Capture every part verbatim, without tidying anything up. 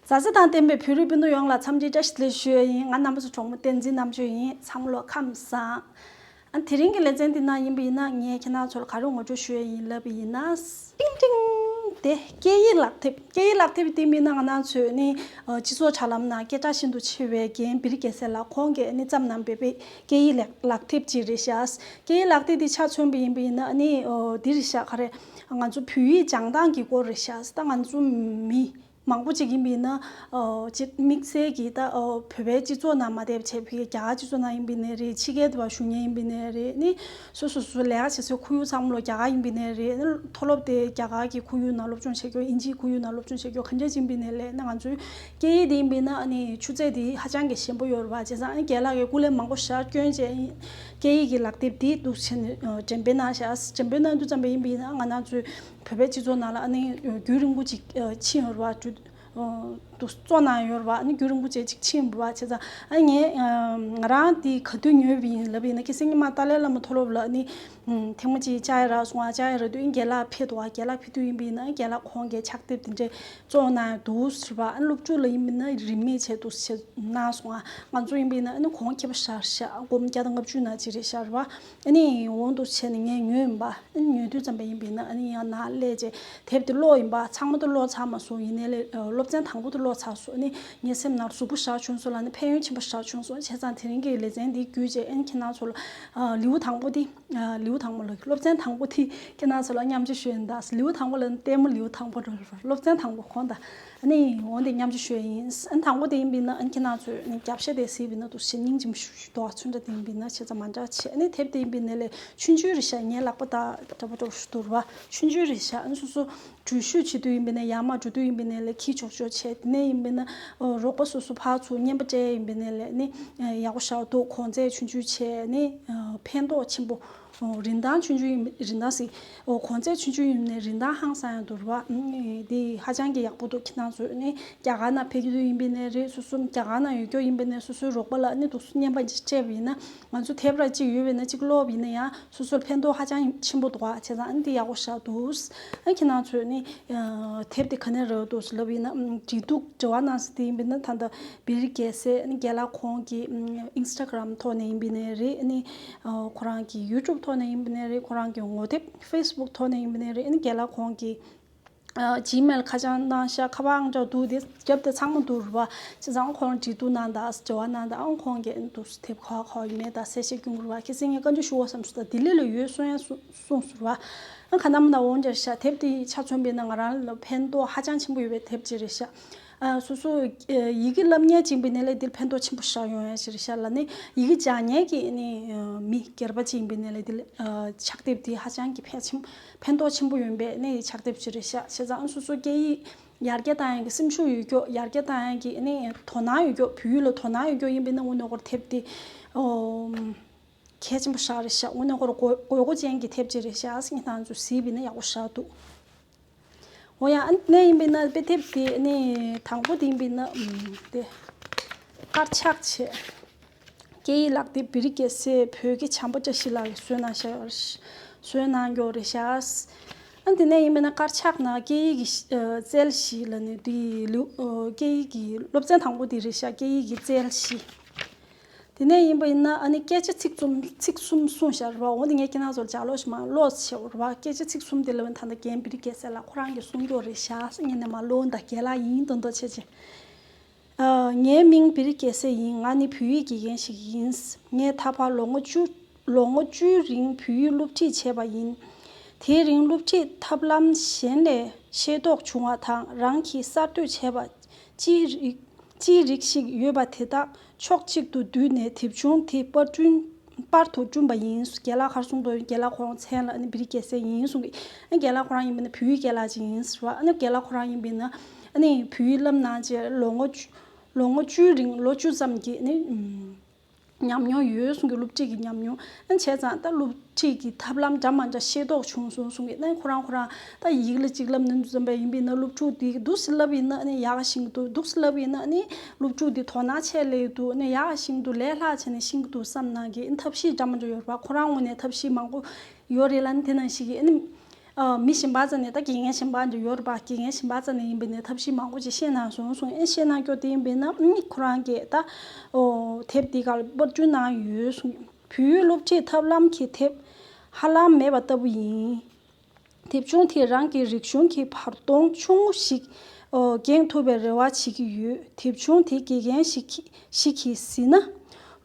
མཛའ་བརྩེ་དང་ལྡན་པའི་བོད་རིགས་སྤུན་ཟླ་ཡོངས་ལ་འཚམས་འདྲི་བཀྲ་ཤིས་བདེ་ལེགས་ཞུ་ཡ་ཡིན། ང་རྣམ་པ་ཚོ་གྲོགས་མོ་བསྟན་འཛིན་རྣམ་དཔྱོད་ཡིན། ཚང་མ་ལོ་ཁམས་བཟང་། ཨ། དེ་རིང་གི་ལེ་ཚན་འདི་ནང་ཡིན་པ་ཡིན་ན། ངས་ཁྱེད་རང་ཚོ་ལ་ག་རེ་ངོ་སྤྲོད་ཞུ་ཡ་ཡིན་ལབ་པ་ཡིན་ན། ཏིང་ཏིང་། དེ་སྐད་ཡིག་ལག་དེབ། སྐད་ཡིག་ལག་དེབ་དེ་ཡིན་པ་ཡིན་ན། ང་རང་ཚོའི་ནི་ཨ་སྤྱི་ཚོགས་དྲ་ལམ་ནང་སྐད་གྲགས་ཤིན་ཏུ་ཆེ་བའི་རྒན་བེ་རི་རྒྱལ་མཚན་ལགས། ཁོང་གིས་ནི་བརྩམས་གནང་བའི་པའི་སྐད་ཡིག་ལག་ལག་དེབ་ཅིག་རེད་ཤག་སྐད་ཡིག་ལག་དེབ་དེ་ཆ་མཚོན་པ་ཡིན་པ་ཡིན་ན་ནི། ཨོ། འདི་རེད་ཤག་ག་རེ། ང་ཚོ་བོད་ཡིག་སྦྱང་སྟངས་ཀྱི་སྐོར་རེད་ཤག་ད་ང་ཚོ་མི་མང་པོ་ཅིག་ཡིན་པ་ཡིན་ན། ཨོ། ཅིག་དམིགས་བསལ་གྱིས་ད། ཨོ། བོད་པའི་སྤྱི་ཚོགས་ནང་མ་བསྡད་པ་བྱས། བོད་རྒྱ་གར་སྤྱི་ཚོགས་ནང་ཡིན་པ་ཡིན་ནའི་རེད། ཕྱི་རྒྱལ་དུ་བཞུགས་མཁན་ཡིན་པ་ཡིན་ནའི་རེད། ནི་སོ་སོ་སོ་ལས་ཀ་བྱེད་སའི་ཁོར་ཡུག་ཚང་མ་ལོ་རྒྱ་གར་ཡིན་པ་ཡིན་ནའི་རེད། ནི་མཐོ་སློབ་དེ་རྒྱ་གར་གྱི་ཁོར་ཡུག་ནང་སློབ་སྦྱོང་བྱེད་རྒྱུ། དབྱིན་ཇིའི་ཁོར་ཡུག་ནང་སློབ་སྦྱོང་བྱེད་རྒྱུ། ག་འདྲ་ཡིན་པ་ཡིན་ནའི་ལས། ནི་ང་ཚོའི་སྐད་ཡིག་དེ་ཡིན་པ་ཡིན་ན་ཨ་ནི་ཆུ་ཚད་དེ་ཧ་ཅང་གི་ཞན་པོ་ཡོད་རེད་པ། བྱས་ཙང་ཨ་ནི་རྒན་ལགས་ཀྱིས་སྐུ་ལས་མང་པོ་ཞིག་བསྐྱོན་བྱས། སྐད་ཡིག་གི་ལག་དེབ་དེ་འདུག་བྱས་ནས་ཨ་འགྲེམས་སྤེལ་གནང་ཤག་འགྲེམས་སྤེལ་གནང་དུས་ཙམ་པ་ཡིན་པ་ཡིན་ན། ང་རང་ཚོའི་བོད་པའི་སྤྱི་ཚོགས་ནང་ལ་ཨ་ནི་རྒྱུན་རིང་པོ་ཅིག་ཕྱིན་ཡོད་རེད་པ། འགྲོ། ཨ། འདུག་བཙོན་ནང་ཡོད་རེད་པ། ཨ་ནི་རྒྱུན་རིང་པོ་ཅིག་ཕྱིན་པ་བྱས་ཙང་། ཨ། ངས། ཨ། ང་རང་དེ་ག་དུས་ཉོས་པ་ཡིན་ལབ་པ་ཡིན་ན། ཁ་སང་ཉི་མ་ཏཱ་ལའི་བླ་མ་མཐོ་སློབ་ལ་ཨ་ནི་ཐེངས་མ་གཅིག་བཅར་ཡ་རག་སོང་། ཨ། བཅར་ཡ་རག་དུས་ཨ་ནི་རྒན་ལགས་ཕེབས་འདུག་པ། རྒན་ལགས་ཕེབས་དུས་ཡིན་པ་ཡིན་ན། རྒན་ལགས་ཁོང་གིས་ཕྱག་དེབ་དེ་འདྲ་བཙོན་ནང་འདུག་ཟེར་བ། ཨ། སློབ་ཕྲུག་ལ་ཡིན་པ་ཡིན་ན་རིན་མེད་བྱས་འདུག་ཟེར་གནང་སོང་། ཨ། ང་ཚོ་ཡིན་པ་ཡིན་ན་ཨ་ནི་ཁོང་མཁས་པ་ཞེ་དྲག་སྒོར་མོ་བརྒྱ་དང་ལྔ་བཅུ་ནང་ཅིག་རེད་ཤག་རེད་པ། ཨ་ནི་འོ་འདུག་བྱས་ནས་ངས་ཉོས་ཡིན་པ། ཨ་ནི་ཉོ་དུས་ཙམ་པ་ཡིན་པ་ཡིན་ན། ཨ་ནི་ཡང་ནང་སླེབས་བྱས་དེབ་དེ་ཀློག་ཡིན་པ། ཚང་མ་དེ་ཀློག་ཚར་མ་སོང་། ཡིན་ནའི་ལས། ཨ། སློབ་ཚན་དང་པོ་དེ་ཀློག་ཚར་སོང་། ཨ་ནི་ངའི་སེམས་ནང་ལ་ཟུག་པོ་ཞེ་དྲག་བྱུང་སོང་ལ། ཨ་ནི་ཕན་ཡོན་ཆེན་པོ་ཞེ་དྲག་བྱུང་སོང་། བྱས་ཙང་དེ་རིང་གི་ལེ་ཚན་འདི་བརྒྱུད་བྱས་ཨ་ནི་ཁྱེད་རང་ཚོ་ལ། ཨ། ལེའུ་དང་པོ་དེ། ཨ། ལེའུ་དང་པོ་ལ། སློབ་ཚན་དང་པོ་དེ་ཁྱེད་རང་ཚོ་ལ་མཉམ་སྤྱོད་ཞུ་ཡིན་ད། ལེའུ་དང་པོ་ལ་ལྟད་མོ་ལེའུ་དང་པོ་རེད་པ། སློབ་ཚན་དང་པོ་གོ་ད། ཨ་ནི་འོ་འདི་མཉམ་སྤྱོད་ཞུ་ཡ་ཡིན། ཨ་ནི་དང་པོ་དེ་ཡིན་པ་ཡིན་ན། ཨ་ནི་ཁྱེད་རང་ཚོས་ཨ་ནི་རྒྱབ་ཤ་དེ་གཟིགས་པ་ཡིན་ན་འདུག་བྱས་སྙིང་རྗེ་མོ་ཞུ་ཞུ་འདུག་པ། ཚོན་ཁྲ་དེ་ཡིན་པ་ཡིན་ན་བྱས་ཙང་མ་འདྲ་བྱས། ཨ་ནི་དེབ་དེ་ཡིན་པ་ཡིན་ན་ལས་ཆུང་ཆུང་རེད་ཤག་ངའི་ལག་པ་དང་འདྲ་པོ་འདྲ་པོ་ཞིག་འདུག་པ། ཆུང་ཆུང་རེད་ཤག་ཨ་ནི་སོ་སོ་འགྲུལ་བཞུད་བྱེད་དུས་ཡིན་པ་ཡིན་ན། ཡར་མར་འགྲོ་དུས་ཡིན་པ་ཡིན་ན་ལས་འཁྱེར་ཆོག་ཆོག་བྱས། དེ་ནས་ཡིན་པ་ཡིན་ན། ཨོ། རོགས་པ་སོ་སོ་ཕར་ཚུར་བརྙན་པར་སྤྲད་ཡིན་པ་ཡིན་ན་ལས་ནི། ཨ། ཡག་པོ་ཞེ་དྲག་འདུག་གོང་ཚད་ཆུང་ཆུང་བྱས་ནི། ཨ། ཕན་ཐོགས་ཆེན་པོ། ཨོ། རིན་ཐང་ཆུང་ཆུང་ཡིན། རིན་ཐང་ཟེར། ཨོ། གོང་ཚད་ཆུང་ཆུང་ཡིན་ནའི་རིན་ཐང་ཧང་སང་ཡང་འདུག་པ། ཨ། འདི་ཧ་ཅང་གི་ཡག་པོ་འདུག་ཁྱེད་རང་ཚོས་ནི་རྒྱ་གར་ནང་ཕེབས་ཀྱི་ཡིན་པ་ཡིན་ན་རེད། སོ་སོ་རྒྱ་གར་ནང་ཡོད་རྒྱུ་ཡིན་པ་ཡིན་ན། སོ་སོའི་རོགས་པ་ལ་ནི་འདུག་སེ་བརྙན་པར་ཅིག་སྤྲད་པ་ཡིན་ན། ང་ཚོ་དེབ་ར་གཅིག་ཡོད་པ་ཡིན་ན་གཅིག་ཀློག་པ་ཡིན་ན་ཡང་སོ་སོར་ཕན་ཐོགས་ཧ་ཅང་ཆེན་པོ་འདུག་པ། བྱས་ཙང་ཨ་ནི་འདི་ཡག་པོ་ཞེ་དྲག་འདུག་ཨ། ཁྱེད་རང་ཚོས་ནི། ཨ། དེབ་དེ་ག་ནས་རག་འདུག་ལབ་ཡིན་ན། ཨམ། འབྲེལ་གཏུག་འབྲེལ་བ་གནང་ས་དེ་ཡིན་པ་ཡིན་ན། ད་ལྟ་བེ་རི་རྒྱལ་མཚན་ཨ་ནི་རྒན་ལགས་ཁོང་གི། ཨམ། ཨིན་སི་ཊ་གྷི་རམ་ཐོག་ནས་ཡིན་པ་ཡིན་ན་རེད། ཨ་ནི། ཨ། ཁོ་རང་གི་ཡུ་ཊུབ་ཐོག་ནས་ཡིན་པ་ཡིན་ན་རེད། ཁོ་རང་གི་ངོ་དེབ་ཕེ་སི་བུག་ཐོག་ནས་ཡིན་པ་ཡིན་ན་རེད། ཨ་ནི་རྒན་ལགས་ཁོང་གི། ཨ། ཇི་མེལ་ཁ་བྱང་གནང་ཤག་ཁ་པར་ཨང་གྲངས་འདུག་དེ་རྒྱབ་དེ་ཚང་མ་འདུག་རེད་པ། བྱས་ཙང་ཁོང་འབྲེལ་གཏུག་གནང་དང་། འབྲེལ་བ་གནང་དང་། ཨང་ཁོང་གིས་འདུག་སེ་དེབ་ག་ག་ཡོད་མེད་དང་གསལ་བཤད་སྐྱོན་དགོས་རེད་པ། ཁ་སང་ངས་བཀའ་འདྲི་ཞུ་དགོས་བསམ་སོང་། ད་ལྡི་ལི་ལ་ཡོད་གསུང་ཡ་གསུང་གསུངས་སོང་རེད་པ། ཨ། ག་ནམ་ན་འོང་རྒྱུ་རེད་ཤག་དེབ་དེ་ཆ་མཚོན་པ་ཡིན་ན་ང་རང་ལ་ཕན་ཐོགས་ཧ་ཅང་ཆེན་པོ་ཡོད་པའི་དེབ་ཅིག་རེད་ཤག་ཨ། སོ་སོ། ཨ། ཡི་གེ་བསླབ་མཁན་ཅིག་ཡིན་པ་ཡིན་ན་ལས་འདིར་ཕན་ཐོགས་ཆེན་པོ་ཞེ་དྲག་ཡོང་ཡ་ཞིག་རེད་ཤག་ལ་ནི། ཡི་གེ་སྦྱང་མཁན་གྱི་ནི། ཨ། མི་སྒེར་པ་ཅིག་ཡིན་པ་ཡིན་ན་ལས་འདི་ལ། ཨ། ཕྱག་དེབ་འདི་ཧ་ཅང་གི་ཕལ་ཆེར་ཕན་ཐོགས་ཆེན་པོ་ཡོང་བའི་ནི་ཕྱག་དེབ་ཅིག་རེད་ཤག་བྱས་ཙང་སོ་སོ་སྐད་ཡིག་ཡར་རྒྱས་བཏང་ཡག་གི་སེམས་ཤུགས་ཡོད་རྒྱུ། ཡར་རྒྱས་བཏང་ཡག་གི་ནི་དོ་སྣང་ཡོད་རྒྱུ། བོད་ཡིག་ལ་དོ་སྣང་ཡོད་རྒྱུ་ཡིན་པ་ཡིན་ན། དངོས་གནས་ཁོ་རང་དེབ་འདི། ཨོ། གལ་ཆེན་པོ་ཞེ་དྲག་རེད་ཤག་དངོས་གནས་ཁོ་རང་དགོས་དགོས་མཁོ་ཅན་གྱི་དེབ་ཅིག་རེད་ཤག་ཨ། ཁྱེད་རང་ཚོས་གཟིགས་པ་ཡིན་ན་ཡག་པོ་ཞེ་དྲག་འདུག་འོ་ཡ། ཨ་ནི་ཡིན་པ་ཡིན་ན་དཔེ་དེབ་དེ་ནི་དང་པོ་དེ་ཡིན་པ་ཡིན་ན། ཨམ། དེ་དཀར་ཆག་བྱས། སྐད་ཡིག་ལག་དེབ་བེ་རི་རྒྱལ་མཚན་བོད་ཀྱི་བྱམས་པ་བཀྲ་ཤིས་ལགས་ཀྱིས་བཟོས་གནང་ཤག་བཟོས་གནང་རྒྱུ་རེད་ཤག་ཨ། དེ་ནས་ཡིན་པ་ཡིན་ན་དཀར་ཆག་ནང་སྐད་ཡིག་གི་ཨ་རྩལ་བཞི་ལབ་ནས་དེ་ལེའུ། ཨ། སྐད་ཡིག་གི་སློབ་ཚན་དང་པོ་དེ་རེད་ཤག་སྐད་ཡིག་གི་རྩལ་བཞི། དེ་ནས་ཡིན་པ་ཡིན་ན། ཨ་ནི་སྐད་ཆ་ཚིག་གསུམ། ཚིག་གསུམ་གསུངས་ཤག་རེད་པ། འོ་འདི་ངས་ཁྱེད་རང་ཚོར་ལྗགས་ཀློག་ཞིག་མར་ཀློག་བྱེད་རེད་པ། སྐད་ཆ་ཚིག་གསུམ་དེ་ལབ་ན་ད་ལྟ་རྒན་བེ་རི་རྒྱལ་མཚན་ལགས་ཁོ་རང་གིས་གསུང་རྒྱུ་རེད་ཤག་སྙན་ནས་མར་ཀློག་ད། རྒན་ལགས་ཡིན་མདོག་མདོག་བྱས་བྱས། ཨ། ངའི་མིང་བེ་རི་རྒྱལ་མཚན་ཡིན། ང་ནི་བོད་ཡིག་དགེ་རྒན་ཞིག་ཡིན། ངས་ད་བར་ལོ་ངོ་བཅུ། ལོ་ངོ་བཅུའི་རིང་བོད་ཡིག་སློབ་ཁྲིད་བྱས་པ་ཡིན། དེའི་རིང་སློབ་ཁྲིད་ཐབས་ལམ་གཞན་ལས་ཤེས་རྟོགས་བྱུང་བ་དང་། རང་གིས་གསར་གཏོད་བྱས་པ་ཅིའི་རིགས། ཅིའི་རིགས་ཤིག་ཡོད་པ་དེ་དག་ཕྱོགས་གཅིག་ཏུ་བསྡུས་ནས། དེབ་ཆུང་དེ་པར་སྐྲུན། པར་དུ་བསྐྲུན་པ་ཡིན། རྒན་ལགས་ག་རེ་གསུངས་འདུག་རྒན་ལགས་ཁོ་རང་མཚན་ལ་ཨ་ནི་བེ་རི་རྒྱལ་མཚན་ཡིན་གསུང་གི། ཨ་ནི་རྒན་ལགས་ཁོ་རང་ཡིན་པ་ཡིན་ན་བོད་ཡིག་རྒན་ལགས་ཅིག་ཡིན་ཟེར་བ། ཨ་ནི་རྒན་ལགས་ཁོ་རང་ཡིན་པ་ཡིན་ན་ཨ་ནི་བོད་ཡིག་བསླབ་གནང་བྱས་ལོ་ངོ་བཅུ། ལོ་ངོ་བཅུའི་རིང་ལོ་བཅུ་ཙམ་གྱི་ཨ་ནི། ཨམ། ཉམས་མྱོང་ཡོད་གསུང་གི། སློབ་ཁྲིད་ཀྱི་ཉམས་མྱོང་། ཨ་ནི་བྱས་ཙང་ད་སློབ་ཁྲིད་ཀྱི་ཐབས་ལམ་འདྲ་མ་འདྲ་ཤེས་རྟོགས་བྱུང་སོང་གསུང་གི། ཨ་ནི་ཁོ་རང་ཁོ་རང་ད་ཡིག་ལ་གཅིག་བསླབ་ནས་འདུག་བསམ་པ་ཡིན་པ་ཡིན་ན། སློབ་ཕྲུག་དེ་འདུག་སེ་བསླབ་ཡིན་ན་ཨ་ནི་ཡག་ཤེས་ཀྱི་འདུག་འདུག་སེ་བསླབ་ཡིན་ན་ཨ་ནི་སློབ་ཕྲུག་དེ་དོ་སྣང་ཆེ་སླེབས་འདུག་ཨ་ནི་ཡག་ཤེས་ཀྱི་འདུག་ལས་སླ་བྱས་ནས་ཤེས་ཀྱི་འདུག་བསམ་གནང་གི། ཨ་ནི་ཐབས་ཤེས་འདྲ་མ་འདྲ་ཡོད་རེད་པ། ཁོ་རང་ངོས་ནས་ཐབས་ཤེས་མང་པོ་ཡོད་རེད་ལ། ཨ་ནི་དེ་ནང་བཞིན་གྱི་ཨ་ནི། ཨ། མི་གཞན་པ་ཚོ་ནས་ད་དགེ་རྒན་གཞན་པ་འདྲ་ཡོད་རེད་པ། དགེ་རྒན་གཞན་པ་ཚོ་ནས་ཡིན་པ་ནས་ཐབས་ཤེས་མང་པོ་ཅིག་བཤད་གནང་སོང་གསུངས། ཨེ་བཤད་གནང་རྒྱུ་དེ་ཡིན་པས་ན་ཨ་ནི་ཁོ་རང་གིས་ད་ཨོ་དེབ་འདི་གར་པར་སྐྲུན་གནང་ཡོད་གསུངས། བོད་ཡིག་སློབ་ཁྲིད་ཐབས་ལམ་གྱི་དེབ་ཧ་ལམ་མེད་པ་ལྟ་བུ་ཡིན། དེབ་ཆུང་དེས་རང་གི་རིག་གཞུང་གི་བར་སྟོང་ཆུང་ངུ་ཞིག་ཨོ་འགེངས་ཐུབ་པའི་རེ་བ་བྱེད་ཀྱི་ཡོད། དེབ་ཆུང་དེ་དགེ་རྒན་ཞིག་གིས་ཞིག་གིས་གཟིགས་ན་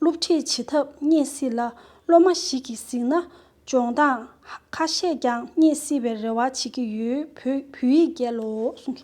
སློབ་ཁྲིད་བྱེད་ཐབས་རྙེད་སྲིད་ལ། སློབ་མ་ཞིག་གིས་གཟིགས་ན་སྦྱོང་སྟངས་ཁ་ཤས་ཀྱང་རྙེད་སྲིད་པའི་རེ་བ་བྱེད་ཀྱི་ཡོད། བོད་བོད་ཡིག་རྒྱལ་ལོ་གསུངས།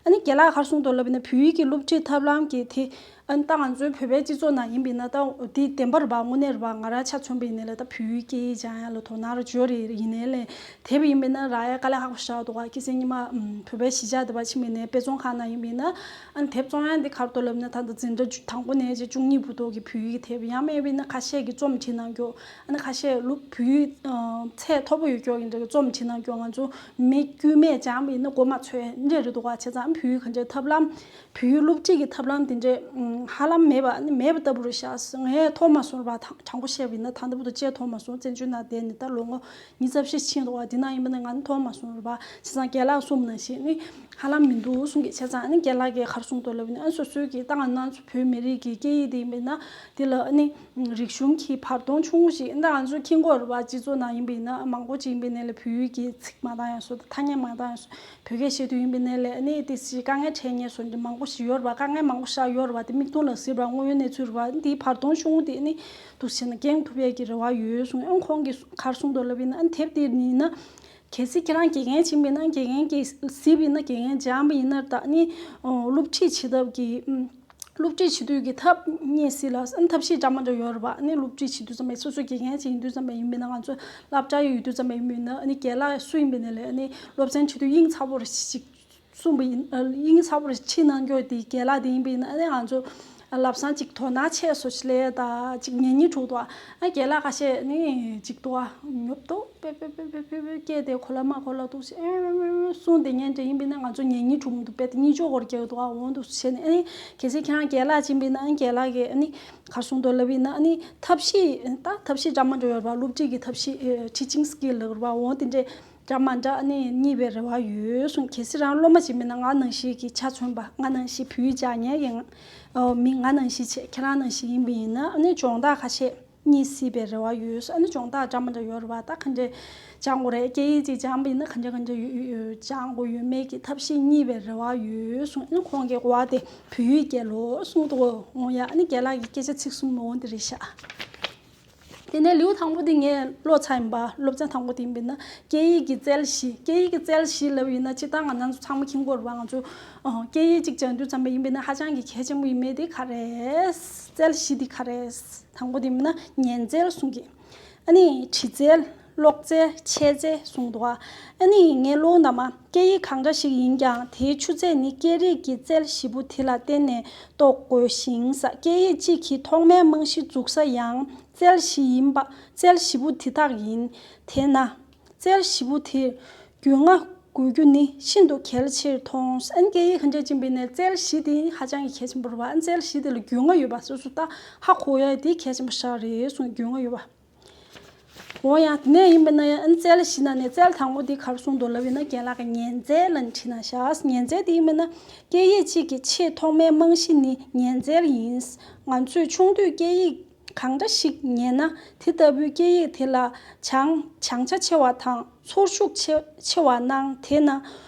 ཨ་ནི་རྒན་ལགས་ག་རེ་གསུངས་འདུག་ལབ་ན། བོད་ཡིག་གི་སློབ་ཁྲིད་ཐབས་ལམ་གྱི་དེ་ཨ་ནི་ད་ང་ཚོའི་བོད་པའི་སྤྱི་ཚོགས་ནང་ཡིན་པས་ན་ད་དེ་བདེན་པ་རེད་པ། དངོས་གནས་རེད་པ། ང་རང་ཆ་མཚོན་པ་ཡིན་ནའི་ལ་ད་བོད་ཡིག་སྐད་ཡིག་སྦྱང་ཡ་ལ་དོ་སྣང་ར་ཅོ་རེ་ཡིན་ནའི་ལས་དེབ་ཡིན་པས་ན་རག་ཡ་དཀའ་ལས་ཁག་པོ་ཞེ་དྲག་འདུག་ག་ཁ་སང་ཉི་མ་ཨམ་བོད་པའི་གཞིས་ཆགས་དེ་པར་ཕྱིན་པ་ཡིན་ནའི་དཔེ་ཚོང་ཁང་ནང་ཡིན་པས་ན་ཨ་ནི་དེབ་བཙོང་ཡ་འདི་ག་རེ་འདུག་ལབ་ན། ད་ལྟ་འཛིན་གྲྭ་བཅུ་དང་པོ་ནས་བྱས་བཅུ་གཉིས་བར་དུ་གི་བོད་ཡིག་གི་དེབ། ཡང་མེད་པས་ན་ཁ་ཤས་ཀྱིས་རྩོམ་བྲིས་གནང་རྒྱུ། ཨ་ནི་ཁ་ཤས་ལུག་བོད་ཡིག་ཨ་ཚད་མཐོ་པོ་ཡོད་རྒྱུ་ཡིན་འདྲ་གི་རྩོམ་བྲིས་གནང་རྒྱུ། ང་ཚོ་མི་དཀྱུས་མས་སྦྱངས་པ་ཡིན་ན་མགོ་མ་ཚོས་འདྲ་རེད་འདུག་ག་བྱས་ཙང་བོད་ཡིག་ག་འདྲའི་ཐབས་ལམ། བོད་ཡིག་སློབ་ཁྲིད་ཀྱི་ཐབས་ལམ་དེ་འདྲའི་ཨ་ཧ་ལམ་མེད་པ་ནི་མེད་པ་ལྟ་བུ་རེད་ཤག་ངས་མཐོང་མ་སོང་ར། དྲང་པོ་བཤད་པ་ཡིན་ན་ད་ལྟ་བར་དུ་བྱས་མཐོང་མ་སོང་། བཙན་བྱོལ་ནང་བསྡད་ནས་ད་ལོ་ངོ་ཉི་ཤུ་རྩ་བཞི་ཕྱིན་འདུག་ག་དེ་ནང་ཡིན་པ་ན་ང་ནི་མཐོང་མ་སོང་ར་བ། བྱས་ཙང་རྒན་ལགས་གསུངས་ནང་བཞིན་ནི་ཧ་ལམ་མི་འདུག་གསུང་གི། བྱས་ཙང་ནི་རྒན་ལགས་ཀྱིས་ག་རེ་གསུངས་འདུག་ལབ་ན། ཨ་སོ་སོའི་གི་ད་ང་ནང་ཚོ་བོད་མི་རིགས་ཀྱི་སྐད་ཡིག་དེ་ཡིན་པས་ན་དེ་ལ་ནི་རིག་གཞུང་གི་བར་སྟོང་ཆུང་ངུ་ཞིག་ད་ང་ཚོ་མཁྱེན་གྱི་ཡོད་རེད་བ། སྤྱི་ཚོགས་ནང་ཡིན་པས་ན་མང་པོ་ཅིག་ཡིན་པས་ན་ལ་བོད་ཡིག་གི་ཚིག་མ་འདང་ཡ་བཟོ་དང་ཐ་སྙད་མ་འདང་ཡ་བཟོ། བོད་སྐད་བཤད་དུས་ཡིན་པས་ན་ལས་ནི་དེ་ཞིག་དཀའ་ངལ་འཕྲད་མཁན་བཟོ་འདྲ་མང་པོ་ཞིག་ཡོད་རེད་བ། དཀའ་ངལ་མང་པོ་ཞིག་ཡོད་རེད་བ། དེ་མིག་མཐོང་ལག་ཟིན་རེད་བ། དངོས་ཡོད་གནས་ཚུལ་རེད་བ། དེའི་བར་སྟོང་ཆུང་ངུ་དེ་ནི་འདུག་བྱས་ན་འགེངས་ཐུབ་ཡས་ཀྱི་རེ་བ་ཡོད་གསུངས། ཨང་ཁོང་གིས་ག་རེ་གསུངས་འདུག་ལབ་ཡིན་ན། ཨ་དེབ་དེ་ཡིན་ན་གལ་སྲིད་ཁྱེད་རང་དགེ་རྒན་ཡིན་པས་ན་དགེ་རྒན་གྱིས་གཟིགས་པ་ཡིན་ན་དགེ་རྒན་སྦྱངས་པ་ཡིན་ན་ད་ནི་ཨོ་སློབ་ཁྲིད་བྱེད་ཐབས་ཀྱི་ཨམ། སློབ་ཁྲིད་བྱེད་དུས་ཀྱི་ཐབས་རྙེད་སྲིད་ལ། ཨ་ནི་ཐབས་ཤེས་འདྲ་མི་འདྲ་ཡོད་རེད་བ། ཨ་ནི་སློབ་ཁྲིད་བྱེད་དུས་ཙམ་པ་སོ་སོ་དགེ་རྒན་ཅིག་ཡིན་དུས་ཙམ་པ་ཡིན་པས་ན། ང་ཚོ་སློབ་གྲྭ་ཡོད་དུས་ཙམ་པ་ཡིན་པས་ན། ཨ་ནི་རྒན་ལགས་སུ་ཡིན་པས་ན་ལས་ཨ་ནི་སློབ་ཚན་བྱེད་དུས་དབྱིངས་ཚ་པོ་རེ་ཞིག་གསུངས་པ་ཡིན། ཨ་དབྱིངས་ཚ་པོ་རེ་ཁྲིད་གནང་རྒྱུ་དེ་རྒན་ལགས་དེ་ཡིན་པས་ན། ཨ་ནི་ང་ཚོ་ལམ་སང་ཅིག་དོ་སྣང་ཆེ་སོང་ཞིག་ལས་ད་ཅིག་ངལ་གཉིད་འཁྲུག་འདུག་ཨ་རྒན་ལགས་ཁ་ཤས་ནི་ཅིག་འདུག་ཨ་ཉོབ་ཏོ། པེ་པེ་པེ་པེ་པེ་པེ་སྐད་དེ་གོ་ལ་མ་གོ་ལ་འདུག་ཟེར་ཨེ་ཨེ་ཨེ་ཨེ་གསུངས་བསྡད་མཁན་འདྲ་ཡིན་པས་ན། ང་ཚོ་ཉལ་ཉིན་གྲུང་འདུག་པས་དེ་གཉིད་ཅོག་གོར་རྒྱག་འདུག་ཨ། འོང་འདུག་བྱས་ནས་ཨ་ནི་གལ་སྲིད་ཁྱེད་རང་རྒན་ལགས་ཡིན་པས་ན། ཨ་རྒན་ལགས་ཀྱིས་ཨ་ནི་ག་རེ་གསུངས་འདུག་ལབ་ཡིན་ན། ཨ་ནི་ཐབས་ཤེས་ད་ཐབས་ཤེས་འདྲ་མི་འདྲ་ཡོད་རེད་བ། སློབ་ཁྲིད་ཀྱི་ཐབས་ཤེས་ཨེ་teaching skill ལབ་རེད་བ། འོང་དེ་འདྲས་འདྲ་མི་འདྲ་ཨ་ནི་རྙེད་པའི་རེ་བ་ཡོད་གསུངས། གལ་སྲིད་རང་སློབ་མ་ཡིན་པས་ན། ང་ནང་བཞིན་གྱི་ཆ་མཚོན་པ། ང་ནང་བཞིན་བོད་ཡིག་སྦྱང་མཁན་གྱི་ཨ་མི་ང་ནང་བཞིན་བྱས། ཁྱེད་རང་ནང་བཞིན་ཡིན་པ་ཡིན་ན། ཨ་ནི་སྦྱོང་བརྡར་ཁ་ཤས་རྙེད་སྲིད་པའི་རེ་བ་ཡོད། ཨ་ནི་སྦྱོང་བརྡར་འདྲ་མི་འདྲ་ཡོད་རེད་བ། ད་ག་འདྲས་སྦྱང་དགོས་རེད། སྐད་ཡིག་ཅིག་སྦྱངས་པ་ཡིན་ན་ག་འདྲས་ག་འདྲས་ཡོད་ཡོད་སྦྱང་དགོས་ཡོད་མེད་ཀྱི་ཐབས་ཤེས་རྙེད་པའི་རེ་བ་ཡོད་གསུངས། ཨ་ནི་ཁོང་གི་གོ་བ་དེ་བོད་ཡིག་རྒྱལ་ལོ་གསུངས་འདུག་འོང་ཡ། ཨ་ནི་རྒན་ལགས་ཀྱི་སྐད་ཆ་ཚིག་གསུམ་འོང་དེ་རེད་ཤག་དེ་ནས་ལེའུ་དང་པོ་དེ་ངས་ཀློག་ཚར་ཡིན་པ། སློབ་ཚན་དང་པོ་དེ་ཡིན་པས་ན་སྐད་ཡིག་གི་རྩལ་བཞི། སྐད་ཡིག་གི་རྩལ་བཞི་ལབ་ཡིན་ན་སྤྱིར་བཏང་ང་རང་ཚོ་ཚང་མ་མཁྱེན་གྱི་ཡོད་རེད་བ། ང་ཚོ་ཨ་སྐད་ཡིག་ཅིག་སྦྱང་དུས་ཙམ་པ་ཡིན་པས་ན་ཧ་ཅང་གི་གལ་ཆེན་པོ་ཡིན་མེད་དེ་ག་རེ་རེད། རྩལ་བཞི་དེ་ག་རེ་རེད། དང་པོ་དེ་ཡིན་ན་ཉན་རྩལ་གསུང་གི། ཨ་ནི་འབྲི་རྩལ། ཀློག་རྩལ། འཆད་རྩལ་གསུངས་འདུག་ཨ། ཨ་ནི་ངས་ཀློག་ནང་མ། སྐད་ཡིག་གང་འདྲ་ཞིག་ཡིན་ཀྱང་དེའི་ཆུ་ཚད་ནི་སྐད་རིགས་ཀྱི་རྩལ་བཞི་པོ་དེ་ལ་བརྟེན་ནས་རྟོགས་དགོས་ཤིང་། ས། སྐད་ཡིག་གཅིག་གི་ཐོག་མའི་རྨང་གཞི་འཛུགས་ས་ཡང་རྩལ་བཞི་ཡིན་པ། རྩལ་བཞི་པོ་དེ་དག་ཡིན། དེས་ན། རྩལ་བཞི་པོ་དེར་རྒྱུས་མངའ་དགོས་རྒྱུ་ནི་ཤིན་ཏུ་གལ་ཆེར་མཐོང་། ཨ་ནི་སྐད་ཡིག་གང་འདྲ་ཅིག་ཡིན་པས་ན་རྩལ་བཞི་དེ་ཧ་ཅང་གི་གལ་ཆེན་པོ་རེད་བ། ཨ་ནི་རྩལ་བཞི་དེ་ལ་རྒྱུས་མངའ་ཡོད་པ། སོ་སོ་ད་ཧ་གོ་ཡ་དེ་གལ་ཆེན་པོ་ཞིག་རེད་གསུངས། རྒྱུས་མངའ་ཡོད་པ། འོ་ཡ། དེ་ནས་ཡིན་པས་ན་ཡང་ཨ་ནི་རྩལ་བཞི་ནང་ནས་རྩལ་དང་པོ་དེ་ག་རེ་གསུངས་འདུག་ལབ་ཡིན་ན། རྒན་ལགས་ཀྱིས་ཉན་རྩལ་ལབ་བྲིས་གནང་ཤག་ཉན་རྩལ་དེ་ཡིན་པས་ན་སྐད་ཡིག་གཅིག་གི་ཆེས་ཐོག་མའི་རྨང་གཞི་ནི་ཉན་རྩལ་ཡིན། ང་ཚོས་ཆུང་དུས་སྐད་ཡིག་གང་འདྲ་ཞིག་ཉན་ན་དེ་ལྟ་བུའི་སྐད་ཡིག་དེ་ལ་བྱང་བྱང་ཆ་ཆེ་བ་དང་ཚོར་ཤུགས་ཆེ་ཆེ་བ་གནང་། དེས་ན་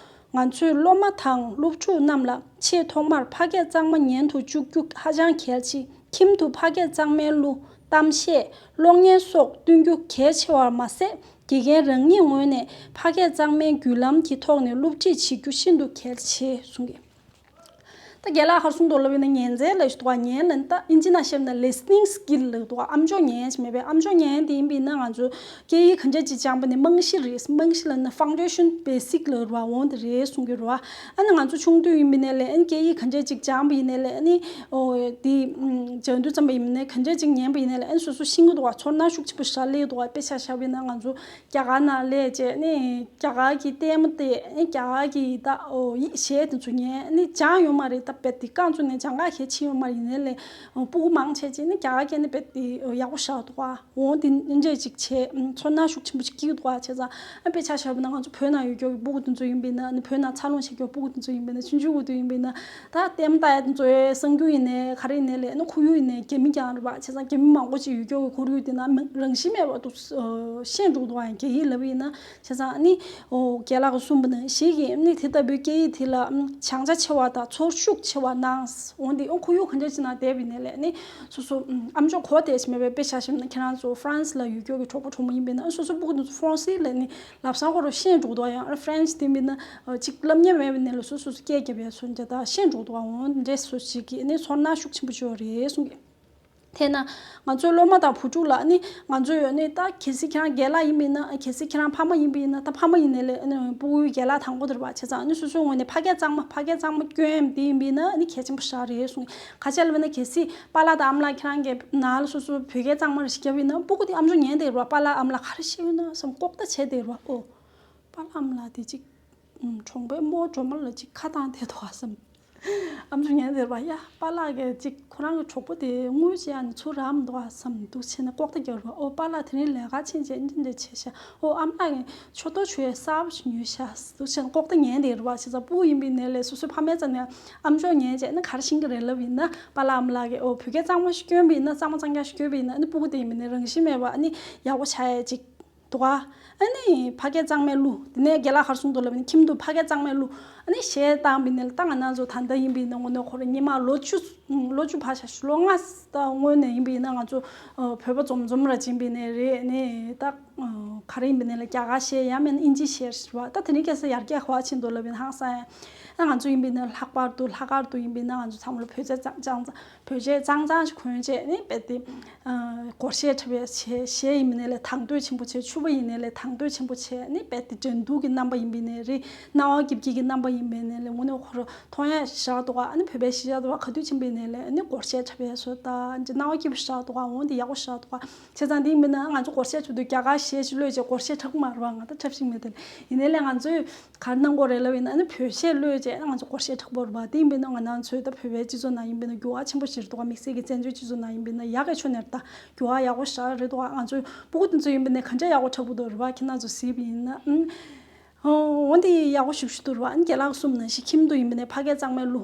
ང་ཚོས་སློབ་མ་དང་སློབ་ཕྲུག་རྣམས་ལ་ཆེས་ཐོག་མར་ཕ་སྐད་གཙང་མ་ཉན་དུ་བཅུག་རྒྱུ་ཧ་ཅང་གལ་ཆེ། ཁྱིམ་དུ་ཕ་སྐད་གཙང་མའི་གླུ། གཏམ་བཤད། གློག་བརྙན་སོགས་སྟོན་རྒྱུ་གལ་ཆེ་བར་མ་ཟད། དགེ་རྒན་རང་ཉིད་ངོས་ནས་ཕ་སྐད་གཙང་མའི་བརྒྱུད་ལམ་གྱི་ཐོག་ནས་སློབ་ཁྲིད་བྱེད་རྒྱུ་ཤིན་ཏུ་གལ་ཆེ་གསུངས་ཀྱི། ད་རྒན་ལགས་ག་རེ་གསུངས་འདུག་ལབ་ཡིན་ན་ཉན་རྩལ་ལབ་ཞིག་འདུག་ག་ཉན་ལབ་ན་ད་ཨིན་ཇི་ནང་བཤད་ན་listening skill ལབ་འདུག་ག་ཨམ་ཅོག་ཉན་ཞིག་མེད་པས། ཨམ་ཅོག་ཉན་དེ་ཡིན་པས་ན་ང་ཚོ་སྐད་ཡིག་གང་འདྲ་ཅིག་སྦྱངས་པ་ནི་རྨང་གཞི་རེད། རྨང་གཞི་ལབ་ན་foundation basic ལབ་རེད་བ། འོང་དེ་རེད་གསུང་གི་རེད་བ། ཨ་ནི་ང་ཚོ་ཆུང་དུས་ཡིན་པས་ན་ལས་ཨ་ནི་སྐད་ཡིག་གང་འདྲ་ཅིག་སྦྱངས་པ་ཡིན་ན་ལས་ཨ་ནི་ཨོ་དེ་སྦྱང་དུས་ཙམ་པ་ཡིན་པས་ན་གང་འདྲ་ཅིག་ཉན་པ་ཡིན་ན་ལས་ཨ་ནི་སོ་སོ་ཤེས་ཀྱི་འདུག་བ། ཚོར་སྣང་ཤུགས་ཆེན་པོ་ཞིག་སླེབས་འདུག་བ། དཔེ་ཆ་བཞག་པ་ཡིན་ན་ང་ཚོ་རྒྱ་གར་ནང་སླེབས་བྱས་ནས་རྒྱ་གར་གྱི་ལྟད་མོ་དེ་ཨ་ནི་རྒྱ་གར་གྱི་ད་ཨོ་ཡིག་གཞས་དེ་ཚོ་ཉན། ཨ་ནི་སྦྱངས་ཡོད་མ་རེད། ད་ རྦད་དེ་རྐང་བཙུགས་ནས་སྦྱང་ག་ཞེ་ཕྱིན་ཡོད་མ་རེད། ཡིན་ནའི་ལས་སྤུ་གུ་མང་ཆེ་ཅིག་ནི་རྒྱ་གར་སྐད་ནི་རྦད་དེ་ཡག་པོ་ཤར་འདུག་ག་འོ་འདི་འདྲས་ཅིག་བྱས། ཚོར་སྣང་ཤུགས་ཆེན་པོ་ཅིག་སྐྱེ་གི་འདུག་ག་བྱས་ཙང་ཨ་དཔེ་ཆ་བཞག་པ་ན་ང་ཚོ་བོད་ནང་ཡོད་ཀྱོག་གི་སྤུ་གུ་དེ་ཚོ་ཡིན་པས་ན། ཨ་ནི་བོད་ནང་འཚར་ལོངས་བྱེད་ཀྱོག་སྤུ་གུ་དེ་ཚོ་ཡིན་པས་ན། ཆུང་ཆུང་གི་དུས་ཡིན་པས་ན། ད་ལྟད་མོ་ལྟ་ཡ་དེ་ཚོའི་གསར་འགྱུར་ཡིན་ནའི་ག་རེ་ཡིན་ནའི་ལས་ཨ་ནི་ཁོར་ཡུག་ཡིན་ནའི་རྒྱ་མི་རྐྱང་རེད་པ། བྱས་ཙང་རྒྱ་མི་མང་པོ་ཅིག་ཡོད་ཀྱོག་གི་ཁོར་ཡུག་དེ་ན་མི་རང་བཞིན་མེད་པར་དུ་ཤེས་འགྲོ་གི་འདུག་ག་ཡང་རྒྱ་ཡིག་ལབ་པ་ཡིན་ན། བྱས་ཙང་ཨ་ནི་འོ་རྒན་ལགས་ཀྱིས་གསུངས་པ་ནང་བཞིན་གྱི་ཨ་ནི་དེ་ལྟ་བུའི་སྐད་ཡིག་དེ་ལ་ཨམ་བྱང་ཆ་ཆེ་བ་དང་ཚོར་ཤུགས་ཆེ་བ་གནང་། འོ་འདི་ཨོ་ཁོར་ཡུག་ག་འདྲ་ཅིག་ནང་བསྡད་པ་ཡིན་ནའི་ལས་ཨ་ནི་སོ་སོ་ཨམ་ཨ་མཆོག་གོ་བདེ་ཞིག་མེད་པའི། དཔེ་ཆ་བཞག་ན་ཁྱེད་རང་ཚོ་ཧྥ་རན་སི་ལ་ཡོད་ཀྱོག་གི་གྲོགས་པོ་གྲོགས་མོ་ཡིན་པས་ན། ཨ་སོ་སོ་སྤུ་གུ་དེ་ཚོ་ཧྥ་རན་སི་ལ་ནི་ལབ་སང་ཁོ་རང་ཤེས་འགྲོ་གི་འདུག་ག་ཡང་ཧྥ་རན་སི་དེ་ཡིན་པས་ན་ཅིག་ལབ་མཁན་མེད་པ་ཡིན་ནའི་ལས་སོ་སོ་སོ་སྐད་རྒྱབ་ཡ་སོ་འདྲ་ད་ཤེས་འགྲོ་གི་འདུག་ག་འོ་འདྲས་སོ་ཞིག་གི་ཨ་ནི་ཚོར་སྣང་ཤུགས་ཆེན་པོ་ཅིག་ཡོད་རེད་གསུང་གི། དེས་ན་ང་ཚོའི་སློབ་མ་དང་བུ་ཕྲུག་ལ་ནི་ང་ཚོས་ཡོད་ནི་ད་གལ་སྲིད་ཁྱེད་རང་རྒན་ལགས་ཡིན་པ་ཡིན་ན། གལ་སྲིད་ཁྱེད་རང་ཕ་མ་ཡིན་པ་ཡིན་ན། ད་ཕ་མ་ཡིན་ནའི་ལས་ཨ་ནི་སྤུ་གུའི་རྒན་ལགས་དང་པོ་དེ་རེད་པ། བྱས་ཙང་ཨ་ནི་སོ་སོའི་ངོས་ནས་ཕ་སྐད་གཙང་མ་ཕ་སྐད་གཙང་མ་སྐྱོན་ཡ་དེ་ཡིན་པ་ཡིན་ན་ཨ་ནི་གལ་ཆེན་པོ་ཞེ་དྲག་རེད་གསུངས། ག་རེ་ལབ་ན་གལ་སྲིད་པཱ་ལགས་དང་ཨ་མ་ལགས་ཁྱེད་རང་གི་ནང་ལ་སོ་སོ་བོད་སྐད་གཙང་མ་རེ་ཞིག་བརྒྱབ་པ་ཡིན་ན་སྤུ་གུ་དེ་ཨ་མཆོག་ཉན་བསྡད་རེད་པ། པཱ་ལགས་ཨ་མ་ལགས་ག་རེ་བཤད་ཡོད་ན་བསམ་ལྐོག་བརྡ་བྱས་བསྡད་རེད་པ། ཨོ་པཱ་ལགས་ཨ་མ་ལགས་དེ་ཅིག་གྲོང་པའི་རྨོ་གྲོ་མ་ལ་ཅིག་ཁ་བཏང་བསྡད་འདུག་ག་བསམ། ཨ་མཆོག་ཉན་བསྡད་རེད་པ། ཡ་པཱ་ལགས་ཀྱིས་ཅིག་ཁོ་རང་གི་གྲོགས་པོ་དེ་དངུལ་ཅིག་ཨ་ནི་ཚུར་རག་མི་འདུག་ག་བསམ། འདུག་བྱས་ནས་ལྐོག་བརྡ་རྒྱག་རེད་པ། ཨོ་པཱ་ལགས་དེ་རིང་ལས་ཀ་ཕྱིན་བྱས་འདི་འདྲ་བྱས་ཤག་ཨོ་ཨ་མ་ལགས་ཀྱིས་མཆོད་གཏོར་ཞུ་ཡས་གསར་པ་ཞིག་ཉོས་ཤག་འདུག་བྱས་ནས་ལྐོག་བརྡ་ཉན་བསྡད་རེད་པ། བྱས་ཙང་སྤུ་གུ་ཡིན་པ་ཡིན་ནའི་ལས་སོ་སོའི་ཕ་མའི་རྩ་ནས་ཨ་མཆོག་ཉན་བྱས་ཨ་ནི་ག་རེ་ཤེས་ཀྱི་རེད་ལབ་ཡིན་ན། པཱ་ལགས་ཨ་མ་ལགས་ཀྱིས་ཨོ་བོད་སྐད་གཙང་མ་ཞིག་སྐྱོན་པ་ཡིན་ན། གཙང་མ་གཙང་རྐྱང་ཞིག་སྐྱོན་པ་ཡིན་ན་ཨ་ནི་སྤུ་གུ་དེ་ཡིན་པ་ཡིན་ནའི་རང་བཞིན་མེད་པ་ཨ་ནི་ཡག་པོ་ཆགས་ཡས་ཅིག་འདུག་ག་ཨ་ནི་ཕ་སྐད་གཙང་མས་བསླུ། དེ་ནས་རྒན་ལགས་ག་རེ་གསུངས་འདུག་ལབ་ན་ཁྱིམ་དུ་ཕ་སྐད་གཙང་མས་བསླུ། ཨ་ནི་གཞས་བཏང་བ་ཡིན་ནའི་ད་ང་རང་ཚོ་ད་ལྟ་ཡིན་པ་ཡིན་ན་དངོས་གནས་ཁོ་རང་སྔོན་མ་ལོ་བཅུ་ལོ་བཅུ་ཕར་བཞག་ལོ་ལྔ་ད་སྔོན་ནས་ཡིན་པ་ཡིན་ན་ང་ཚོ་བོད་པ་འཛོམས་འཛོམས་ར་ཅིག་ཡིན་པ་ཡིན་ནའི་རེད། ཨ་ནི་ད་ག་རེ་ཡིན་པ་ཡིན་ནའི་རྒྱ་གར་གཞས་ཡང་མིན་ན་ཨིན་ཇི་གཞས་རེད་པ། ད་དེ་རིང་ཁ་སང་ཡར་རྒྱས་ག་པར་ཕྱིན་འདུག་ལབ་ཡིན་ན་ཧང་སང་ཡ། ཨ་ང་ཚོ་ཡིན་པ་ཡིན་ན་ལྷག་པར་དུ་ལྷག་དཀར་དུ་ཡིན་པ་ཡིན་ན་ང་ཚོ་ཚང་མ་ལ་བོད་ཆས་གཙང་གཙང་བོད་ཆས་གཙང་གཙང་ཞིག་གོན་བྱས་ནི་རྦད་དེ་སྒོར་གཞས་འཁྲབ་པའི་གཞས་གཞས་ཡིན་པ་ཡིན་ནའི་ལས་དང་དོད་ཆེན་པོ་བྱས། ཕྱུ་པ་ཡིན་ནའི་ལས་དང་དོད་ཆེན་པོ་བྱས་ནི་རྦད་དེ་འགྲན་བསྡུར་གྱི་རྣམ་པ་ཡིན་པ་ཡིན་ནའི་རེད། སྣང་བ་སྐྱིད་སྐྱིད་ཀྱི་རྣམ་པ་ཡིན་པ་ཡིན་ནའི་ལས་དངོས་གནས་ཁོ་རང་མཐོང་ཡ་ཞེ་དྲག་འདུག་ག་ཨ་ནི་བོད་པའི་གཞིས་ཆགས་དུ་བ་ག་དུས་ཕྱིན་པ་ཡིན་ནའི་ལས་ཨ་ནི་སྒོར་གཞས་འཁྲབ་པའི་བཟོ་ལྟ་ཅིག་སྣང་བ་སྐྱིད་པོ་ཞེ་དྲག་འདུག་ག་འོ་འདི་ཡག་པོ་ཞེ་དྲག་འདུག་ག་བྱས་ཙང་འདི་ཡིན་པ་ཡིན་ན་ང་ཚོ་སྒོར་གཞས་འཁྲབ་དུས་རྒྱ་གར་གཞས་ཤིག་གློད་བྱས་སྒོར་གཞས་འཁྲབ་ཀྱི་མ་རེད་པ། ང་ད་འཁྲབ་ཤེས་མེད་དེ། ཡིན་ནའི་ལས་ང་ཚོས་ག་རེ་གནང་དགོས་རེད་ལབ་ཡིན་ན་ཨ་ནི་བོད་གཞས་གློད་བྱས་ང་ཚོ་སྒོར་གཞས་འཁྲབ་དགོས་རེད་པ། དེ་ཡིན་པས་ན་ང་རང་ཚོའི་ད་བོད་པའི་སྤྱི་ཚོགས་ནང་ཡིན་པས་ན་འགྱུར་བ་ཆེན་པོ་ཞིག་རེད་འདུག་ག་དམིགས་བསལ་གྱི་བཙན་བྱོལ་སྤྱི་ཚོགས་ནང་ཡིན་པས་ན་ཡག་གི་ཕྱོགས་ནས་ད་འགྱུར་བ་ཡག་པོ་ཞེ་དྲག་རེད་འདུག་ག་ང་ཚོའི་སྤུ་གུ་དེ་ཚོ་ཡིན་པས་ན་ག་འདྲ་ཡག་པོ་འཁྲབ་ཀྱི་འདུག་རེད་པ། ཁྱེད་རང་ཚོ་གཟིགས་པ་ཡིན་ན་ཨང་། འོ་འདི་ཡག་པོ་ཞེ་པོ་ཞིག་འདུག་རེད་པ། ཨ་ནི་རྒན་ལགས་གསུངས་ནང་བཞིན་ཁྱིམ་དུ་ཡིན་པས་ན་ཕ་སྐད་གཙང་མས་བསླུ།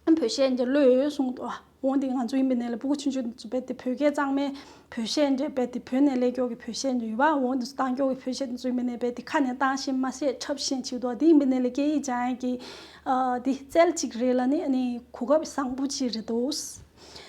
ཨ་ནི་བོད་གཞས་འདི་གློད་ཡོད་གསུངས་འདུག་འོ་འདི་ང་ཚོ་ཡིན་པས་ན་ལས་སྤུ་གུ་ཆུང་ཆུང་ཚོ་རྦད་དེ་བོད་སྐད་གཙང་མའི་བོད་གཞས་འདྲ་རྦད་དེ་བོད་ནས་སླེབས་ཀྱོག་གི་བོད་གཞས་འདྲ་ཡོད་པ། འོ་འདི་ཚོ་བཏང་ཀྱོག་གི་བོད་གཞས་འདི་ཚོ་ཡིན་པས་ན་རྦད་དེ་ཁ་ནས་བཏང་ཤེས་མ་ཤེས་འཁྲབ་ཤེས་བྱེད་འདུག་འདི་ཡིན་པས་ན་ལས་སྐད་ཡིག་སྦྱང་ཡག་གི་ཨ་འདི་རྩལ་གཅིག་རེད་ལབ་ནི་ཨ་ནི་གོ་སྐབས་བཟང་པོ་ཅིག་རེད་འདུག་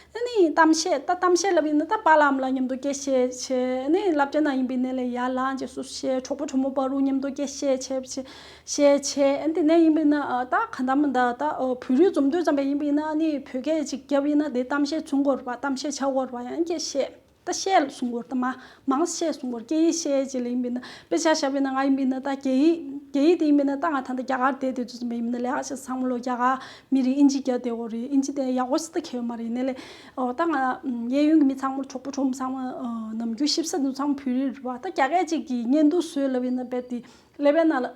ཨ་ནི་གཏམ་བཤད་ད་གཏམ་བཤད་ལབ་ཡིན་ན་ད་པཱ་ལགས་ཨ་མ་ལགས་མཉམ་དུ་སྐད་བཤད་བྱས། ཨ་ནི་སློབ་གྲྭ་ནང་ཡིན་པས་ན་ལས་ཡར་ལངས་རྗེས་སུ་བཤད། གྲོགས་པོ་གྲོགས་མོ་བར་དུ་མཉམ་དུ་སྐད་བཤད་བྱས་བྱས་བཤད་བྱས། ཨ་ནི་དེ་ནས་ཡིན་པས་ན་ཨ་ད་ག་འདྲ་མི་འདྲ་ད་ཨ་བོད་རིགས་འཛོམས་དུས་ཙམ་པ་ཡིན་པས་ན་ཨ་ནི་བོད་སྐད་ཅིག་བརྒྱབ་ཡིན་ན་དེ་གཏམ་བཤད་བྱུང་དགོས་རེད་པ། གཏམ་བཤད་བྱ་དགོས་རེད་པ། ཡང་སྐད་བཤད་ད་བཤད་གསུང་དགོས་རེད། ད་མ་མང་བཤད་གསུང་དགོས་རེད། སྐད་ཡིག་བཤད་ཅིག་ལ་ཡིན་པས་ན་དཔེ་ཆ་བཞག་པས་ན་ང་ཡིན་པས་ན་ད་རྒྱ་ཡིག་རྒྱ་ཡིག་དེ་ཡིན་པས་ན་ད་ང་ད་ལྟ་རྒྱ་གར་བསྡད་དུས་ཙམ་པ་ཡིན་པས་ན་ལས་ཀ་བྱེད་ཚང་མ་ལོ་རྒྱ་གར་མི་རིགས་ཨིན་ཇི་རྒྱག་བསྡད་ཡོད་རེད། ཨིན་ཇི་དེ་ཡག་པོ་ཞེ་དྲག་ཁེལ་ཡོད་མ་རེད། ཡིན་ནའི་ལས་ཨོ་ད་ང་གཡས་གཡོན་གྱི་མི་ཚང་མ་གྲོགས་པོ་གྲོགས་མོ་ཚང་མ་ཨ་ནམ་རྒྱུན་གཤིབ་ས་དེ་ཚང་མ་བོད་རིགས་རེད་པ། ད་རྒྱ་སྐད་ཅིག་གི་བརྙན་ཐུང་བཟོས་ལབ་ཡིན་ན་རྦད་དེ་ཀླད་པའི་ནང་ལ་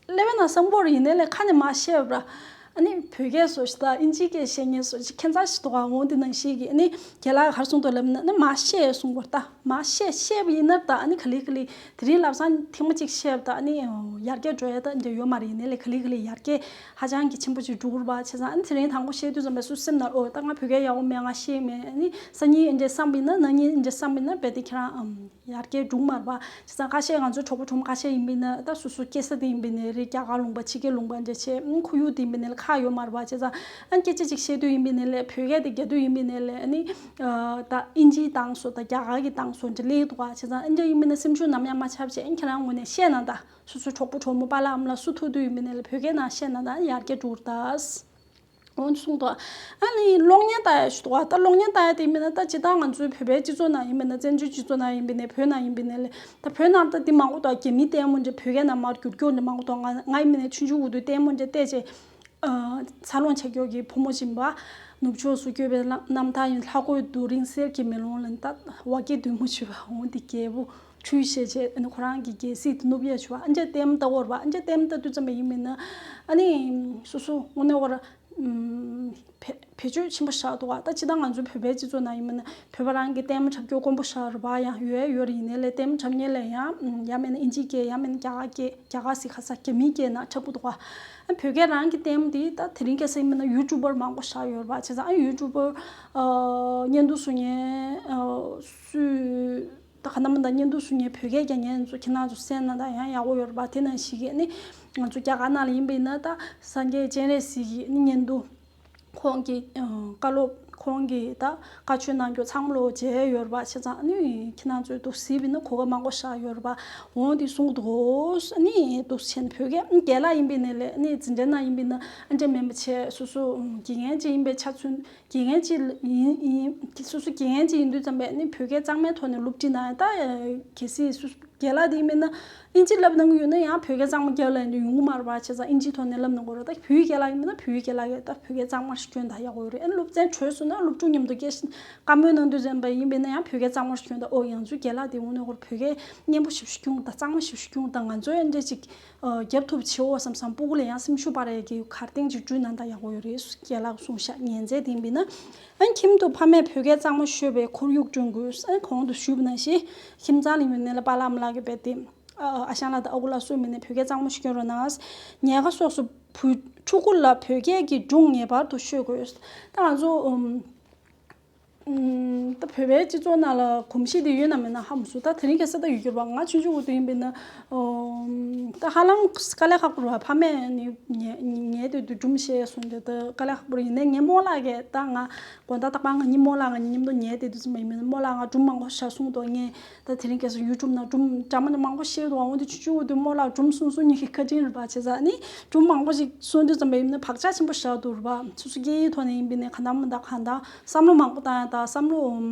ཀླད་པའི་ནང་བསམ་པོ་རེད། ཡིན་ནའི་ལས་ཁ་ནས་མར་བཤད་པ་ར། ཨ་ནི་བོད་སྐད་བཟོ་ཞིག་དང་ཨིན་ཇིའི་སྐད་བཤད་མཁན་བཟོ་ཞིག་ཁྱད་མཚར་ཞིག་འདུག་ག་འོ་འདི་ནང་བཞིན་གྱི་ཨ་ནི་རྒན་ལགས་ག་རེ་གསུངས་འདུག་ལབ་ན་ཨ་ནི་མར་བཤད་གསུང་དགོས་རེད། ད་མར་བཤད་བཤད་པ་ཡིན་ན་ད་ཨ་ནི་ག་ལེ་ག་ལེ་དེ་རིང་ལམ་སང་ཐེངས་མ་གཅིག་བཤད་པ་ད་ཨ་ནི་ཡར་རྒྱས་འགྲོ་ཡ་ད་འདི་ཡོད་མ་རེད། ཡིན་ནའི་ལས་ག་ལེ་ག་ལེ་ཡར་རྒྱས་ཧ་ཅང་གི་ཆེན་པོ་ཅིག་འགྲོ་གི་རེད་པ། བྱས་ཙང་ཨ་ནི་དེ་རིང་དང་པོ་བཤད་དུས་ཙམ་པ་སུ་སེམས་ནང་ཨོ་ད་ང་བོད་སྐད་ཡག་པོ་མེད། ང་ཤེས་མེད། ཨ་ནི་སང་ཉིན་འདྲ་བསམ་པ་ཡིན་ན་གནངས་ཉིན་འདྲ་བསམ་པ་ཡིན་ན་རྦད་དེ་ཁྱེད་རང་ཨམ། ཡར་རྒྱས་འགྲོ་གི་མ་རེད་པ། བྱས་ཙང་ཁ་ཤས་ང་ཚོའི་གྲོགས་པོ་གྲོགས་མོ་ཁ་ཤས་ཡིན་པ་ཡིན་ན་ད་སོ་སོ་སྐྱེ་ས་དེ་ཡིན་པ་ཡིན་ནའི་རེད། རྒྱ་གར་ལུང་པ་ཕྱི་རྒྱལ་ལུང་པ་འདྲ་བྱས་ཨང་ཁོར་ཡུག་དེ་ཡིན་པ་ཡིན་ནའི་ཁག་ཡོད་མ་རེད་པ། བྱས་ཙང་ཨ་སྐད་ཆ་ཅིག་བཤད་དུས་ཡིན་པ་ཡིན་ནའི་ལས་བོད་སྐད་དེ་རྒྱག་དུས་ཡིན་པ་ཡིན་ནའི་ལས་ཨ་ནི་ད་ཨིན་ཇིའི་གཏམ་བཟོ་དང་རྒྱ་གར་གྱི་གཏམ་བཟོ་འདྲ་སླེབས་འདུག་ག་བྱས་ཙང་ཨ་འདྲ་ཡིན་པ་ཡིན་ན་སེམས་ཤུགས་ནམ་ཡང་མ་ཆག་བྱས། ཨ་ཁྱེད་རང་ངོས་ནས་བཤད་ན་ད་སོ་སོའི་གྲོགས་པོ་གྲོགས་མོ་པཱ་ལགས་ཨ་མ་ལགས་སུ་ཐུག་དུས་ཡིན་པ་ཡིན་ནའི་ལས་བོད་སྐད་ནང་བཤད་ན་ད་ཡར་རྒྱས་འགྲོ་གི་རེད་ད། འོ་གསུངས་འདུག་ཨ་ནི་གློག་བརྙན་ལྟ་ཡ་ཞུ་འདུག་ད་གློག་བརྙན་ལྟ་ཡ་དེ་ཡིན་པ་ན་ད་ཇི་ལྟར་ང་ཚོའི་བོད་པའི་སྤྱི་ཚོགས་ནང་ཡིན་པ་ན་བཙན་བྱོལ་སྤྱི་ཚོགས་ནང་ཡིན་པ་ནས་བོད་ནང་ཡིན་པ་ནས་ལས་ད་བོད་ནང་ད་དེ་མང་པོ་འདུག་རྒྱ་མིའི་ལྟད་མོ་འདྲ་བོད་སྐད་ནང་མར་བསྒྱུར་ཀྱོག་འདྲ་མང་པོ་འདུག་ང་ང་ཡིན་པ་ནས་ཆུང་ཆུང་འུ་དུས་ལྟད་མོ་འདྲ་བལྟས་བྱས་འཚར་ལོངས་བྱེད་ཀྱོག་གི་བུ་མོ་ཅིག་ཡིན་པ། ནུབ་ཕྱོགས་སུ་བསྐྱོད་པའི་རྣམ་ཐར་ཡིན། ལྷ་གོས་རྡོ་རིང་གསེར་གྱི་མེ་ལོང་ལ་ད་བ་སྐྱེས་བདུད་མོ་བྱོས་པ། འོ་འདི་རྒྱལ་པོ་ཁྲུས་བྱས་བྱས་ཨ་ནི་ཁོ་རང་གི་རྒྱལ་སྲིད་དེ་ནུབ་ཡ་བྱོས་པ། ཨ་འདྲ་ལྟད་མོ་ལྟ་བར་བ། ཨ་འདྲ་ལྟད་མོ་ལྟ་དུས་ཙམ་པ་ཡིན་པ་ན་ཨ་ནི་སོ་སོ་དངོས་གནས་བར། ཨུམ། བེད་བེད་སྤྱོད་ཆེན་པོ་བཞག་འདུག་ག་ད་སྤྱིར་བཏང་ང་ཚོའི་བོད་པའི་སྤྱི་ཚོགས་ནང་ཡིན་མིན་ན་བོད་པ་རང་གི་ལྟད་མོ་འཁྲབ་རྒྱུ་དཀོན་པོ་བཞག་རེད་པ། ཡང་ཡོད་ཡོད་རེད། ཡིན་ནའི་ལས་ལྟད་མོ་འཁྲབ་མཁན་ལ་ཡང་ཨུམ། ཡང་མིན་ན་ཨིན་ཇིའི་སྐད། ཡང་མིན་ན་རྒྱ་གར་སྐད། རྒྱ་གར་ཟེར་ག་ས། རྒྱ་མིའི་སྐད་ནང་འཁྲབ་ཀྱི་འདུག་ག་ཨ་བོད་སྐད་རང་གི་ལྟད་མོ་དེ་ད་དེ་རིང་ཁ་སང་ཡིན་མིན་ན་ཡུ་ཊུབ་པར་མང་པོ་བཞག་ཡོད་རེད་པ། བྱས་ཙང་ཨ་ཡུ་ཊུབ་པར་ཨ་བརྙན་ཐུང་བཟོ་མཁན་ཨ་སུས། ད་ག་ནམ་ད་བརྙན་ཐུང་བཟོ་མཁན་བོད་སྐད་རྒྱག་མཁན་ཚོ་ཁྱེད་རང་ཚོ་གསན་ན་ད་ཡང་ཡག་པོ་ཡོད་རེད་པ། དེ་ནང་བཞིན་གྱི་ནི་ང་ཚོ་རྒྱ་གར་ནང་ལ་ཡིན་པ་ཡིན་ན་ད་སངས་རྒྱས་སྤྱན་རས་གཟིགས་ཀྱི་ནི་བརྙན་ཐུང་། ཁོང་གི་ཨ་བཀའ་སློབ། ཁོང་གི་ད་བཀའ་ཆོས་གནང་རྒྱུ་ཚང་མ་ལོ་མཇལ་ཡོད་རེད་པ། བྱས་ཙང་ནི་ཁྱེད་རང་ཚོས་འདུག་གཟིགས་པ་ཡིན་ན་གོ་སྐབས་མང་པོ་བཞག་ཡོད་རེད་པ། འོ་འདི་གསུང་གི་འདུག་ནི་འདུག་བྱས་ན་བོད་སྐད་རྒན་ལགས་ཡིན་པ་ཡིན་ནའི་ལས་ནི་འཛིན་གྲྭ་ནང་ཡིན་པ་ཡིན་ན་ཨ་འདྲ་མིན་པ་བྱས། སོ་སོ་དགེ་རྒན་ཅིག་ཡིན་པའི་ཆ་མཚོན། དགེ་རྒན་ཅིག་ཡིན་ཡིན། སོ་སོ་དགེ་རྒན་ཅིག་ཡིན་དུས་ཙམ་པས་ནི་བོད་སྐད་གཙང་མའི་ཐོག་ནས་སློབ་ཁྲིད་གནང་ཡ། ད་གལ་སྲིད་སོ་སོ་རྒན་ལགས་དེ་ཡིན་མིན་ན་ཨིན་ཇི་བསླབ་གནང་གི་ཡོད་ན་ཡང་བོད་སྐད་གཙང་མ་རྒྱབ་ལ་ཡོང་གི་མ་རེད་པ། བྱས་ཙང་ཨིན་ཇིའི་ཐོག་ནས་བསླབ་གནང་དགོས་རེད། ད་བོད་ཡིག་རྒན་ལགས་ཡིན་མིན་ན་བོད་ཡིག་རྒན་ལགས་ཀྱིས་ད་བོད་སྐད་གཙང་མར་ཞིག་སྐྱོན་ད་ཡག་པོ་ཡོད་རེད། ཨ་ནི་སློབ་ཚན་གྲོལ་སོང་ན་སློབ་ཕྲུག་མཉམ་དུ་སྐད་ཆ་བཀའ་མོལ་གནང་དུས་ཙམ་པ་ཡིན་པས་ན་ཡང་བོད་སྐད་གཙང་མར་ཞིག་སྐྱོན་ད། ཨོ་ཡང་ཚོའི་རྒན་ལགས་དེ་འོ་ནས་ཧོར་བོད་སྐད་སྙན་པོ་ཞིག་ཞིག་སྐྱོན་ད། གཙང་མ་ཞིག་ཞིག་སྐྱོན་ད། ང་ཚོའི་ཨ་འདྲ་ཅིག་ཨ་རྒྱབ་ཐུབ་བྱེད་འོ་བསམ་བསམ། སྤུ་གུ་ལ་ཡང་སེམས་ཤུགས་སྤར་ཡས་ཀྱི་གར་སྟེགས་ཅིག་བསྐྲུན་གནང་ད་ཡག་པོ་ཡོད་རེད། རྒན་ལགས་གསུངས་ཤག་ཉན་མཛད་དེ་ཡིན་པས་ན། ཨ་ཁྱིམ་དུ་ཕ་མས་བོད་སྐད་གཙང་མ་ཤོད་པའི་ཁོར་ཡུག་བསྐྲུན་དགོས། ཨ་གོང་དུ་ཞུས་པ་ནང་བཞིན་ཁྱིམ་ཚང་ལ་ཡོད་ནས་ལ་པཱ་ལགས་ཨ་མ་ལགས་ཀྱིས་རྦད་དེ་ཨ་ཨ་ཞང་ལགས་དང་ཨ་ཁུ་ལགས་སུ་མིན་ནས་བོད་སྐད་གཙང་མ་ཞིག་སྐྱོན་རོགས་གནང་། ཉལ་ཁ་སོགས་སུ་བུ་ཕྲུ་གུ་ལ་བོད་སྐད་ཀྱི་སྒྲུང་ངེས་པར་དུ་ཤོད་དགོས། ད་ང་ཚོ་ཨུམ། ཨུམ། ད་བོད་པའི་སྤྱི་ཚོགས་ནང་ལ་གོམས་གཤིས་དེ་ཡོད་ན་མེད་ན་ཧ་མ་སོང་། ད་དེ་རིང་ཁ་སང་ད་ཡོད་རྒྱུ་རེད་པ། ང་ཆུང་ཆུང་དུས་ཡིན་པས་ན། ཨོ། ད་ཧ་ལམ་དཀའ་ལས་ཁག་པོ་རེད་པ། ཕ་མས་ནི་ཉལ་ཉལ་དུས་དུས་སྒྲུང་བཤད་གསུངས་ཏེ་ད་དཀའ་ལས་ཁག་པོ་རེད། ཡིན་ནའི་ངའི་རྨོ་ལགས་ཀྱིས་ད་ང་དགོང་དག་རྟག་པར་ང་གཉིས་རྨོ་ལགས་ང་གཉིས་མཉམ་དུ་ཉལ་དུས་དུས་ཙམ་པ་ཡིན་པས་ན་རྨོ་ལགས་ང་སྒྲུང་མང་པོ་བཤད་གསུངས་འདུག་ངས་ད་དེ་རིང་ཁ་སང་ཡུ་ཊུབ་ནང་སྒྲུང་འདྲ་མི་འདྲ་མང་པོ་བཤད་འདུག་འོ་དེ་ཆུང་ཆུང་དུས་རྨོ་ལགས་སྒྲུང་གསུང་གསུང་ཉིད་ཀྱི་བཀའ་དྲིན་རེད་པ། བྱས་ཙང་ནི་སྒྲུང་མང་པོ་ཞིག་གསུང་དུས་ཙམ་པ་ཡིན་ན་བག་ཆགས་ཆེན་པོ་བཞག་འདུག་རེད་པ། སོ་སོ་སྐད་ཡིག་ཐོག་ནས་ཡིན་པས་ན་གང་ལྟར་མི་འདྲ་གང་ལྟར་བསམ་བློ་མང་པོ་བཏང་ཡ་ད་བསམ་བློ་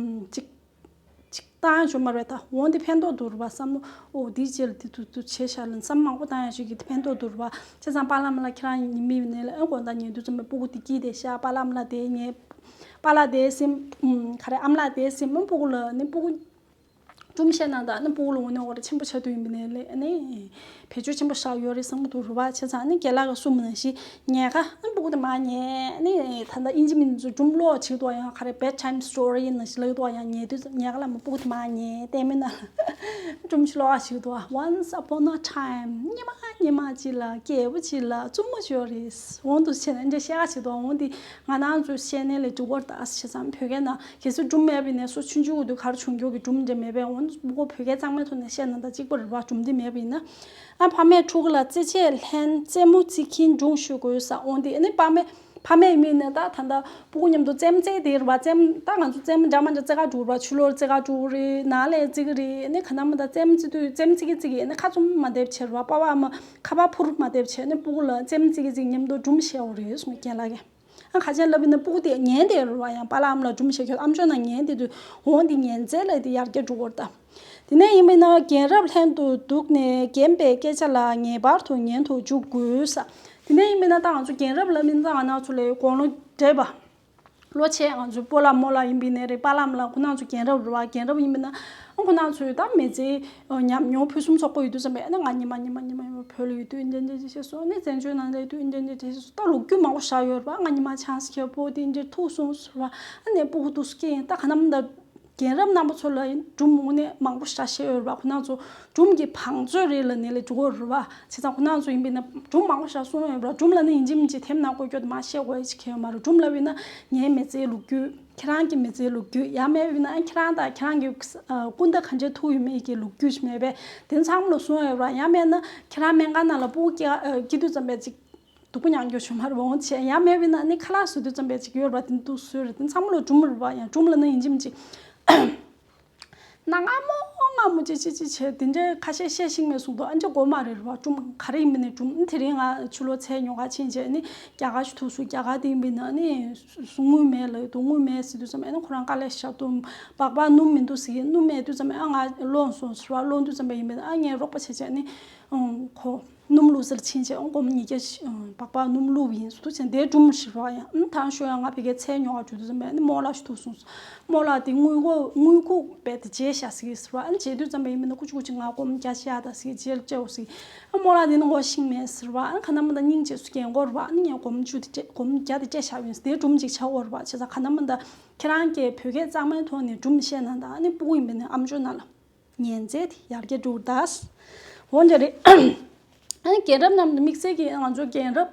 ཅིག་ཅིག་བཏང་ཡ་ཡོད་མ་རེད། ད་འོ་འདི་ཕན་ཐོགས་འདུག་རེད་པ། བསམ་བློ་ཨོ་འདིའི་རྗེས་ལ་འདི་འདུག་འདུག་བྱས་ཤག་ལ་བསམ་མང་པོ་བཏང་ཡ་ཞིག་གི་ཕན་ཐོགས་འདུག་རེད་པ། བྱས་ཙང་པཱ་ལགས་ཨ་མ་ལགས་ཁྱེད་རང་ཉི་མ་ཡིན་ནའི་ལ་ཨ་དགོང་དག་ཉལ་དུས་ཙམ་པ་སྤུ་གུ་དེ་སྐྱིད་བསྡད་ཤག་པཱ་ལགས་ཨ་མ་ལགས་དེ་ཉལ། པཱ་ལགས་དེ་སེམས་ཨུམ་ག་རེ་ཨ་མ་ལགས་དེ་སེམས་ཨ་སྤུ་གུ་ལ་ནི་སྤུ་གུ་སྒྲུང་བཤད་གནང་དང་ནི་སྤུ་གུ་ལ་འོ་ནི་འོ་རེ་ཆེན་པོ་ཆགས་དུས་ཡིན་པ་ནས་ལས་ནི་བེད་སྤྱོད་ཆེན་པོ་བཞག་ཡོད་རེད་བསམ་གྱི་འདུག་རེད་པ། བྱས་ཙང་ནི་རྒན་ལགས་ཀྱིས་གསུངས་པ་ནང་བཞིན་ཉལ་ཁ་ནི་སྤུ་གུ་དེ་མར་ཉལ་ནི་ད་ལྟ་ཨིན་ཇི་མི་ཚོ་སྒྲུང་ཀློག་བྱེད་འདུག་ཡང་ག་རེ་bedtime story ཡིན་ན་ཞིག་ལབ་འདུག་ཡང་ཉལ་དུས་ཉལ་ཁ་ལ་མ་སྤུ་གུ་དེ་མར་ཉལ་ལྟད་མོ་ན་སྒྲུང་ཞིག་ཀློག་བྱེད་འདུག Once upon a time ཉི་མ་ཉི་མ་གཅིག་ལ་རྒྱལ་པོ་གཅིག་ལ་བཙུན་མོ་ཅིག་ཡོད་རེད། འོ་འདུག་བྱས་ནས་འདྲ་བཤད་ཡ་བྱེད་འདུག་འོ་འདི་ང་རང་ཚོས་བཤད་ནས་ལས་འགྲིག་གི་རེད་ད། བྱས་ཙང་བོད་སྐད་ནང་གལ་སྲིད་སྒྲུང་མེད་པ་ཡིན་ན་སུ་ཆུང་ཆུང་དུས་ག་རེ་བྱུང་རྒྱུ་གི་སྒྲུང་འདྲ་མེད་པས། འོ་ན་སྤུ་གུ་བོད་སྐད་གཙང་མའི་ཐོག་ནས་བཤད་ན་ད་གཅིག་པ་རེད་པ། སྒྲུང་འདི་མེད་པ་ཡིན་ན། ཨ་ཕ་མས་ཕྲུ་གུ་ལ་རྩེད་ཆས་ལེན་རྩེད་མོ་རྩེ་གིན་སྒྲུང་ཤོད་དགོས་ས། འོ་འདི་ཨ་ནི་ཕ་མས་ཕ་མས་ཡིན་མིན་ནས་ད་ད་ལྟ་སྤུ་གུ་མཉམ་དུ་རྩེད་མོ་རྩེ་དེ་རེད་པ། རྩེད་མོ་ད་ང་ཚོ་རྩེད་མོ་འདྲ་མ་འདྲ་རྩེ་ག་འགྲོ་རེད་པ། ཕྱི་ལོགས་རྩེ་ག་འགྲོ་གི་རེད། ནང་ལ་རྩེ་གི་རེད། ཨ་ནི་ག་ན་མ་ད་རྩེད་མོ་རྩེ་དུས་རྩེད་མོ་རྩེ་གི་རྩེ་གི་ཨ་ནི་ཁ་བཙུམ་མ་བསྡད་བྱས་རེད་པ། པ་ཕ་མ་ཁ་པར་འཕུར་མ་བསྡད་བྱས་ཨ་ནི་སྤུ་གུ་ལ་རྩེད་མོ་རྩེ་གི་རྩེ་གི་མཉམ་དུ་སྒྲུང་བཤད་འོ་རེད་གསུངས་རྒན་ལགས་ཀྱིས། ཨ་ཁ་ཆེན་ལབ་ཡིན་ན་སྤུ་གུ་དེ་ཉན་བསྡད་རེད་པ། ཡང་པཱ་ལགས་ཨ་མ་ལགས་སྒྲུང་བཤད་ཁྱོད་ཨམ་ཅོག་ནང་ཉན་བསྡད་དུས་འོ་འདི་ཉན་རྩལ་ལ་དེ་ཡར་རྒྱས་འགྲོ་གི་རེད་ད། དེ་ནས་ཡིན་མིན་ན་རྒན་རབས་ལྷན་དུ་འདུག་ནས་རྒན་པའི་སྐད་ཆ་ལ་ངེས་པར་དུ་ཉན་དུ་འཇུག་དགོས། དེ་ནས་ཡིན་མིན་ན་ད་ང་ཚོ་རྒན་རབས་ལ་མིན་ད་ང་རང་ཚོ་ལས་དགུང་ལོ་བགྲེས་པ། ལོ་ཆེ་ང་ཚོའི་སྤོ་ལགས་རྨོ་ལགས་ཡིན་པ་ཡིན་ནའི་རེད། པཱ་ལགས་ཨ་མ་ལགས་ཁོ་རང་ཚོ་རྒན་རབས་རེད་པ། རྒན་རབས་ཡིན་པ་ཡིན་ན་ཨ་ཁོ་རང་ཚོས་ད་མི་ཚེའི་ཉམས་མྱོང་ཕུན་སུམ་ཚོགས་པོ་ཡོད་དུས་ཙམ་པས་ཨ་ནི་ང་ཉི་མ་ཉི་མ་ཉི་མ་ཉི་མ་བོད་ལ་ཡོད་དུས་འདི་འདྲ་འདྲ་བྱས་སོང་། ཨ་ནི་བཙན་བྱོལ་ནང་ལ་ཡོད་དུས་འདི་འདྲ་འདྲ་བྱས་སོང་། ད་ལོ་རྒྱུས་མང་པོ་བཞག་ཡོད་རེད་པ། ང་ཉི་མ་ཆང་ས་ཁྱེར་པོ་དེ་འདྲ་ཐུག་སོང་ཟེར་བ། ཨ་ནི་སྤུ་གུ་འདུག་སྐྱེ་ཡིན་ད་ག་ནམ་ད། རྒན་རབས་རྣམ་པ་ཚོ་ལ་སྒྲུང་དངོས་གནས་མང་པོ་ཞིག་བཤད་ཡོད་རེད་པ། ཁོ་རང་ཚོ་སྒྲུང་གི་བང་མཛོད་རེད་ལབ་ནས་ལས་འགྲོ་གི་རེད་པ། བྱས་ཙང་ཁོ་རང་ཚོ་ཡིན་པས་ན་སྒྲུང་མང་པོ་ཞིག་གསུང་ཡོད་རེད་པ། སྒྲུང་ལབ་ན་ཡིན་གཅིག་མིན་གཅིག་དེབ་ནང་བཀོད་རྒྱུ་དེ་མར་བཤད་དགོས་ཡ་ཅིག་གང་ཡང་མ་རེད། སྒྲུང་ལབ་ཡིན་ན་ངའི་མི་ཚེའི་ལོ་རྒྱུས། ཁྱེད་རང་གི་མི་ཚེའི་ལོ་རྒྱུས། ཡང་མེད་པ་ཡིན་ན་ཁྱེད་རང་དང་ཁྱེད་རང་གི་ཨ་སྐུ་ཟླ་ག་འདྲ་ཐུག་ཡོད་མེད་ཀྱི་ལོ་རྒྱུས་ཅིག་མེད་པས་དེ་ཚང་མ་ལ་གསུང་ཡོད་རེད་པ། ཡང་མེད་ན་ཁྱེད་རང་སྨན་ཁང་ནང་ལ་སྤུ་གུ་སྐྱེ་ཨ་སྐྱེ་དུས་ཙམ་པ་ཅིག་སྡུག་པོ་མྱངས་རྒྱུ་བྱུང་མ་རེད་པ། འོང་བྱས་ཡང་མེད་པ་ཡིན་ན་ནི་ཁ་ལག་བཟོ་དུས་ཙམ་པ་ཅིག་ཡོད་རེད་པ། དེ་འདུག་བཟོས་རེད། དེ་ཚང་མ་ལོ་སྒྲུང་རེད་པ། ཡང་སྒྲུང་ལབ་ན་ཡིན་གཅིག་མིན་གཅིག་གནའ་སྔ་མོ་སྔ་མོ་ཅི་ཅི་ཅི་བྱས་དེ་འདྲའི་ཁ་ཤས་བཤད་ཤེས་མེད་གསུངས་འདུག་ཨ་འདྲ་དགོས་མ་རེད་རེད་པ། སྒྲུང་ག་རེ་ཡིན་མིན་ནི་སྒྲུང་། དེ་རིང་ང་ཕྱི་ལོགས་ཚལ་ཉོ་ག་ཕྱིན་བྱས་ནི་རྒྱ་གར་ཞིག་ཐུག་སོང་། རྒྱ་གར་དེ་ཡིན་པ་ཡིན་ན་ནི་དངུལ་མེད་ལབ་འདུག་དངུལ་མེད་ཟེར་དུས་ཙམ་པ་ཨ་ནི་ཁོ་རང་དཀའ་ལས་ཞེ་དྲག་འདུག་སྦག་སྦག་སྣུམ་མི་འདུག་ཟེར་གི། སྣུམ་མེད་དུས་ཙམ་པ་ཨ་ང་སློང་སོང་ཟེར་བ། སློང་དུས་ཙམ་པ་ཡིན་པ་ཡིན་ན་ཨ་ངས་རོགས་པ་བྱས་བྱས་ནི། ཨང་། ཁོ་སྣུམ་བླུགས་སར་ཕྱིན་བྱས་ཨང་སྒོར་མོ་ཉིས་བརྒྱ་ཞིག་ཨང་སྦག་སྦག་སྣུམ་བླུགས་ཡིན་ཟེར་དུས་ཙང་དེའི་སྒྲུང་ཞིག་རོགས་ཡ། ཨང་ཐང་ཤོད་ཡ། ང་ཕ་གིར་ཚལ་ཉོ་བར་འགྲོ་དུས་ཙམ་པས་ནི་རྨོ་ལགས་ཤིག་ཐུག་སོང་། རྨོ་ལགས་དེ་དངུལ་ཁུག་དངུལ་ཁུག་རྦད་དེ་བརྗེས་བཞག་ཟེར་གི་ཟེར་བ། ཨ་ནི་བརྗེས་དུས་ཙམ་པ་ཡིན་མིན་ན་ཀུ་ཅི་ཀུ་ཅི་ང་སྒོར་མོ་བརྒྱ་ཆ་ཡ་ད་ཟེར་གི་བརྗེས་བཅའ་འོ་ཟེར་གི། ཨ་རྨོ་ལགས་དེ་ནི་ངོ་ཤེས་མེད་ཟེར་བ། ཨ་ནི་ཁ་ན་མིན་ད་སྙིང་རྗེ་སུ་རྒན་གོག་རེད་བ། ཨ་ནི་ངས་སྒོར་མོ་བཅུ་དེ་སྤྲད། སྒོར་མོ་བརྒྱ་དེ་སྤྲད་བཞག་ཡིན་ཟེར། དེའི་སྒྲུང་ཅིག་ཆགས་ཡོད་རེད་བ། བྱས་ཙང་ཁ་ན་མིན་ད་ཁྱེད་རང་གིས་བོད་སྐད་གཙང་མའི་ཐོག་ནས་སྒྲུང་བཤད་ན་ད། ཨ་ནི་སྤུ་གུ་ཡིན་པས་ནི་ཨམ་ཅོག་ནང་ལ་ཉན་མཛད་དེ་ཡར་རྒྱས་འགྲོ་གི་རེད་ད། འོ་འདྲ་རེད། ཨ་ནི་རྒན་རབས་རྣམས་དམིགས་བསལ་གྱིས་ང་ཚོ་རྒན་རབས་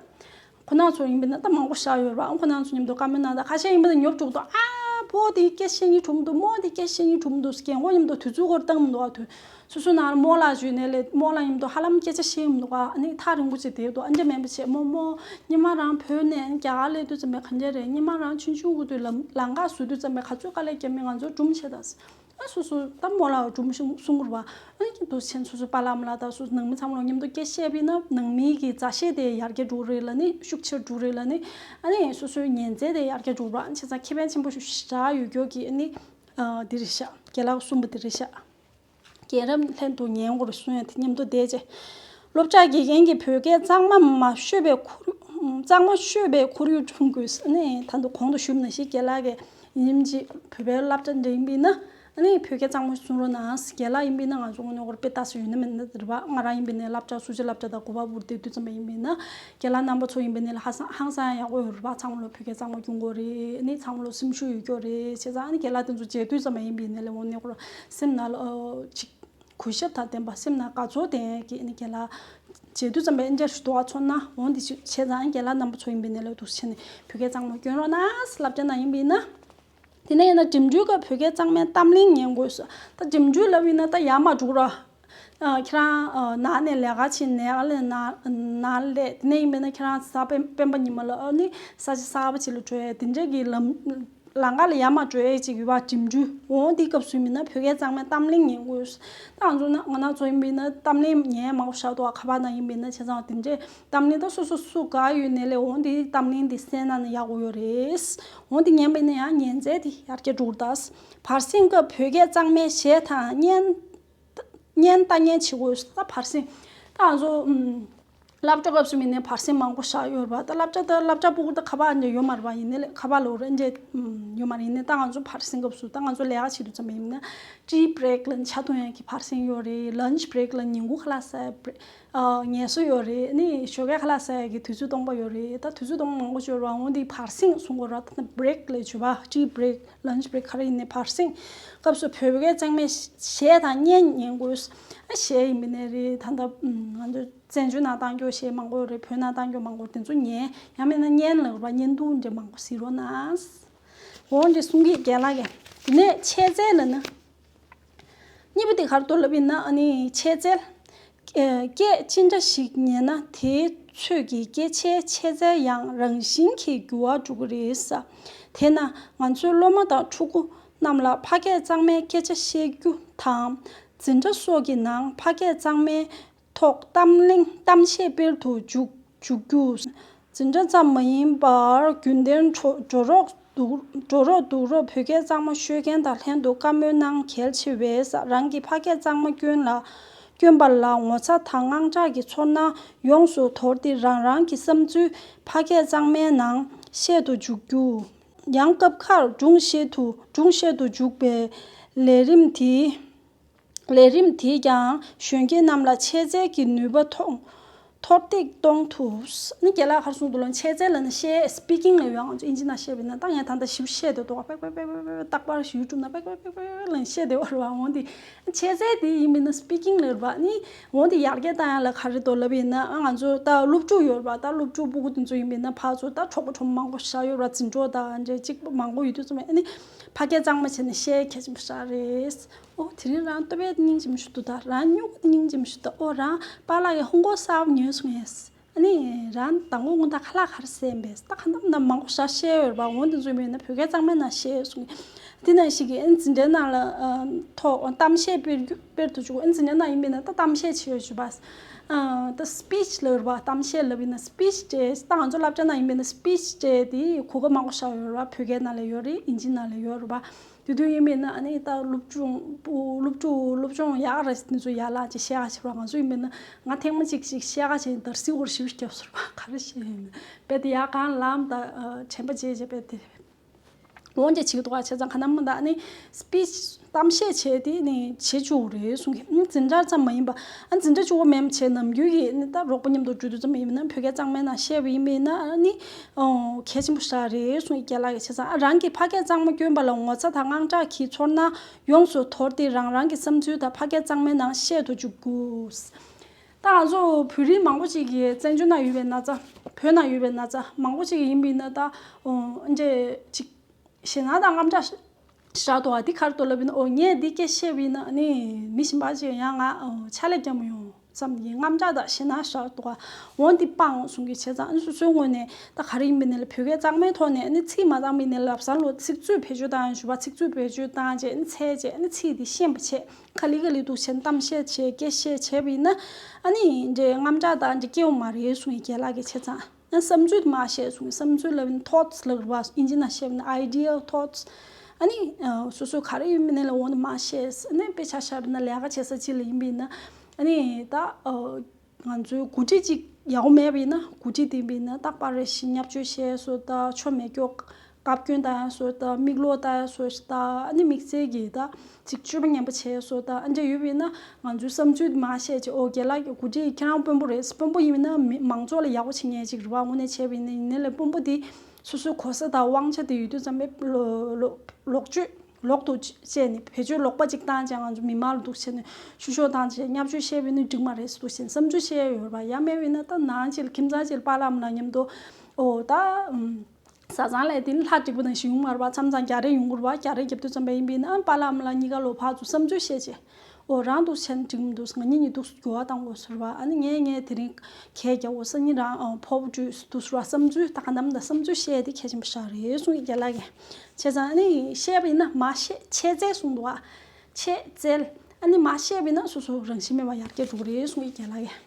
ཁོ་ན་ཚོ་ཡིན་པས་ན་ད་མང་པོ་བཞག་ཡོད་རེད་བ། ཁོ་ན་ཚོ་མཉམ་དུ་བཀའ་མོལ་གནང་། ད་ཁ་ཤས་ཡིན་པས་ན་ཉོབ་འགྲོ་གི་འདུག་ཨ་ཕོ་དེ་སྐད་བཤད་སྙིང་འདོད་མི་འདུག་རྨོ་དེ་སྐད་བཤད་སྙིང་འདོད་མི་འདུག་རྒན་གོག་མཉམ་དུ་དུས་ཚོད་སྐོར་བཏང་མི་འདུག་ཨ་དུས་སོ་སོའི་ནང་ལ་རྨོ་ལགས་བརྗོད་ནས་ལས་རྨོ་ལགས་མཉམ་དུ་ཧ་ལམ་སྐད་ཆ་བཤད་མི་འདུག་ཨ་ནི་ཐག་རིང་པོ་བྱས་བསྡད་འདུག་ཨ་འདྲ་མིན་པ་བྱས། རྨོ་རྨོ་སྔོན་མ་རང་བོད་ནས་རྒྱ་གར་སླེབས་དུས་ཙམ་པས་གང་འདྲ་རེད། སྔོན་མ་རང་ཆུང་ཆུང་གི་དུས་ལམ་ལམ་ཁ་བཟོ་དུས་ཙམ་པས་ག་ཚོད་དཀའ་ལས་བརྒྱབ་མིན་ང་ཚོར་སྒྲུང་བཤད་དང་། ཨ་སོ་སོ་ད་རྨོ་ལགས་སྒྲུང་གསུང་གསུང་གི་རེད་བ། ཨ་ནི་འདུག་སེ་སོ་སོའི་པཱ་ལགས་ཨ་མ་ལགས་དང་སོ་སོ་ནང་མི་ཚང་མ་ལ་མཉམ་དུ་སྐད་བཤད་པས་ན་ནང་མི་གི་མཛའ་བཤེས་དེ་ཡར་རྒྱས་འགྲོ་གི་རེད་ལབ་ནི། ཤུགས་ཆེར་འགྲོ་གི་རེད་ལབ་ནི། ཨ་ནི་སོ་སོའི་ཉན་ཚད་དེ་ཡར་རྒྱས་འགྲོ་གི་རེད་བ། བྱས་ཙང་ཁེ་ཕན་ཆེན་པོ་ཞིག་ཞེ་དྲག་ཡོད་རྒྱུ་གི་ཨ་ནི་ཨ་འདི་རེད་ཤག་རྒན་ལགས་གསུངས་པ་འདི་རེད་ཤག་རྒན་རབས་ལྷན་དུ་ཉན་དགོས་རེད་གསུང་ཡ་དེ་མཉམ་དུ་བསྡད་རྗེས། སློབ་གྲྭ་དགེ་རྒན་གྱིས་བོད་སྐད་གཙང་མ་མ་ཤོད་པའི་ཁོར་གཙང་མ་ཤོད་པའི་ཁོར་ཡུག་བསྐྲུན་དགོས། ཨ་ནི་ད་དུང་གོང་དུ་ཞུས་པ་ནང་བཞིན་རྒན་ལགས་ཀྱིས་ཡིན་གཅིག་བོད་པའི་སློབ་གྲྭ་འདྲ་ཡིན་པས་ན་ཨ་ནི་བོད་སྐད་གཙང་མ་གསུང་རོགས་གནང་། རྒན་ལགས་ཡིན་པས་ན་ང་ཚོ་དངོས་གནས་ཁོ་རང་དཔེ་ལྟ་སྲོལ་ཡོད་ན་མེད་ན་དེ་རེད་བ། ང་རང་ཡིན་པས་ན་སློབ་གྲྭ་སུ་ཇཱ་སློབ་གྲྭ་དང་གོ་པལ་པུར་བསྡད་དུས་ཙམ་པ་ཡིན་པས་ན་རྒན་ལགས་རྣམ་པ་ཚོ་ཡིན་པས་ན་ལ་ཧ་སང་ཧང་སང་ཡག་པོ་ཡོད་རེད་བ། ཚང་མ་ལོ་བོད་སྐད་གཙང་མ་སྐྱོན་གྱི་རེད། ཨ་ནི་ཚང་མ་ལོ་སེམས་ཤུགས་ཡོད་ཀྱི་རེད། བྱས་ཙང་ཨ་ནི་རྒན་ལགས་དེ་ཚོ་མཇལ་དུས་ཙམ་པ་ཡིན་པས་ན་ལ་འོ་ནས་ཁོ་རང་སེམས་ནང་ལ་ཨ་ཅིག་གུས་ཞབས་དང་ལྡན་པ། སེམས་ནང་དགའ་ཚོར་ལྡན་ཡག་གི་ཨ་ནི་རྒན་ལགས་མཇལ་དུས་ཙམ་པ་ཨ་འདྲ་ཞིག་འདུག་ཨ། ཚོར་སྣང་འོང་འདི་ཞིག་བྱས་ཙང་རྒན་ལགས་རྣམ་པ་ཚོ་ཡིན་པས་ན་ལ་འདུག་སེ་བྱས་ནས་བོད་སྐད་གཙང་མ་སྐྱོན་རོགས་གནང་། སློབ་གྲྭ་ནང་ཡིན་པས་ན། དེ་ནས་ཡིན་ན་འགྲིམ་འགྲུལ་སྐབས་བོད་སྐད་གཙང་མའི་གཏམ་གླེང་ཉན་དགོས་སོ། ད་འགྲིམ་འགྲུལ་ལབ་ཡིན་ན་ད་ཡར་མར་འགྲོ་ར། ཨ་ཁྱེད་རང་ཨ་ནང་ནས་ལས་ཀ་བྱེད་ནས་ཨ་ལས་ནང་ནང་ལས་དེ་ནས་ཡིན་པས་ན་ཁྱེད་རང་གཟའ་སྤེན་སྤེན་པ་ཉི་མ་ལ་ཨ་ནི་ས་ཆ་གསར་པ་ཅིག་ལ་འགྲོ་ཡས་དེ་འདྲ་གི་ལམ་ལམ་ཁ་ལ་ཡར་མར་འགྲོ་ཡས་ཅིག་ཡོད་པ། འགྲིམ་འགྲུལ་འོང་དེའི་སྐབས་སུ་ཡིན་པས་ན་བོད་སྐད་གཙང་མའི་གཏམ་གླེང་ཉན་དགོས་སོ། ད་ང་ཚོ་ན་ང་ན་ཚོ་ཡིན་པས་ན་གཏམ་གླེང་ཉན་མང་པོ་བཞག་འདུག་ཁ་པར་ནང་ཡིན་པས་ན་བྱས་ཙང་དེ་འདྲས། གཏམ་གླེང་ད་སོ་སོ་སུ་དགའ་ཡོད་ནས་ལས་འོང་དེའི་གཏམ་གླེང་དེ་གསན་གནང་ན་ཡག་པོ་ཡོད་རེད། འོང་དེ་ཉན་པས་ན་ཡང་ཉན་ཚད་དེ་ཡར་རྒྱས་འགྲོ་གི་རེད་ད། བར་གསེང་སྐབས་བོད་སྐད་གཙང་མའི་གཞས་དང་བརྙན་བརྙན་ལྟ་ཉན་བྱེད་དགོས་ད། བར་གསེང་ད་ང་ཚོ་ཨམ་སློབ་གྲྭ་སྐབས་སུ་མིན་ནས་བར་གསེང་མང་པོ་བཞག་ཡོད་རེད་པ། ད་སློབ་གྲྭ་ད་སློབ་གྲྭ་ཕྲུ་གུ་ད་ཁ་པར་འདྲ་ཡོད་མ་རེད་པ། ཡིན་ནའི་ལས་ཁ་པར་ལོ་རེ་འདྲ་ཡོད་མ་རེད། ཡིན་ནའི་ད་ང་ཚོ་བར་གསེང་སྐབས་སུ་ད་ང་ཚོ་ལས་ཀ་བྱེད་དུས་ཙམ་པ་ཡིན་ན་tea break ལ་ཆ་འཐུང་ཡག་གི་བར་གསེང་ཡོད་རེད། lunch break ལ་ཉིན་གུང་ཁ་ལག་ཟ་ཡག་break ཨ་ངལ་གསོ་ཡོད་རེད། ཨ་ནི་ཞོགས་ཀས་ཁ་ལག་ཟ་ཡག་གི་དུས་ཚོད་སྟོང་པ་ཡོད་རེད། ད་དུས་ཚོད་སྟོང་པ་མང་པོ་ཅིག་ཡོད་རེད་པ། འོ་འདི་བར་གསེང་གསུང་གི་རེད་པ། ད་break ལ་བརྗོད་པ། tea break lunch break ག་རེ་ཡིན་ནའི་བར་གསེང་སྐབས་སུ་བོད་སྐད་གཙང་མའི་གཞས་དང་བརྙན་ཉན་དགོས། ཨ་གཞས་ཡིན་པ་ནའི་རེད། ད་ལྟ་ང་ཚོ་བཙན་བྱོལ་ནང་བཏང་རྒྱུ་གཞས་མང་པོ་ཡོད་རེད། བོད་ནང་བཏང་རྒྱུ་མང་པོ་དེ་ཚོ་ཉན། ཡང་མིན་ན་བརྙན་ལབ་པ་བརྙན་ཐུང་འདྲ་མང་པོ་གཟིགས་རོགས་གནང་། འོ་འདི་གསུང་གི་རྒན་ལགས་ཀྱིས། དེ་ནས་འཆད་རྩལ་ལབ་ན། གཉིས་པ་དེ་ག་རེ་འདུག་ལབ་ཡིན་ན་ཨ་ནི་འཆད་རྩལ། ཨེ་སྐད་ཅི་འདྲ་ཞིག་ཉན་ན་དེའི་ཚོད་ཀྱིས་སྐད་ཆའི་འཆད་རྩལ་ཡང་རང་བཞིན་གྱིས་འགྱུར་བ་འགྲོ་གི་རེད་ས། དེས་ན་ང་ཚོའི་སློབ་མ་དང་ཕྲུ་གུ་རྣམས་ལ་ཕ་སྐད་གཙང་མའི་སྐད་ཆ་བཤད་རྒྱུ་དང་། འཛིན་གྲྭ་སོགས་ཀྱི་ནང་ཕ་སྐད་གཙང་མའི་ཐོག་གཏམ་གླེང་གཏམ་བཤད་སྤེལ་དུ་འཇུག་འཇུག་རྒྱུ། འཛིན་གྲྭ་ཙམ་མ་ཡིན་པར་རྒྱུན་ལྡན་འགྲོ་འགྲོ་རོགས་འདུག་འགྲོ་རོགས་འདུག་རོགས་བོད་སྐད་གཙང་མ་ཤོད་མཁན་དང་ལྷན་དུ་བཀའ་མོལ་གནང་གལ་ཆེ་བས། རང་གི་ཕ་སྐད་གཙང་མ་སྐྱོན་ལ་སྐྱོན་པ་ལ་ངོ་ཚ་དང་དངངས་སྐྲག་གི་ཚོར་སྣང་ཡོངས་སུ་དོར་ཏེ་རང་རང་གི་བསམ་ཚུལ་ཕ་སྐད་གཙང་མའི་ནང་བཤད་དུ་འཇུག་རྒྱུ། ཡང་སྐབས་ཁར་སྒྲུང་བཤད་དུ་སྒྲུང་བཤད་དུ་འཇུག་པའི་ལས་རིམ་དེའི། ལས་རིམ་དེས་ཀྱང་གཞོན་སྐྱེས་རྣམས་ལ་འཆད་རྩལ་གྱི་ནུས་པ་མཐོ་མཐོར་འདེགས་གཏོང་ཐུབ། ནི་རྒན་ལགས་ཁར་གསུངས་འདུག་ལ། འཆད་རྩལ་ལབ་ན་བཤད། སི་པི་ཀིང་ལབ་ཡོད། ང་ཚོ་ཨིན་ཇི་ནང་བཤད་པ་ཡིན་ན། ད་ངས་ད་ལྟ་ཞིབ་བཤད་དེ་འདུག་པེག་པེག་པེག་པེག་པེག་པེག་རྟག་པར་ཞུ་གྲུབ་ན་པེག་པེག་པེག་པེག་ལབ་བཤད་བསྡད་པ་རེད་བ། འོ་འདི་འཆད་རྩལ་དེ་ཡིན་མིན་ན་སི་པི་ཀིང་ལབ་རེད་བ། ནི་འོ་འདི་ཡར་རྒྱས་བཏང་ཡ་ལ་ག་རེ་འདུག་ལབ་ཡིན་ན། ང་ཚོ་ད་སློབ་ཕྲུག་ཡོད་རེད་བ། ད་སློབ་ཕྲུག་ཕྲུ་གུ་དེ་ཚོ་ཡིན་མིན་ན་ཕར་ཚུར་ད་གྲོགས་པོ་གྲོགས་མོ་མང་པོ་བཞག་ཡོད་རེད་བ། འཛིན་གྲོགས་དང་འདྲ་གཅིག་པ་མང་པོ་ཡོད་དུས་ཙམ་པ་ནི་ཕ་སྐད་གཙང་མ་བྱས་ནས་བཤད་གལ་ཆེན་པོ་ཞིག་རེད། ཨོ་དེ་རིང་རང་སྟོད་པའི་སྙིང་རྗེ་མོ་ཞིག་འདུག་ད་རང་སྨྱུག་སྙིང་རྗེ་མོ་ཞིག་འདུག་ཨོ་རང་པཱ་ལགས་ཀྱི་ཧོང་ཀོང་གསར་པ་ཉོས་སོང་ངས། ཨ་ནི་རང་མདང་དགོང་དགོང་དག་ཁ་ལག་ག་རེ་བཟས་པས། ད་ཁ་ནམ་ནམ་མང་པོ་ཞག་བཤད་ཡོད་རེད་པ། འོ་འདི་ཚོ་མིན་ན་བོད་སྐད་གཙང་མའི་ནང་བཤད་ཡོད་སོང་གི། དེ་ནང་ཞིག་གི་ཨ་ནི་འཛིན་གྲྭའི་ནང་ལ་ཨ་ཐོག་གཏམ་བཤད་སྤེལ་རྒྱུ་སྤེལ་དུ་བཅུག་ཨ་ནི་འཛིན་གྲྭའི་ནང་ཡིན་པས་ན་ད་གཏམ་བཤད་བྱེད་ཡོད་བྱུས་པ། ཨ་ད་སི་པིཆ་ལབ་རེད་པ། གཏམ་བཤད་ལབ་ཡིན་ན་སི་པིཆ་སྤྲད། ད་ང་ཚོ་སློབ་གྲྭ་ནང་ཡིན་པས་ན་སི་པིཆ་སྤྲད་དེ་གོ་སྐབས་མང་པོ་ཞིག་ཡོད་རེད་པ། བོད་སྐད་ནང་ལ་ཡོད་རེད། ཨིན་ཇི་ནང་ལ་ཡོད་རེད་པ། དེ་དུས་ཡིན་པས་ན་ཨ་ནི་ད་སློབ་སྦྱོང་སློབ་ཕྲུག་སློབ་སྦྱོང་ཡག་རེད། དེ་ཚོ་ཡར་ལངས་ཅིག་བཤད་ག་བྱེད་པ། ང་ཚོ་ཡིན་པས་ན་ང་ཐེངས་མ་གཅིག་ཅིག་བཤད་ག་བྱས་ནས་དར་སིག་བོར་ཞིབ་བརྒྱབ་སོང་རེད་པ། ག་རེ་བཤད་ཡིན་ན་རྦད་དེ་ཡར་གང་ལངས་ད་དྲན་པ་བརྗེད་བྱས་རྦད་དེ། འོང་རྒྱ་བྱེད་ཀྱི་འདུག་ག་བྱས་ཙང་ཁ་ན་མ་ད་ནི་སི་པིཆ་གཏམ་བཤད་བྱས་དེ་ནི་བྱེད་བཅུག་རེད་གསུང་གི། ཨ་འཛིན་གྲྭ་ཙམ་མ་ཡིན་པ། ཨ་འཛིན་གྲྭ་བཅུ་པ་མིན་པ་བྱས་ནམ་རྒྱུན་གྱི་ནི་ད་རོགས་པ་མཉམ་དུ་འགྲོ་དུས་ཙམ་ཡིན་ན་བོད་སྐད་གཙང་མའི་ནང་བཤད་པ་ཡིན་པས་ན་ཨ་ནི་ཨོ་གལ་ཆེན་པོ་ཞིག་རེད་གསུང་གི། རྒན་ལགས་ཀྱིས་བྱས་ཙང་ཨ་རང་གི་ཕ་སྐད་གཙང་མ་སྐྱོན་པ་ལ་ངོ་ཚ་དང་དངངས་སྐྲག་གིས་ཚོར་སྣང་ཡོངས་སུ་དོར་ཏེ་རང་རང་གི་བསམ་ཚུལ་དག་ཕ་སྐད་གཙང་མའི་ནང་བཤད་དུ་འཇུག་དགོས། ད་ང་ཚོ་བོད་རིགས་མང་པོ་ཅིག་གིས་བཙན་བྱོལ་ནང་ཡོད་པའི་ན་ཚ། བོད་ནང་ཡོད་པའི་ན་ཚ་མང་པོ་ཅིག་གིས་ཡིན་པས་ན་ད་ཨོ་འདྲས་ཅིག་ཞེད་སྣང་དང་དངངས་སྐྲག་ཞེ་དྲག་འདུག་ག་འདི་ག་རེ་འདུག་ལབ་ཡིན་ན། ཨོ་ངས་འདི་སྐད་བཤད་པ་ཡིན་ན་ནི་མི་གཞན་པ་ཅིག་ཡང་ང་ཨོ་ཕྱག་ལས་རྒྱག་མི་ཡོང་བསམ་གྱི་དངངས་སྐྲག་དང་ཞེད་སྣང་ཞེ་དྲག་འདུག་ག་འོ་འདི་སྤང་གསུང་གི། བྱས་ཙང་ཨ་ནི་སོ་སོའི་ངོས་ནས་ད་ག་རེ་ཡིན་པས་ན་ལ་བོད་སྐད་གཙང་མའི་ཐོག་ནས་ཨ་ནི་ཚིག་མ་དྭངས་པ་ཡིན་ན་ལབ་ས་ལོ་ཚིག་མཛོད་བེད་སྤྱོད་བཏང་ཞུ་བ། ཚིག་མཛོད་བེད་སྤྱོད་བཏང་བྱས་ཨ་ནི་འཚོལ་བྱས་ཨ་ནི་ཚིག་འདི་ཤེས་པ་བྱས། ག་ལེ་ག་ལེ་འདུག་བྱས་ནས་གཏམ་བཤད་བྱས་སྐད་བཤད་བྱས་པ་ཡིན་ན་ཨ་ནི་འདྲའི་དངངས་སྐྲག་དང་འདྲ་སྐྱེ་བ་མ་རེད་གསུང་གི། རྒན་ལགས་ཀྱིས་བྱས་ཙང་ཨ་བསམ་ཚུལ་མ་བཤད་གསུང་གི། བསམ་ཚུལ་ལབ་ན་ཐོཊ་སི་ལབ་རེད་པ། ཨིན་ཇི་ནང་བཤད་པ་ན་ཨའི་ཌི་ཡལ་ཐོཊ་སི། ཨ་ནི་སོ་སོ་ག་རེ་ཡིན་མིན་ལ་འོ་ན་མ་བཤད། ཨ་ནི་དཔེ་ཆ་བཞག་པ་ན་ལས་ཀ་བྱེད་ས་ཅིག་ལ་ཡིན་པ་ཡིན་ན་ཨ་ནི་ད་ང་ཚོའི་འགོ་ཁྲིད་ཅིག་ཡག་པོ་མེད་པ་ཡིན་ན། འགོ་ཁྲིད་དེ་ཡིན་པ་ཡིན་ན་རྟག་པར་རེ་བཞིན་བརྙས་བཅོས་བཤད་སོ་ད་ཆོ་མེད་སྐྱོ། བཀའ་བཀྱོན་བཏང་ཡ་སོ་ད་མིག་ལོག་བལྟ་ཡ་སོ་ད་ཨ་ནི་དམིགས་བསལ་གྱི་ད་ཅིག་སྤྱོད་པ་ངན་པ་བྱས་སོ་ད་ཨ་འདྲ་ཡོད་པ་ཡིན་ན་ང་ཚོའི་བསམ་ཚུལ་མ་བཤད་ཅིག་ཨོ་རྒན་ལགས་ཀྱི་འགོ་ཁྲིད་ཁྱེད་རང་དཔོན་པོ་རེད། དཔོན་པོ་ཡིན་པ་ཡིན་ན་མི་མང་ཚོགས་ལ་ཡག་པོ་བྱེད་མཁན་ཅིག་རེད་པ། དངོས་གནས་བྱས་པ་ཡིན་ན། ཡིན་ནའི་ལས་དཔོན་པོ་དེ་སོ་སོའི་གོ་ས་དང་དབང་ཆ་དེ་ཡོད་དུས་ཙམ་པའི་ལོ་ལོ་ལོག་སྤྱོད་ལོག་ཏུ་བྱས་ནས་བེད་སྤྱོད་ལོག་པ་ཅིག་བཏང་བྱས་ང་ཚོ་མི་མང་ལ་འདུག་བྱས་ནས་བཤུ་གཞོག་བཏང་བྱས་བརྙས་བཅོས་བཤད་པ་ཡིན་ན་འགྲིག་མ་རེད་འདུག་བྱས་ནས་བསམ་ཚུལ་བཤད་ཡོད་རེད་པ། ཡང་མེད་པ་ཡིན་ན་ད་ནང་ཆེ་ལ་ཁྱིམ་ཚང་ཆེ་ལ་པཱ་ལགས་ཨ་མ་ལགས་མཉམ་དུ་ཨོ་ད་ཨམ། བཟའ་ཚང་ལས་དེ་ནི་ལྷ་འགྲིག་པོ་ནང་བཞིན་ཡོང་མ་རེད་པ། མཚམས་མཚམས་རྒྱ་རེ་ཡོང་གི་རེད་པ། རྒྱ་རེ་རྒྱབ་དུས་ཙམ་པ་ཡིན་པས་ན་པཱ་ལགས་ཨ་མ་ལགས་གཉིས་ཀ་ལོ་ཕར་ཚུར་བསམ་ཚུལ་བཤད་བྱས། ཨོ་རང་འདུག་བྱས་ན་འགྲིག་མི་འདུག་ང་གཉིས་གཉིས་འདུག་འགྱུར་བ་བཏང་དགོས་ཟེར་བ། ཨ་ནི་ངས་ངས་དེ་རིང་གས་རྒྱག་དགོས། སང་ཉིན་རང་ཨ་ཕོར་པ་བཀྲུས་འདུག་ཟེར་བ། བསམ་ཚུལ་ད་ག་ནམ་ད་བསམ་ཚུལ་བཤད་དེ་གལ་ཆེན་པོ་ཞིག་རེད་གསུང་གི་རྒན་ལགས་ཀྱིས། བྱས་ཙང་ཨ་ནི་བཤད་པ་ཡིན་ན་མ་བཤད་འཆད་རྩལ་གསུངས་འདུག་ཨ། འཆད་རྩལ། ཨ་ནི་མ་བཤད་པ་ཡིན་ན་སོ་སོ་རང་བཞིན་མེད་པ་ཡར་རྒྱས་འགྲོ་གི་རེད་གསུང་གི་རྒན་ལགས་ཀྱིས།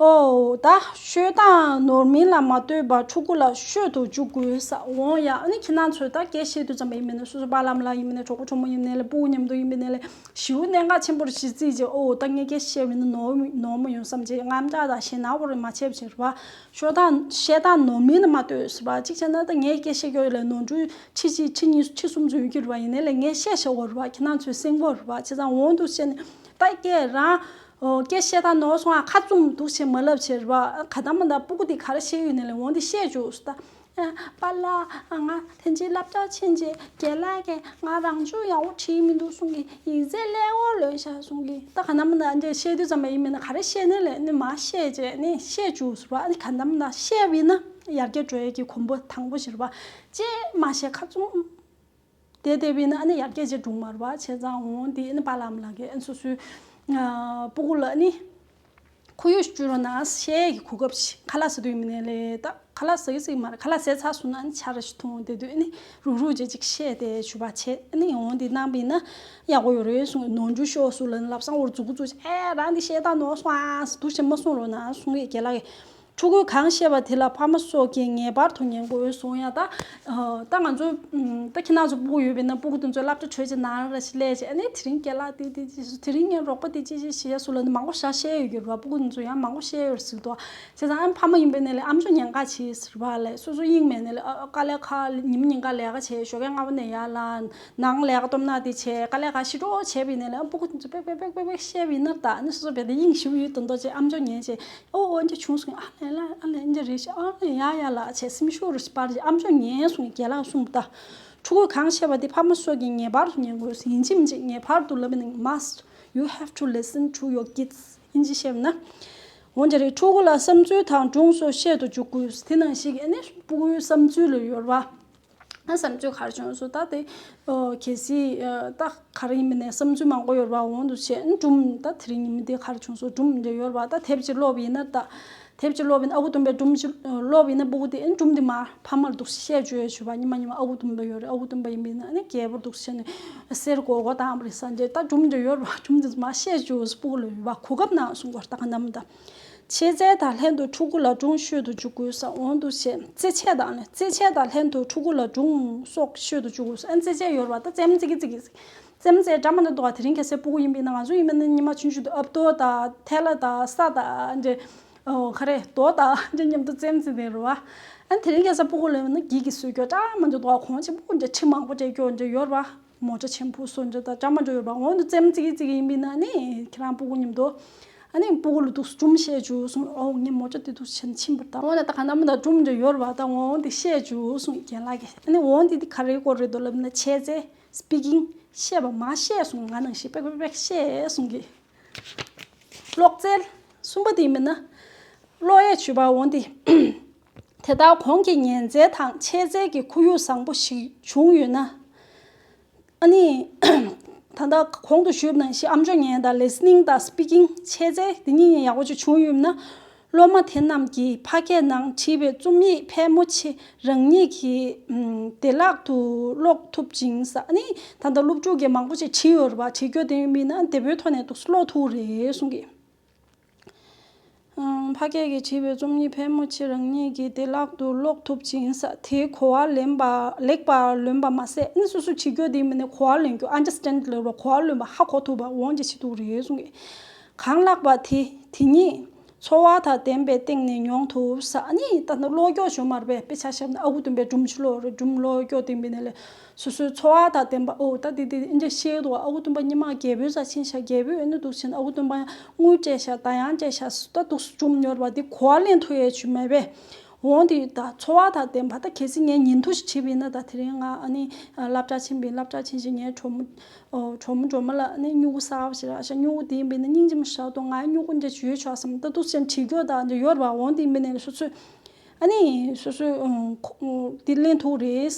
ཨོ་ད་ཤོད་སྟངས་ནོར་མིན་ལ་མ་ལྟོས་པར་ཕྲུ་གུ་ལ་ཤོད་དུ་འཇུག་དགོས་ས་འོང་ཡ། ཨ་ནི་ཁྱེད་རང་ཚོས་ད་སྐད་བཤད་དུས་ཙམ་པ་ཡིན་མིན་ན་སོ་སོ་པཱ་ལགས་ཨ་མ་ལགས་ཡིན་མིན་ན་གྲོགས་པོ་གྲོགས་མོ་ཡིན་མིན་ལ་སྤུ་གུ་མཉམ་དུ་ཡིན་མིན་ལ་ཞེ་པོ་གནད་འགག་ཆེན་པོ་རེད་ཟེར་བརྩིས་བྱས། ཨོ་ད་ངས་སྐད་བཤད་མིན་ན་ནོར་ནོར་མ་ཡོང་བསམ་བྱས་དངངས་སྐྲག་དང་ཞེད་སྣང་བོར་མ་བྱས་པ་བྱས་རེད་པ། ཤོད་སྟངས་བཤད་སྟངས་ནོར་མིན་ལ་མ་ལྟོས་ཟེར་བ། གཅིག་བྱས་ན་ད་ངས་སྐད་བཤད་རྒྱུ་ལ་ནོར་འཁྲུལ་ཁྲི་གཅིག་ཁྲི་གཉིས་ཁྲི་གསུམ་ཚོད་ཡོད་ཀྱི་རེད་པ། ཡིན་ནའི་ལས་ངས་བཤད་བཞག་པ་རེད་པ། ཁྱེད་རང་ཚོས་གསན་པ་རེད་པ། བྱས་ཙང་འོང་དུས་བཤད་ནས་ད་སྐད་རང་ཨོ་སྐད་བཤད་སྟངས་ནོར་སོང་ཨ་ཁ་བཙུམ་འདུག་བྱས་མ་ལབ་བྱས་རེད་པ། ག་ད་མ་ད་སྤུ་གུ་དེ་ག་རེ་བཤད་ཡོད་ནའི་ལས་འོང་དེ་བཤད་བཅུག་ཟེར་ད། པཱ་ལགས་ང་ཐེངས་གཅིག་སློབ་གྲྭ་ཕྱིན་རྗེས་རྒན་ལགས་ཀྱིས་ང་རང་ཚོ་ཡག་པོ་བྲིས་མི་འདུག་གསུང་གི། ཡིག་ཚད་ཀླད་ཀོར་ལོན་ཤག་གསུང་གི། ད་ག་ནམ་ན་འདྲ་བཤད་དུས་ཙམ་པ་ཡིན་མིན་ན་ག་རེ་བཤད་ནའི་ལས་ནི་མ་བཤད་བྱས་ནི་བཤད་བཅུག་ཟེར་བ། ཨ་ནི་ག་ནམ་ན་བཤད་པ་ཡིན་ན་ཡར་རྒྱས་འགྲོ་ཡས་ཀྱི་གོམ་པ་དང་པོ་ཞིག་རེད་པ། ཅེས་མ་བཤད་ཁ་བཙུམ། དེ་དེ་བས་ན་ཨ་ནི་ཡར་རྒྱས་ཅིག་འགྲོ་མ་རེད་པ། བྱས་ཙང་འོང་དེ་ཨ་ནི་པཱ་ལགས་ཨ་མ་ལགས་ཀྱིས་ཨ་ནི་སོ་སོའི་ཨ་སྤུ་གུ་ལ་ཨ་ནི་ཁོར་ཡུག་ཅིག་སྤྲད་རོགས་གནང་ཟེར་གྱི་གོ་སྐབས་ཤིག་ཁ་ལག་ཟ་དུས་མིན་ནའི་ལས་ད་ཁ་ལག་ཟ་གི་ཟ་གི་མ་རེད། ཁ་ལག་ཟས་ཚར་སོང་ན་ཨ་ནི་ཆར་ཞིག་འཐུང་། དེ་དུས་ཨ་ནི་རུག་རུག་བྱས་ཅིག་བཤད་དེ་ཞུ་བ་བྱས། ཨ་ནི་འོང་དེ་གནང་བ་ཡིན་ན་ཡག་པོ་ཡོད་རེད་གསུངས། ནོར་འཁྲུལ་ཤོར་སོང་ལབ་ན་ལབ་སང་བོར་མཛུབ་གུ་བཙུགས་བྱས། ཨེ་རང་འདི་བཤད་སྟངས་ནོར་སོང་ཨ། འདུག་བྱས་མ་གསུང་རོགས་གནང་གསུང་གི། རྒན་ལགས་ཀྱིས། ཕྲུ་གུས་གང་བཤད་པ་དེ་ལ་ཕ་མ་སོགས་ཀྱིས་ངེས་པར་དུ་ཉན་དགོས་གསུངས་ཡ། ད་ཨ་ད་ང་ཚོ་ཨམ་ད་ཁྱེད་རང་ཚོ་སྤུ་གུ་ཡོད་པས་ན་སྤུ་གུ་དེ་ཚོ་སློབ་གྲྭ་གྲོལ་རྗེས་ནང་ལ་ཞིག་སླེབས་བྱས་ཨ་ནི་དེ་རིང་རྒན་ལགས་དེ་དེ་ཅི་ཞིག་དེ་རིང་ངའི་རོགས་པ་དེ་ཅི་ཞིག་བྱས་སོང་ལབ་ནས་མང་པོ་ཞིག་བཤད་ཡོད་ཀྱི་རེད་པ། སྤུ་གུ་དེ་ཚོ་ཡང་མང་པོ་བཤད་ཡོད་རེད་ཟེར་གྱི་འདུག་བྱས་ཙང་ཨ་ཕ་མ་ཡིན་པས་ན་ལས་ཨམ་ཅོག་ཉན་ག་བྱེད་ཟེར་བ་ལས་སོ་སོ་དབྱིངས་མེད་ནས་ལས་ཨ་ཨ་དཀའ་ལས་ཁག་ཉིན་མོ་ཉིན་ག་ལས་ཀ་བྱས་ཞོགས་ཀས་སྔ་པོ་ནས་ཡར་ལངས། ནང་ལས་ཀ་སྟོབས་ན་དེ་བྱས་དཀའ་ལས་ཁག་ཞེ་དྲག་བྱས་པ་ཡིན་ན་ལས་ཨ་སྤུ་གུ་དེ་ཚོ་པེག་པེག་པེག་པེག་པེག་བཤད་པ་ཡིན་ན་ད་ཨ་ནི་སོ་སོ་རྦད་དེ་དབྱིངས་ཞུགས་ཡོད་དོ་མདོག་བྱས་ཨམ་ཅོག་ཉན་བྱས། ཨོ་ཨོ་འདི་བྱུང་སོང་། ཨ་ལས་ལ་ཨ་ལས་འདི་རེད་ཤག་ཨ་ལས་ཡ་ཡ་ལ་བྱས་སེམས་ཤུགས་རུ་སྤར་བྱས་ཨམ་ཅོག་ཉན་སོང་། རྒན་ལགས་གསུངས་པ་ལྟར། ཕྲུ་གུས་གང་བཤད་པ་དེ་ཕ་མ་སོགས་ཀྱིས་ངེས་པར་དུ་ཉན་དགོས། ཡིན་གཅིག་མིན་གཅིག་ངེས་པར་དུ་ལབ་པ་ནི་must, you have to listen to your kids. ཨིན་ཇི་བཤད་པ་ན། འོན་ཀྱང་རེད། ཕྲུ་གུ་ལ་བསམ་ཚུལ་དང་སྒྲུང་སོགས་བཤད་དུ་འཇུག་དགོས། དེ་ནང་བཞིན་གྱི་ཨ་ནི་སྤུ་གུའི་བསམ་ཚུལ་ལ་ཡོད་རེད་པ། ཨ་བསམ་ཚུལ་ག་རེ་བྱུང་སོང་ད་དེ་ཨོ་གལ་སྲིད་ཨ་ད་ག་རེ་ཡིན་མིན་ནས་བསམ་ཚུལ་མང་པོ་ཡོད་རེད་པ། འོང་དུ་བྱས་ཨ་སྒྲུང་ད་དེ་རིང་ཉིན་མོ་འདི་ག་རེ་བྱུང་སོང་སྒྲུང་འདི་ཡོད་རེད་པ། ད་དེབ་ཅིག་ཀློག་པ་ཡིན་ན་ད་ དེབ་ཅིག་ཀློག་པ་ཡིན་ན་ཨ་ཁུ་སྟོན་པའི་སྒྲུང་ཅིག་ཀློག་པ་ཡིན་ན་སྤུ་གུ་དེ་ཨ་ནི་སྒྲུང་དེ་མར་ཕ་མར་འདུག་སེ་བཤད་བཅུག་ཡ་བྱུས་པ། ཉི་མ་ཉི་མ་ཨ་ཁུ་སྟོན་པ་ཡོད་རེད། ཨ་ཁུ་སྟོན་པ་ཡིན་པ་ཡིན་ན་ཨ་ནི་རྒྱལ་པོ་འདུག་སེ་བྱས་ནས་གསེར་སྒོར་སྒོར་བཏང་བ་རེད་ཟེར་འདྲ། ད་སྒྲུང་དེ་ཡོད་རེད་པ། སྒྲུང་དེ་མར་བཤད་བཅུག་ཟེར་སྤུ་གུ་ལ་ཡོད་པ། གོ་སྐབས་གནང་གསུང་གི་རེད། ད་ག་ནམ་ད། མཆེད་རྫས་དང་ལྷན་དུ་ཕྲུ་གུ་ལ་སྒྲུང་ཤོད་དུ་འཇུག་དགོས་ས། འོང་དུ་བྱས་རྩེད་ཆས་དང་ལེན། རྩེད་ཆས་དང་ལྷན་དུ་ཕྲུ་གུ་ལ་སྒྲུང་སོགས་ཤོད་དུ་འཇུག་དགོས་ས། ཨ་ནི་རྩེད་ཆས་ཡོད་རེད་པ། ད་རྩེད་མོ་རྩེ་གི་རྩེ་གི་རྩེད་མོ་རྩེ་འདྲ་མི་འདྲ་འདུག་ག་དེ་རིང་ཁ་སང་སྤུ་གུ་ཡིན་པ་ཡིན་ན། ང་ཚོ་ཡིན་པ་ཡིན་ན་ཉི་མ་ཆུང་ཆུང་དུས་ཨབ་ཏོ་དང་ཐལ་བ་དང་ས་དང་འདྲ། ཨོ་ག་རེ་རྡོ་དང་འདྲ་མཉམ་དུ་རྩེད་མོ་རྩེ་བསྡད་རེད་པ། ཨ་ནི་དེ་རིང་ཁ་སང་སྤུ་གུ་ལ་ཡིན་ན་འགྱིག་གི་བཟོས་རྒྱུ་འདྲ་མི་འདྲ་འདུག་ག་གོང་ཆེན་པོ་འདྲ་ཁྲི་མང་པོ་འདྲ་རྒྱུ་འདྲ་ཡོད་རེད་པ། མོ་ཊ་ཆེན་པོ་བཟོ་འདྲ་དང་འདྲ་མི་འདྲ་ཡོད་པ། འོང་དུ་རྩེད་མོ་རྩེ་གི་རྩེ་གི་ཡིན་པ་ཡིན་ན་ནི་ཁྱེད་རང་སྤུ་གུ་མཉམ་དུ། ཨ་ནི་སྤུ་གུ་ལ་འདུག་སེ་སྒྲུང་བཤད་བཅུག་གསུང་། ཨོ་ངས་མོ་ཊ་དེ་འདུག་སེ་བྱས་ནས་ཕྱིན་པ་རེད། ད་འོ་ན་ད་ག་ནམ་ད་སྒྲུང་འདྲ་ཡོད་རེད་པ། ད་འོང་དེ་བཤད་བཅུག་གསུང་རྒན་ལགས་ཀྱིས། ཨ་ནི་འོང་དེ་དེ་ག་རེའི་སྐོར་རེད་འདུག་ལབ་ན་མཆེད་རྫས། སི་པི་ཀིང་། བཤད་པ་མར་བཤད་གསུང་། ང་ནང་བཞིན་པེག་པེག་པེག་བཤད་གསུང་གི། ཀློག་རྩལ། གསུམ་པ་དེ་ཡིན་པ་ཡིན་ན། ཀློག་ཡས་བྱུས་པ། འོང་དེ། དེ་ལྟར་གོང་གི་ཉན་རྩལ་དང་མཆེད་རྩལ་གྱི་ཁོར་ཡུག་བཟང་པོ་ཞིག་བྱུང་ཡོད་ན། ཨ་ནི། ད་ལྟ་གོང་དུ་ཞུས་པ་ནང་བཞིན་ཨམ་ཅོག་ཉན་དང་ལི་སི་ནིང་དང་སི་པི་ཀིང་། མཆེད་རྩལ་དེ་གཉིས་ཡག་པོ་ཅིག་བྱུང་ཡོད་ན། སློབ་མ་དེ་རྣམས་ཀྱིས་ཕ་སྐད་ནང་བྲིས་པའི་རྩོམ་ཡིག་ཕལ་མོ་ཆེ་རང་ཉིད་ཀྱིས་ཨམ་བདེ་བླག་ཏུ་ཀློག་ཐུབ་ཅིང་ཟེར། ཨ་ནི་ད་ལྟ་སློབ་ཕྲུག་གིས་མང་པོ་ཅིག་བྲིས་ཡོད་རེད་པ། བྲིས་རྒྱུ་དེ་ཡིན་པ་ཡིན་ན་བདེ་པོའི་ཐོག་ནས་འདུག་སེ་ཀློག་ཐུབ་རེད་གསུང་གི། ཨང་། ཕ་སྐད་ཀྱིས་བྲིས་པའི་རྩོམ་ཡིག་ཕལ་མོ་ཆེ་རང་ཉིད་ཀྱིས་བདེ་བླག་ཏུ་ཀློག་ཐུབ་ཅིང་ཟེར། དེ་གོ་བ་ལེན་པ། ལེགས་པར་ལོན་པ་མ་ཟད། ཨ་ནི་སོ་སོས་བྲིས་རྒྱུ་དེ་ཡིན་པ་ཡིན་ན་གོ་བ་ལེན་རྒྱུ། ཨན་ཌར་སི་ཊེན་ཌ་ལབ་རེད་པ། གོ་བ་ལོན་པ། ཧ་གོ་ཐུབ་པ། འོང་དེ་བྱེད་ཐུབ་རེད་གསུང་གི། གང་ལགས་པ་དེ་དེ་ཉིད་འཚོ་བ་དང་ལྡན་པའི་སྟེང་ནས་མྱོང་ཐུབ་ཟེར། ཨ་ནི་ད་ནི་ཀློག་རྒྱུ་ཞུ་མ་རེད་པས། དཔེ་ཆ་བཞག་ན་ཨ་ཁུ་སྟོན་པའི་སྒྲུང་ཅིག་ཀློག་རེད། སྒྲུང་ཀློག་རྒྱུ་དེ་ཡིན་པ་ཡིན་ན་ལས། སོ་སོའི་འཚོ་བ་དང་ལྡན་པ། ཨོ་ད་འདི་འདི་འདི་འདྲ་བཤད་འདུག་ཨ་ཁུ་སྟོན་པ་སྔོན་མ་རྒྱལ་པོའི་སར་ཕྱིན་ཤག་རྒྱལ་པོས་ཨ་ནི་འདུག་ཕྱིན། ཨ་ཁུ་སྟོན་པ་དངུལ་སྤྲད་ཤག་ད་ཡང་སྤྲད་ཤག་ད་འདུག་སེ་སྒྲུང་ཡོད་རེད་པ། འདི་གོ་བ་ལེན་ཐུབ་ཡས་ཅིག་མེད་པས། འོང་དེ་ད་འཚོ་བ་དང་ལྡན་པ། ད་གལ་སྲིད་ངས་ཉིན་ཐོ་ཞིག་བྲིས་པ་ཡིན་ན། ད་དེ་རིང་ང་ཨ་ནི་སློབ་གྲྭ་ཕྱིན་པ་ཡིན། སློབ་གྲྭ་ཕྱིན་བྱས་ངའི་གྲོགས་མོ་ཨོ་གྲོགས་མོ་གྲོགས་མོ་ལ་ཨ་ནི་སྨྱུ་གུ་གསར་པ་ཞིག་རག་ཤག་སྨྱུ་གུ་དེ་ཡིན་པ་ཡིན་ན་སྙིང་རྗེ་མོ་ཞིག་རག་འདུག་ང་སྨྱུ་གུ་འདྲ་ཅིག་ཡོད་ཆོག་བསམ། ད་འདུག་སེ་བྲིས་རྒྱུ་ད་འདི་ཡོད་རེད་པ། འོང་དེ་ཡིན་པ་ཡིན་ན་སོ་སོས་ཨ་ནི་སོ་སོས་ཨོ་འདི་ལེན་ཐུབ་རེད།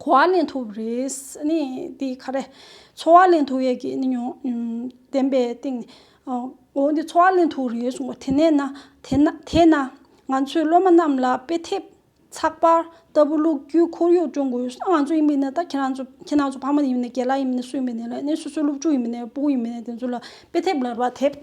གོ་བ་ལེན་ཐུབ་རེད། ཨ་ནི་དེ་ག་རེ། འཚོ་བ་ལེན་ཐུབ་ཡས་ཀྱི་ཨ་ནི་ཉོ་ཨུམ་ལྡན་པའི་སྟེང་། ཨོ་འོ་འདི་འཚོ་བ་ལེན་ཐུབ་རེད་གསུངས་པ། དེ་ནས་ན་དེ་ན་དེ་ན་ང་ཚོས་སློབ་མ་རྣམས་ལ་དཔེ་དེབ། ཚགས་པར་ལྟ་བུ་ཀློག་རྒྱུའི་ཁོར་ཡུག་བསྐྲུན་དགོས། ཨ་ང་ཚོ་ཡིན་པ་ཡིན་ན། ད་ཁྱེད་རང་ཚོ་ཁྱེད་རང་ཚོ་ཕ་མ་ཡིན་པ་ཡིན་ན། རྒན་ལགས་ཡིན་པ་ཡིན་ན། སུ་ཡིན་པ་ཡིན་ན་ལ་ནི་སོ་སོའི་སློབ་ཕྲུག་ཡིན་པ་ཡིན་ན། སྤུ་གུ་ཡིན་པ་ཡིན་ན། དེ་ཚོ་ལ་དཔེ་དེབ་ལབ་པ། དེབ་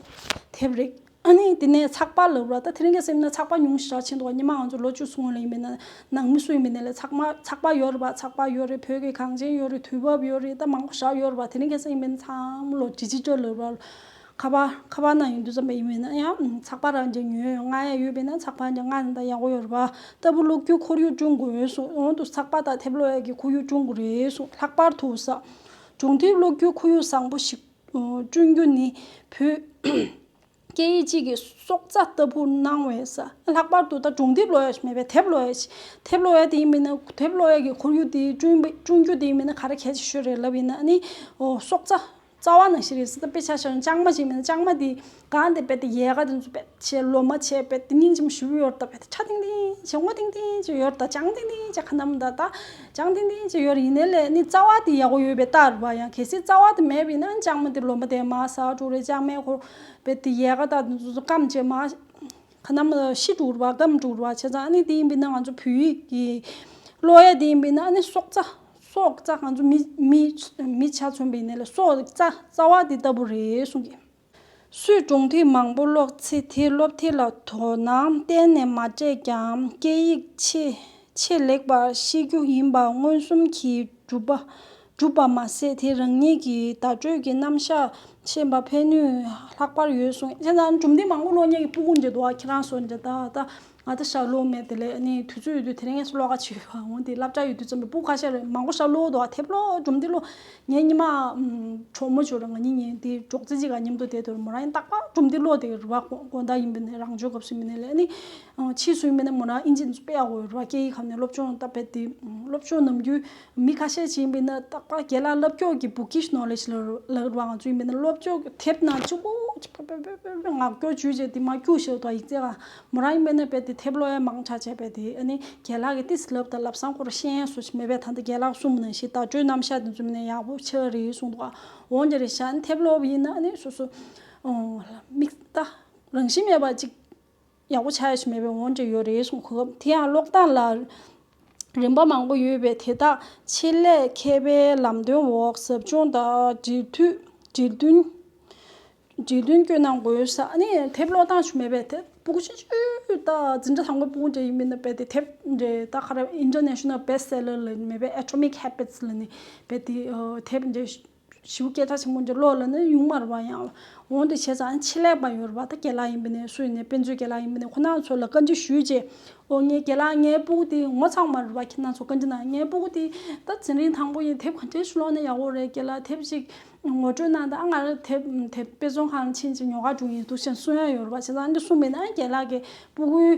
དེབ་རིགས། ཨ་ནི་དེ་ནས་ཚགས་པར་ལབ་ར། ད་དེ་རིང་ཁ་སང་ཡིན་ན་ཚགས་པར་ཉུང་ཤས་ཕྱིན་འདུག་སྔོན་མ་ང་ཚོ་ལོ་བཅུ་སོང་བ་ལ་ཡིན་པ་ཡིན་ན། ནང་མི་སུ་ཡིན་པ་ཡིན་ན་ལ་ཚགས་མ་ཚགས་པར་ཡོད་རེད་པ། ཚགས་པར་ཡོད་རེད། བོད་ཀྱི་གངས་ཅན་ཡོད་རེད། དུས་བབ་ཡོད་རེད། ད་མང་པོ་ཞིག་ཡོད་རེད་པ། དེ་རིང་ཁ་སང་ཡིན་པ་ཡིན་ན་ཚང་མ་ལོ་ཌི་ཇི་ཊལ་ལབ་ར། ཁ་པར་ཁ་པར་ནང་ཡོང་དུས་ཙམ་པ་ཡིན་པ་ཡིན་ན་ཡང་ཚགས་པར་རང་ཅིག་ཉོས་ཡོང་། མངགས་ཡ་ཡོད་པ་ཡིན་ན་ཚགས་པར་ཅིག་མངགས་ན་ད་ཡག་པོ་ཡོད་རེད་པ། ལྟ་བུ་ཀློག་རྒྱུའི་ཁོར་ཡུག་བསྐྲུན་དགོས་གསུངས། འོང་དུ་ཚགས་པར་དང་དེབ་ཀློག་ཡ་གི་ཁོར་ཡུག་བསྐྲུན་དགོས་རེད་གསུངས། ལྷག་པར་དུ་ས་སྒྲུང་དེབ་ཀློག་རྒྱུའི་ཁོར་ཡུག་བཟང་པོ་ཞིག་བསྐྲུན་རྒྱུ་ནི་བོད་སྐད་ཡིག་གཅིག་གི་སྲོག་རྩ་ལྟ་བུར་སྣང་བས་ས། ལྷག་པར་དུ་ད་སྒྲུང་དེབ་ཀློག་ཡ་ཞིག་མེད་པས། དེབ་ཀློག་ཡ་ཞིག་དེབ་ཀློག་ཡ་དེ་ཡིན་པས་ན། དེབ་ཀློག་ཡ་གི་ཁོར་ཡུག་དེ་བསྐྲུན་པ་བསྐྲུན་རྒྱུ་དེ་ཡིན་པས་ན་ག་རེ་གལ་ཆེ་ཤོས་རེད་ལབ་ཡིན་ན། ཨ་ནི་ཨོ་སྲོག་རྩ་རྩ་བ་ནང་བཞིན་རེད་ས། ད་དཔེ་ཆ་བཞག་ན་ལྕང་མ་ཅིག་ཡིན་པས་ན། ལྕང་མ་དེ་གང་དེ་རྦད་དེ་ཡལ་ག་དེ་ཚོ་རྦད་བྱས་ལོ་མ་བྱས་རྦད་དེ་སྙིང་རྗེ་མོ་ཞེ་པོ་ཡོད་རེད། ད་རྦད་དེ་ཁྲ་ཐིང་ཐིང་བྱས། སྔོ་ཐིང་ཐིང་བྱས་ཡོད་རེད། ད་ལྗང་ཐིང་ཐིང་བྱས། ཁ་ནམ་ད་ད་ལྗང་ཐིང་ཐིང་བྱས་ཡོད་རེད། ཡིན་ནའི་ལས་ནི་རྩ་བ་དེ་ཡག་པོ་ཡོད་པའི་རྟགས་རེད་པ། ཡང་གལ་སྲིད་རྩ་བ་དེ་མེད་པ་ཡིན་ན་ལྕང་མ་དེ་ལོ་མ་དེ་མར་ཟག་འགྲོ་རེད། ལྕང་མའི་ཁོ་རྦད་དེ་ཡལ་ག་ད་དེ་ཚོ་སྐམ་བྱས་མར་ཁ་ནམ་ཤི་འགྲོ་རེད་པ། སྐམ་འགྲོ་རེད་པ། བྱས་ཙང་ཨ་ནི་དེ་ཡིན་པ་ཡིན་ན་ང་ཚོ་བོད་ཡིག་གི་ཀློག་ཡ་དེ་ཡིན་པ་ཡིན་ན་ཨ་ནི་སྲོག་རྩ་སྲོག་རྩ་ང་ཚོ་མི་མི་མི་ཆ་མཚོན་པ་ཡིན་ནའི་ལས་སྲོག་རྩ་རྩ་བ་དེ་ལྟ་བུ་རེད་གསུང་གི། སུས་སྒྲུང་དེབ་མང་པོ་ཀློག་ཚེ་དེའི་སློབ་དེབ་ལ་དོ་སྣང་གཏན་ནས་མ་སྤྲད་ཀྱང་སྐད་ཡིག་ཆེས་ཆེས་ལེགས་པར་ཤེས་རྒྱུ་ཡིན་པ་མངོན་སུམ་གྱིས་གྲུབ་པ་གྲུབ་པ་མ་ཟད། དེ་རང་ཉིད་ཀྱི་བརྡ་སྤྲོད་ཀྱི་རྣམ་གཞག་ཤེས་པར་ཕན་ནུས་ལྷག་པར་ཡོད་གསུངས། བྱས་ཙང་སྒྲུང་དེབ་མང་པོ་ཀློག་མཁན་གྱི་སྤུ་གུ་འདྲ་འདུག་ཨ། ཁྱེད་རང་ཚོ་འདྲ་ད་ད། ང་ད་ཞག་ཀློག་མེད་དེ་ལས་ཨ་ནི་དུས་ཚོད་ཡོད་དུས་དེ་རིང་ངས་ཀློག་ག་བྱེད་ཡོད་པ། འོང་དེ་སློབ་གྲྭ་ཡོད་དུས་ཙམ་པའི་སྤུ་གུ་ཁ་ཤས་རེད། མང་པོ་ཞིག་ཀློག་འདུག་ཨ། དེབ་ཀློག་སྒྲུང་དེབ་ཀློག་ངའི་ཉི་མ་ཨམ་གྲོགས་མོ་ཅིག་ཡོད་རེད། ང་གཉིས་ངའི་དེ་སྒྲོག་ཙེ་གཅིག་ག་མཉམ་དུ་བསྡད་དུས་མོ་རང་ཡང་རྟག་པར་སྒྲུང་དེབ་ཀློག་བསྡད་ཀྱི་རེད་པ། དགོང་དག་ཡིན་པ་ནས་རང་ཆོས་སྐབས་སུ་ཡིན་པ་ནས་ལས་ཨ་ནི་ཨ་ཕྱིས་སུ་ཡིན་པ་ནས་མོ་རང་ཨིན་ཇི་དེ་ཚོ་དཔེ་ཡག་པོ་ཡོད་རེད་པ། སྐད་ཡིག་སྒང་ནས་སློབ་སྦྱོང་ད་དཔེ་དེ་སློབ་སྦྱོང་ནམ་རྒྱུན་མི་ཁ་ཤས་ཅིག་ཡིན་པ་ཡིན་ན་རྟག་པར་རྒན་ལགས་ལབ་ཀྱོག་གི་bookish knowledge་ལབ་ལབ་རེད་པ། ང་ཚོ་ཡིན་པ་ཡིན་ན་སློབ་སྦྱོང་གི་དེབ་ནང་གཅིག་པོ་ཅིག་ཕ་ཕ་ཕ་ཕ་ཕ་ངག་སྐྱོར་བྱས་བྱས་དེ་མར་བསྐྱུར་བཞག་འདུག་ཡིག་ཚད་ག་མོ་རང་ཡིན་པ་ཡིན་ན་དཔེ་དེ་དེབ་ཀློག་ཡ་མང་དྲགས་བྱས་པས། དེ་ཨ་ནི་རྒན་ལགས་ཀྱིས་ཏོག་ཙམ་ལབ་དང་ལབ་སང་ཁོ་རང་ཤེས་ཡ་བཟོ་ཅིག་མེད་པས། ད་ལྟ་རྒན་ལགས་གསུངས་པ་ནང་བཞིན་བརྡ་སྤྲོད་རྣམ་གཞག་དེ་ཚོ་མིན་ན་ཡག་པོ་ཆགས་རེད་གསུངས་འདུག་ག་འོ་འདྲ་རེད་ཤག་ཨ་ནི་དེབ་ཀློག་པ་ཡིན་ན་ཨ་ནི་སོ་སོ་ཨོ་དམིགས་ད་རང་བཞིན་མེད་པ་ཅིག་ཡག་པོ་ཆགས་ཡ་ཞིག་མེད་པའི་དབང་གིས་ཡོད་རེད་གསུངས། གོ་སྐབས་དེ་ཡང་ཀློག་སྟངས་ལ་རིམ་པ་མང་པོ་ཡོད་པས། དེ་དག་ཆེད་ལས་མཁས་པའི་ལམ་སྟོན་འོག་ཟབ་སྦྱོང་དང་འབྲེལ་མཐུད་འབྲེལ་མཐུན་འབྲེལ་མཐུན་བསྐྱོན་གནང་དགོས་ས། ཨ་ནི་དེབ་ཀློག་སྟངས་ཤིག་མེད་པས། དེབ་སྤུ་གུ་ཆུང་ཆུང་དང་འཛིན་གྲྭ་དང་པོའི་སྤུ་གུ་འདྲ་ཡིན་མིན་ན་དཔེ་དེ་དེབ་འདྲ་ད་ག་རེ་International Bestseller ལ་མེད་པའི་Atomic Habits ལ་ནི་དཔེ་དེ་དེབ་འདྲ་ཞིབ་སྐད་གྲགས་ཆེན་པོ་འདི་ཀློག་ལ་ནི་ཡོང་མ་རེད་པ། ཡང་འོང་དུ་བྱས་ཙང་ཆེད་ལས་པ་ཡོད་རེད་པ། ད་རྒན་ལགས་ཡིན་པ་ནས་སུ་ཡིན་ནས་དཔེ་མཛོད་རྒན་ལགས་ཡིན་པ་ནས་ཁོ་རང་ཚོ་ལ་བཀའ་འདྲི་ཞུས་རྗེས། ཨོ་ངའི་རྒན་ལགས་ངའི་སྤུ་གུ་དེ་ངོ་ཚ་མ་རེད་པ། ཁྱེད་རང་ཚོ་བཀའ་འདྲི་གནང་། ངའི་སྤུ་གུ་དེ་ད་འཛིན་རིམ་དང་པོ་ཡིན། དེབ་ག་འདྲས་ཤིག་ཀློག་ན་ཡག་པོ་རེད། རྒན་ལགས་དེབ་ཅིག་ངོ་སྤྲོད་གནང་དང་། ཨ་ང་རང་དེབ་དེབ་དཔེ་ཚོང་ཁང་ཕྱིན་ཅིག་ཉོ་ག་འགྲོ་ཡིན་འདུག་ཅེས་གསུང་ཡ་ཡོད་རེད་པ། བྱས་ཙང་འདི་གསུངས་པས་ན་རྒན་ལགས་ཀྱི་སྤུ་གུའི་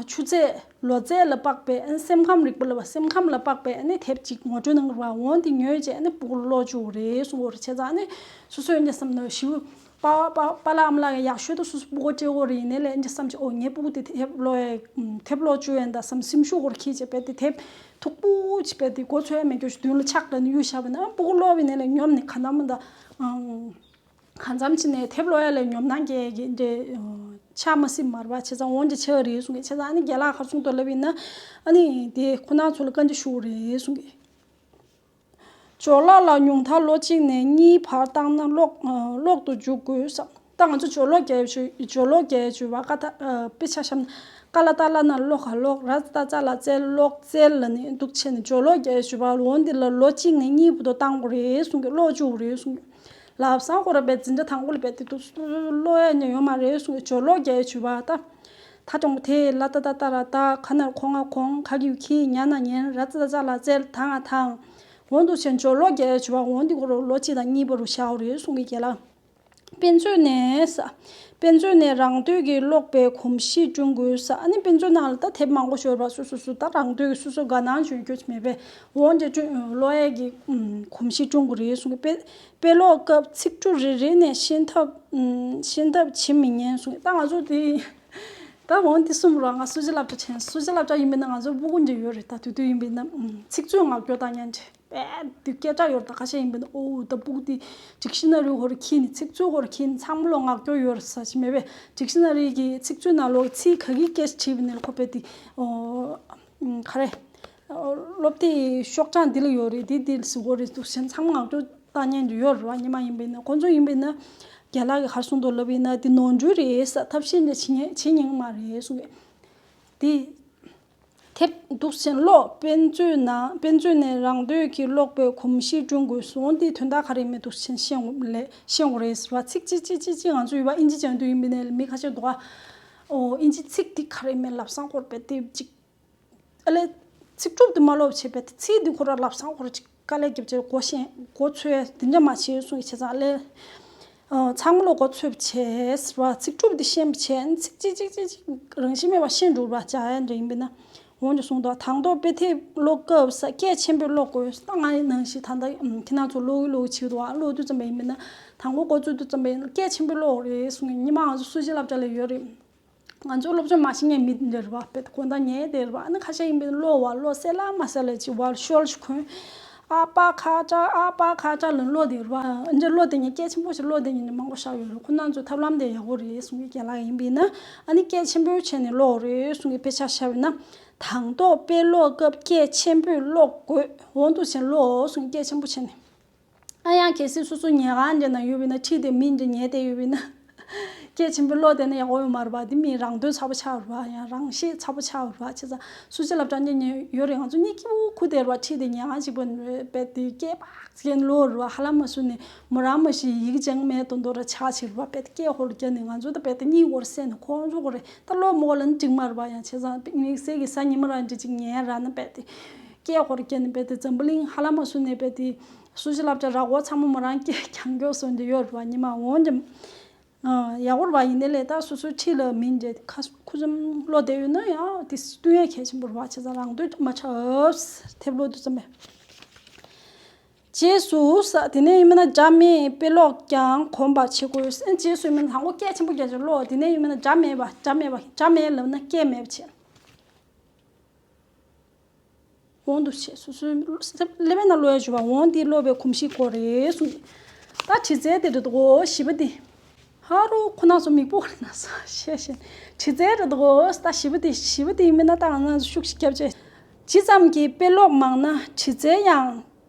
ཆུ་ཚད། ལོ་ཚད་ལ་དཔག་པའི་ཨ་ནི་སེམས་ཁམས་རིག་པ་ལ་སེམས་ཁམས་ལ་དཔག་པའི་ཨ་ནི་དེབ་ཅིག་ངོ་སྤྲོད་གནང་རོགས། འོང་དེ་ཉོས་རྗེས་ཨ་ནི་སྤུ་གུར་ཀློག་བཅུག་རེད་གསུངས་པ་རེད། བྱས་ཙང་ཨ་ནི་སོ་སོས་འདི་བསམ་ན་ཞིབ་པ་པ་པ་ལགས་ཨ་མ་ལགས་ཀྱིས་ཡག་ཤོས་དུ་སོ་སོ་སྤུ་གུར་སྤྲད་ཡོད་རེད། ཡིན་ནའི་ལས་འདི་བསམ་གྱི་ཨོ་ངའི་སྤུ་གུ་དེ་དེབ་ཀློག་ཡ་དེབ་ཀློག་བཅུག་ཡ་འདྲ་བསམ་སེམས་ཤུགས་སྐོར་གྱིས་བྱས་པས་དེ་དེབ་མཐུག་པོ་ཅིག་པས་དེ་མགོ་ཚོས་ཡ་མེད་རྒྱུ་ཞིག་མདུན་ལ་ཆགས་ལ་ནི་གཡུག་བཞག་པ་ན་སྤུ་གུ་ཀློག་པའི་ནས་ལས་ཉོབ་ནས་ག་ན་མ་འདའ། གང་འཚམ་ཅིག་ནས་དེབ་ཀློག་ཡ་ལ་ཉོབ་སྣང་སྐྱེ་གི་འདྲ་ཆགས་མ་སྲིད་མ་རེད་པ། བྱས་ཙང་འོང་ཅི་ཆེ་བ་རེད་གསུང་གི། བྱས་ཙང་ཨ་ནི་རྒན་ལགས་ག་རེ་གསུངས་འདུག་ལབ་ཡིན་ན། ཨ་ནི་དེ་ཁོ་རང་ཚོ་ལ་བཀའ་འདྲི་ཞུ་རེད་གསུང་གི། སྦྱོར་ཀློག་ལ་ཉུང་མཐར་ལོ་གཅིག་ནས་གཉིས་བར་བཏང་ན་ཀློག་ཀློག་ཏུ་འཇུག་དགོས་བསམ། ད་ང་ཚོ་སྦྱོར་ཀློག་རྒྱག་ཡ་སྦྱོར་ཀློག་རྒྱག་ཡ་སྦྱོར་བ་ཀ་ད་དཔེ་ཆ་བཤམས་ན་ཀ་ལ་ཏ་ལ་ན་ཀློ་ག་ཀློག་ར་ཙ་ཙ་ལ་ཙལ་ཀློག་ཙལ་ལ་ནི་འདུག་བྱས་ནས་སྦྱོར་ཀློག་རྒྱག་ཡ་སྦྱོར་བ་འོང་འདི་ལ་ལོ་གཅིག་ནས་གཉིས་བར་དུ་བཏང་དགོས་རེད་གསུང་གི། ཀློག་བཅུག་དགོས་རེད་གསུང་གི། ལབ་སང་ཁོ་ར་བས་འཛིན་གྲྭ་དང་པོ་ལ་བས་དེ་དུས་སུ་ཀློག་ཡ་ནི་ཡོད་མ་རེད་གསུང་གི། སྦྱོར་ཀློག་རྒྱག་ཡ་སྦྱོར་བ་ད། ད་གྲོང་དེ་ལ་ཏ་ཏ་ཏ་ར་ཏ། ག་ན་གོ་ང་གོང་། ག་གི་གུ་གི། ཉ་ན་ཉན། ར་ཙ་ཙ་ལ་ཙལ། ད་ང་དང་། འོང་འདུག་བྱས་སྦྱོར་ཀློག་རྒྱག་ཡ་སྦྱོར་བ་འོང་འདི་ཁོ་ར་ལོ་གཅིག་དང་གཉིས་བར་དུ་བཞག་དགོས་རེད་གསུང་གི། རྒན་ལགས། དཔེ་མཛོད་ནས་ས། དཔེ་མཛོད་ནས་རང་འདོད་ཀྱིས་ཀློག་པའི་གོམས་གཤིས་བསྐྲུན་དགོས་ས། ཨ་ནི་དཔེ་མཛོད་ནང་ལ་ད་དེབ་མང་པོ་ཡོད་རེད་པ། སོ་སོ་སོ་ད་རང་འདོད་ཀྱིས་སོ་སོ་དགའ་སྣང་བྱུང་རྒྱུ་མེད་པས་འོང་འདི་བསྐྲུན་ཀློག་ཡས་ཀྱི་གོམས་གཤིས་བསྐྲུན་དགོས་རེད་གསུང་གི། དཔེ་དཔེ་ཀློག་སྐབས་ཚིག་འབྲུ་རེ་རེ་ནས་ཤེས་ཐབས་ཤེས་ཐབས་བྱེད་མི་ཉན་གསུང་གི། ད་ང་ཚོ་དེ་ད་འོང་འདི་གསུམ་ར་ང་སུ་ཇི་སློབ་གྲྭ་ཆེན། སུ་ཇི་སློབ་གྲྭ་ཡིན་པས་ན་ང་ཚོ་སྤུ་གུ་འདྲ་ཡོད་རེད། ད་དུས་དུས་ཡིན་པས་ན་ཚིག་མཛོད་ངག་རྒྱུགས་བཏང་མཁན་འདྲ། དཔེ་དུས་སྐད་གྲགས་ཡོད་རེད། ད་ཁ་ཤས་ཡིན་པས་ན་ཨོ་ད་སྤུ་གུ་དེ་ཌིག་ཤི་ན་རི་ཧོར་ཁྱི་ནི་ཚིག་མཛོད་ཧོར་ཁྱི་ནི་ཚང་མ་ལོ་ངག་རྒྱུགས་ཡོད་རེད་ས་ཞིག་མེད་པས། ཌིག་ཤི་ན་རི་གི་ཚིག་མཛོད་ནང་ལོགས་ཚིག་ག་གི་སྐད་ཆ་བྲིས་པ་ནི་ཁོ་པས་དེ་ཨོ་ག་རེ་སློབ་དེབ་ཤོག་གྲངས་འདི་ལ་ཡོད་རེད། འདི་འདི་ལ་ཟེར་དགོས་རེད་འདུག་ཟེར་ཚང་མ་ངག་རྒྱུགས་བཏང་མཁན་དུ་ཡོད་རེད་པ། ཉི་མ་ཡིན་པས་ན་ཁོང་ཚོ་ཡིན་པས་ན་རྒན་ལགས་ཀྱིས་ག་རེ་གསུངས་འདུག་ལབ་ཡིན་ན་འདི་ནོར་འཁྲུལ་རེད་ས། ཐབས་ཤེས་འདི་བྱེད་ཉན་བྱེད་ཉན་གི་མ་རེད་གསུངས་གི། འདི་དེབ་འདུག་ཟེར་ཀློག་དཔེ་མཛོད་ནང་དཔེ་མཛོད་ནས་རང་འདོད་ཀྱིས་ཀློག་པའི་གོམས་གཤིས་བསྐྲུན་དགོས་སོང་། འདིའི་དོན་དག་ག་རེ་མེད་འདུག་ཟེར་ཤེས་དགོས་ལས་ཤེས་དགོས་རེད་ཟེར་བ། ཚིག་གཅིག་གཅིག་གཅིག་གཅིག་ང་ཚོ་ཡོད་པ་ཨིན་ཇི་སྦྱང་དུས་ཡིན་པས་ན་མི་ཁ་ཤས་འདུག་ག་ཨོ་ཨིན་ཇི་ཚིག་འདི་ག་རེ་མེད་ལབ་སང་ཁོར་པས་དེབ་གཅིག་ཨ་ལས། ཚིག་གྲུབ་དེ་མ་ཀློག་བྱས་པས་དེ་ཚིག་འདི་ཁོ་ར་ལབ་སང་ཁོ་ར་ཅིག་དཀའ་ལས་རྒྱབ་བྱས་མགོ་ཤན་མགོ་ཚོས་དེ་འདྲ་མ་བྱེད་གསུང་གི། བྱས་ཙང་ཨ་ལས། ཨ་ཚང་མ་ལོ་མགོ་ཚོས་བྱས་ཟེར་བ། ཚིག་གྲུབ་དེ་ཤེས་བྱས་ཚིག་གཅིག་གཅིག་གཅིག་གཅིག་རང་བཞིན་མེད་པ་ཤེས་འགྲོ་བ་བྱ་ཡ་འདྲ་ཡིན་པས་ན་འོང་ཅིག་གསུངས་འདུག་དང་ཐོག་དཔེ་དེབ་ཀློག་སྐབས་ས་སྐད་ཆེན་པོས་ཀློག་དགོས། ད་ང་ཡི་ནང་བཞིན་ད་ལྟ་ཁྱེད་རང་ཚོ་ཀློག་གི་ཀློག་གི་བྱེད་འདུག་ཨ་ཀློག་དུས་ཙམ་པ་ཡིན་པས་ན་དང་པོ་མགོ་ཚོས་དུས་ཙམ་པ་ཡིན་ན་སྐད་ཆེན་པོས་ཀློག་རེད་གསུང་གི། ཉི་མ་ང་ཚོ་སུ་ཇི་སློབ་གྲྭ་ལ་ཡོད་རེད། ང་ཚོ་སློབ་སྦྱོང་མ་ཤེས་མཁན་མི་འདི་རེད་པ། དཔེ་དགོང་དག་ཉལ་བསྡད་རེད་པ། ཨ་ནི་ཁ་ཤས་ཡིན་པས་ཀློག་པ་ཀློག་གསལ་ལ་མ་གསལ་ལ་ཅིག་བར་ཤོར་ཞིག་གོན། ཨ་པ་ཁ་ཏྲ་ཨ་པ་ཁ་ཏྲ་ལ་ཀློག་བསྡད་རེད་པ། འདི་ཀློག་བསྡད་མཁན་སྐད་ཆེན་པོ་ཞིག་ཀློག་བསྡད་མཁན་ནི་མང་པོ་ཞིག་ཡོད་རེད། ཁོ་རང་ཚོའི་ཐབས་ལམ་དེ་ཡག་པོ་རེད་གསུང་གི། རྒན་ལགས་ཡིན་པས་ན་ཨ་ནི་སྐད་ཆེན་པོ་བྱས་ནས་ཀློག་རེད་གསུང་གི། དཔེ་ཆ་བཞག་པས་ན་དང་ཐོག་དཔེ་ཀློག་སྐབས་སྐད་ཆེན་པོས་ཀློག་དགོས། འོང་དུ་བྱས་ཀློག་གསུང་གི། སྐད་ཆེན་པོ་བྱས་ནས། ཨ་ཡང་གལ་སྲིད་སོ་སོ་ཉལ་ཁང་འདྲ་ན་ཡོད་པས་ན་ཁྲིད་དེ་མི་འདྲ་ཉལ་བསྡད་ཡོད་པས་ན། སྐད་ཆེན་པོས་ཀློག་བསྡད་ན་ཡག་པོ་ཡོད་མ་རེད་པ། འདི་མི་རང་དོན་ཚ་པོ་ཆགས་རེད་པ། ཡང་རང་ཤེད་ཚ་པོ་ཆགས་རེད་པ། བྱས་ཙང་སུ་ཇི་སློབ་གྲྭ་འདྲ་ཉལ་ཡོད་རེད། ང་ཚོ་གཉིད་སྐྱིད་པོ་ཁུག་བསྡད་རེད་པ། ཁྲིད་དེ་ཉལ་ཁང་གཅིག་པོ་ནས་རྦད་དེ་སྐད་པག་ཅིག་ཀློག་རེད་པ། ཧ་ལམ་མ་སུ་ནས་མོ་རང་མ་ཤི་ཡི་གེ་སྦྱང་མེད་དོན་དོ་ར་ཆགས་ཕྱིར་རེད་པ། རྦད་དེ་སྐད་ཧོར་རྒྱག་ནས་ང་ཚོ་ད་རྦད་དེ་གཉིད་ཧོར་སད་ནས་ཁོང་ཚོ་ཧོར་རེད། ད་ཀློག་མོ་ལ་ནི་འགྲིག་མ་རེད་པ། ཡང་བྱས་ཙང་དམིགས་བསལ་གྱི་གཟའ་ཉི་མ་རང་འདྲ་ཅིག་ཉལ་ར་ན་རྦད་དེ་སྐད་ཧོར་རྒྱག་ནས་རྦད་དེ་འཛམ་བུ་གླིང་ཧ་ལམ་མ་སུ་ནས་རྦད་དེ་སུ་ཇི་སློབ་གྲྭ་ར་སྐོར་ཚང་མ་མོ་རང་སྐད་རྐྱང་མགྱོགས་སོང་འདི་ཡོད་རེད་པ། ཉི་མ་འོང་འདི་ཡག་པོ་རེད་པ། ཡིན་ནའི་ལས་ད་སོ་སོའི་འཁྲིས་ལ་མི་འདྲ་ཁ་ཁུ་ཙམ་ཀློག་བསྡད་ཡོད་ན་ཡང་དེ་བསྟུན་ཡ་གལ་ཆེན་པོ་རེད་པ། བྱས་ཙང་རང་འདོད་མ་ཆགས་དེབ་ཀློག་དུས་ཙམ་པས། རྗེས་སུ་ས། དེ་ནས་ཡིན་མིན་ན་སྒྲ་མེད་དཔེ་ཀློག་ཀྱང་གོམས་པར་བྱེད་དགོས། རྗེས་སུ་ཡིན་མིན་ན་དང་པོ་སྐད་ཆེན་པོ་རྒྱག་ཅིང་ཀློག་དེ་ནས་ཡིན་མིན་ན་སྒྲ་མེད་པ། སྒྲ་མེད་པ། སྒྲ་མེད་ལབ་ན་སྐད་མེད་པ་བྱས། འོང་དུ་བྱས། སོ་སོའི་ཀླད་པའི་ནང་ཀློག་ཡ་བྱུང་བ་འོང་འདི་ཀློག་པའི་གོམས་གཤིས་དགོས་རེད་གསུངས། ད་དྲི་རྩད་དེ་རེད་འདུག་གོ། བཞི་པ་འདི། ཧ་རོ་ཁོ་ན་ཚོ་མིག་པོ་ཁོ་ན་ཚོ་ཤེས་ཤེས། དྲི་རྩད་རེད་དོ། ད་ཞི་བ་དེ་ཞི་བ་དེ་ཡིན་མིན་ན་ད་ང་ཚོ་ཤུགས་ཤིག་རྒྱབ་ཅེས། ཇི་ཙམ་གྱི་དཔེ་ཀློག་མང་ན་དྲི་རྩད་ཡང་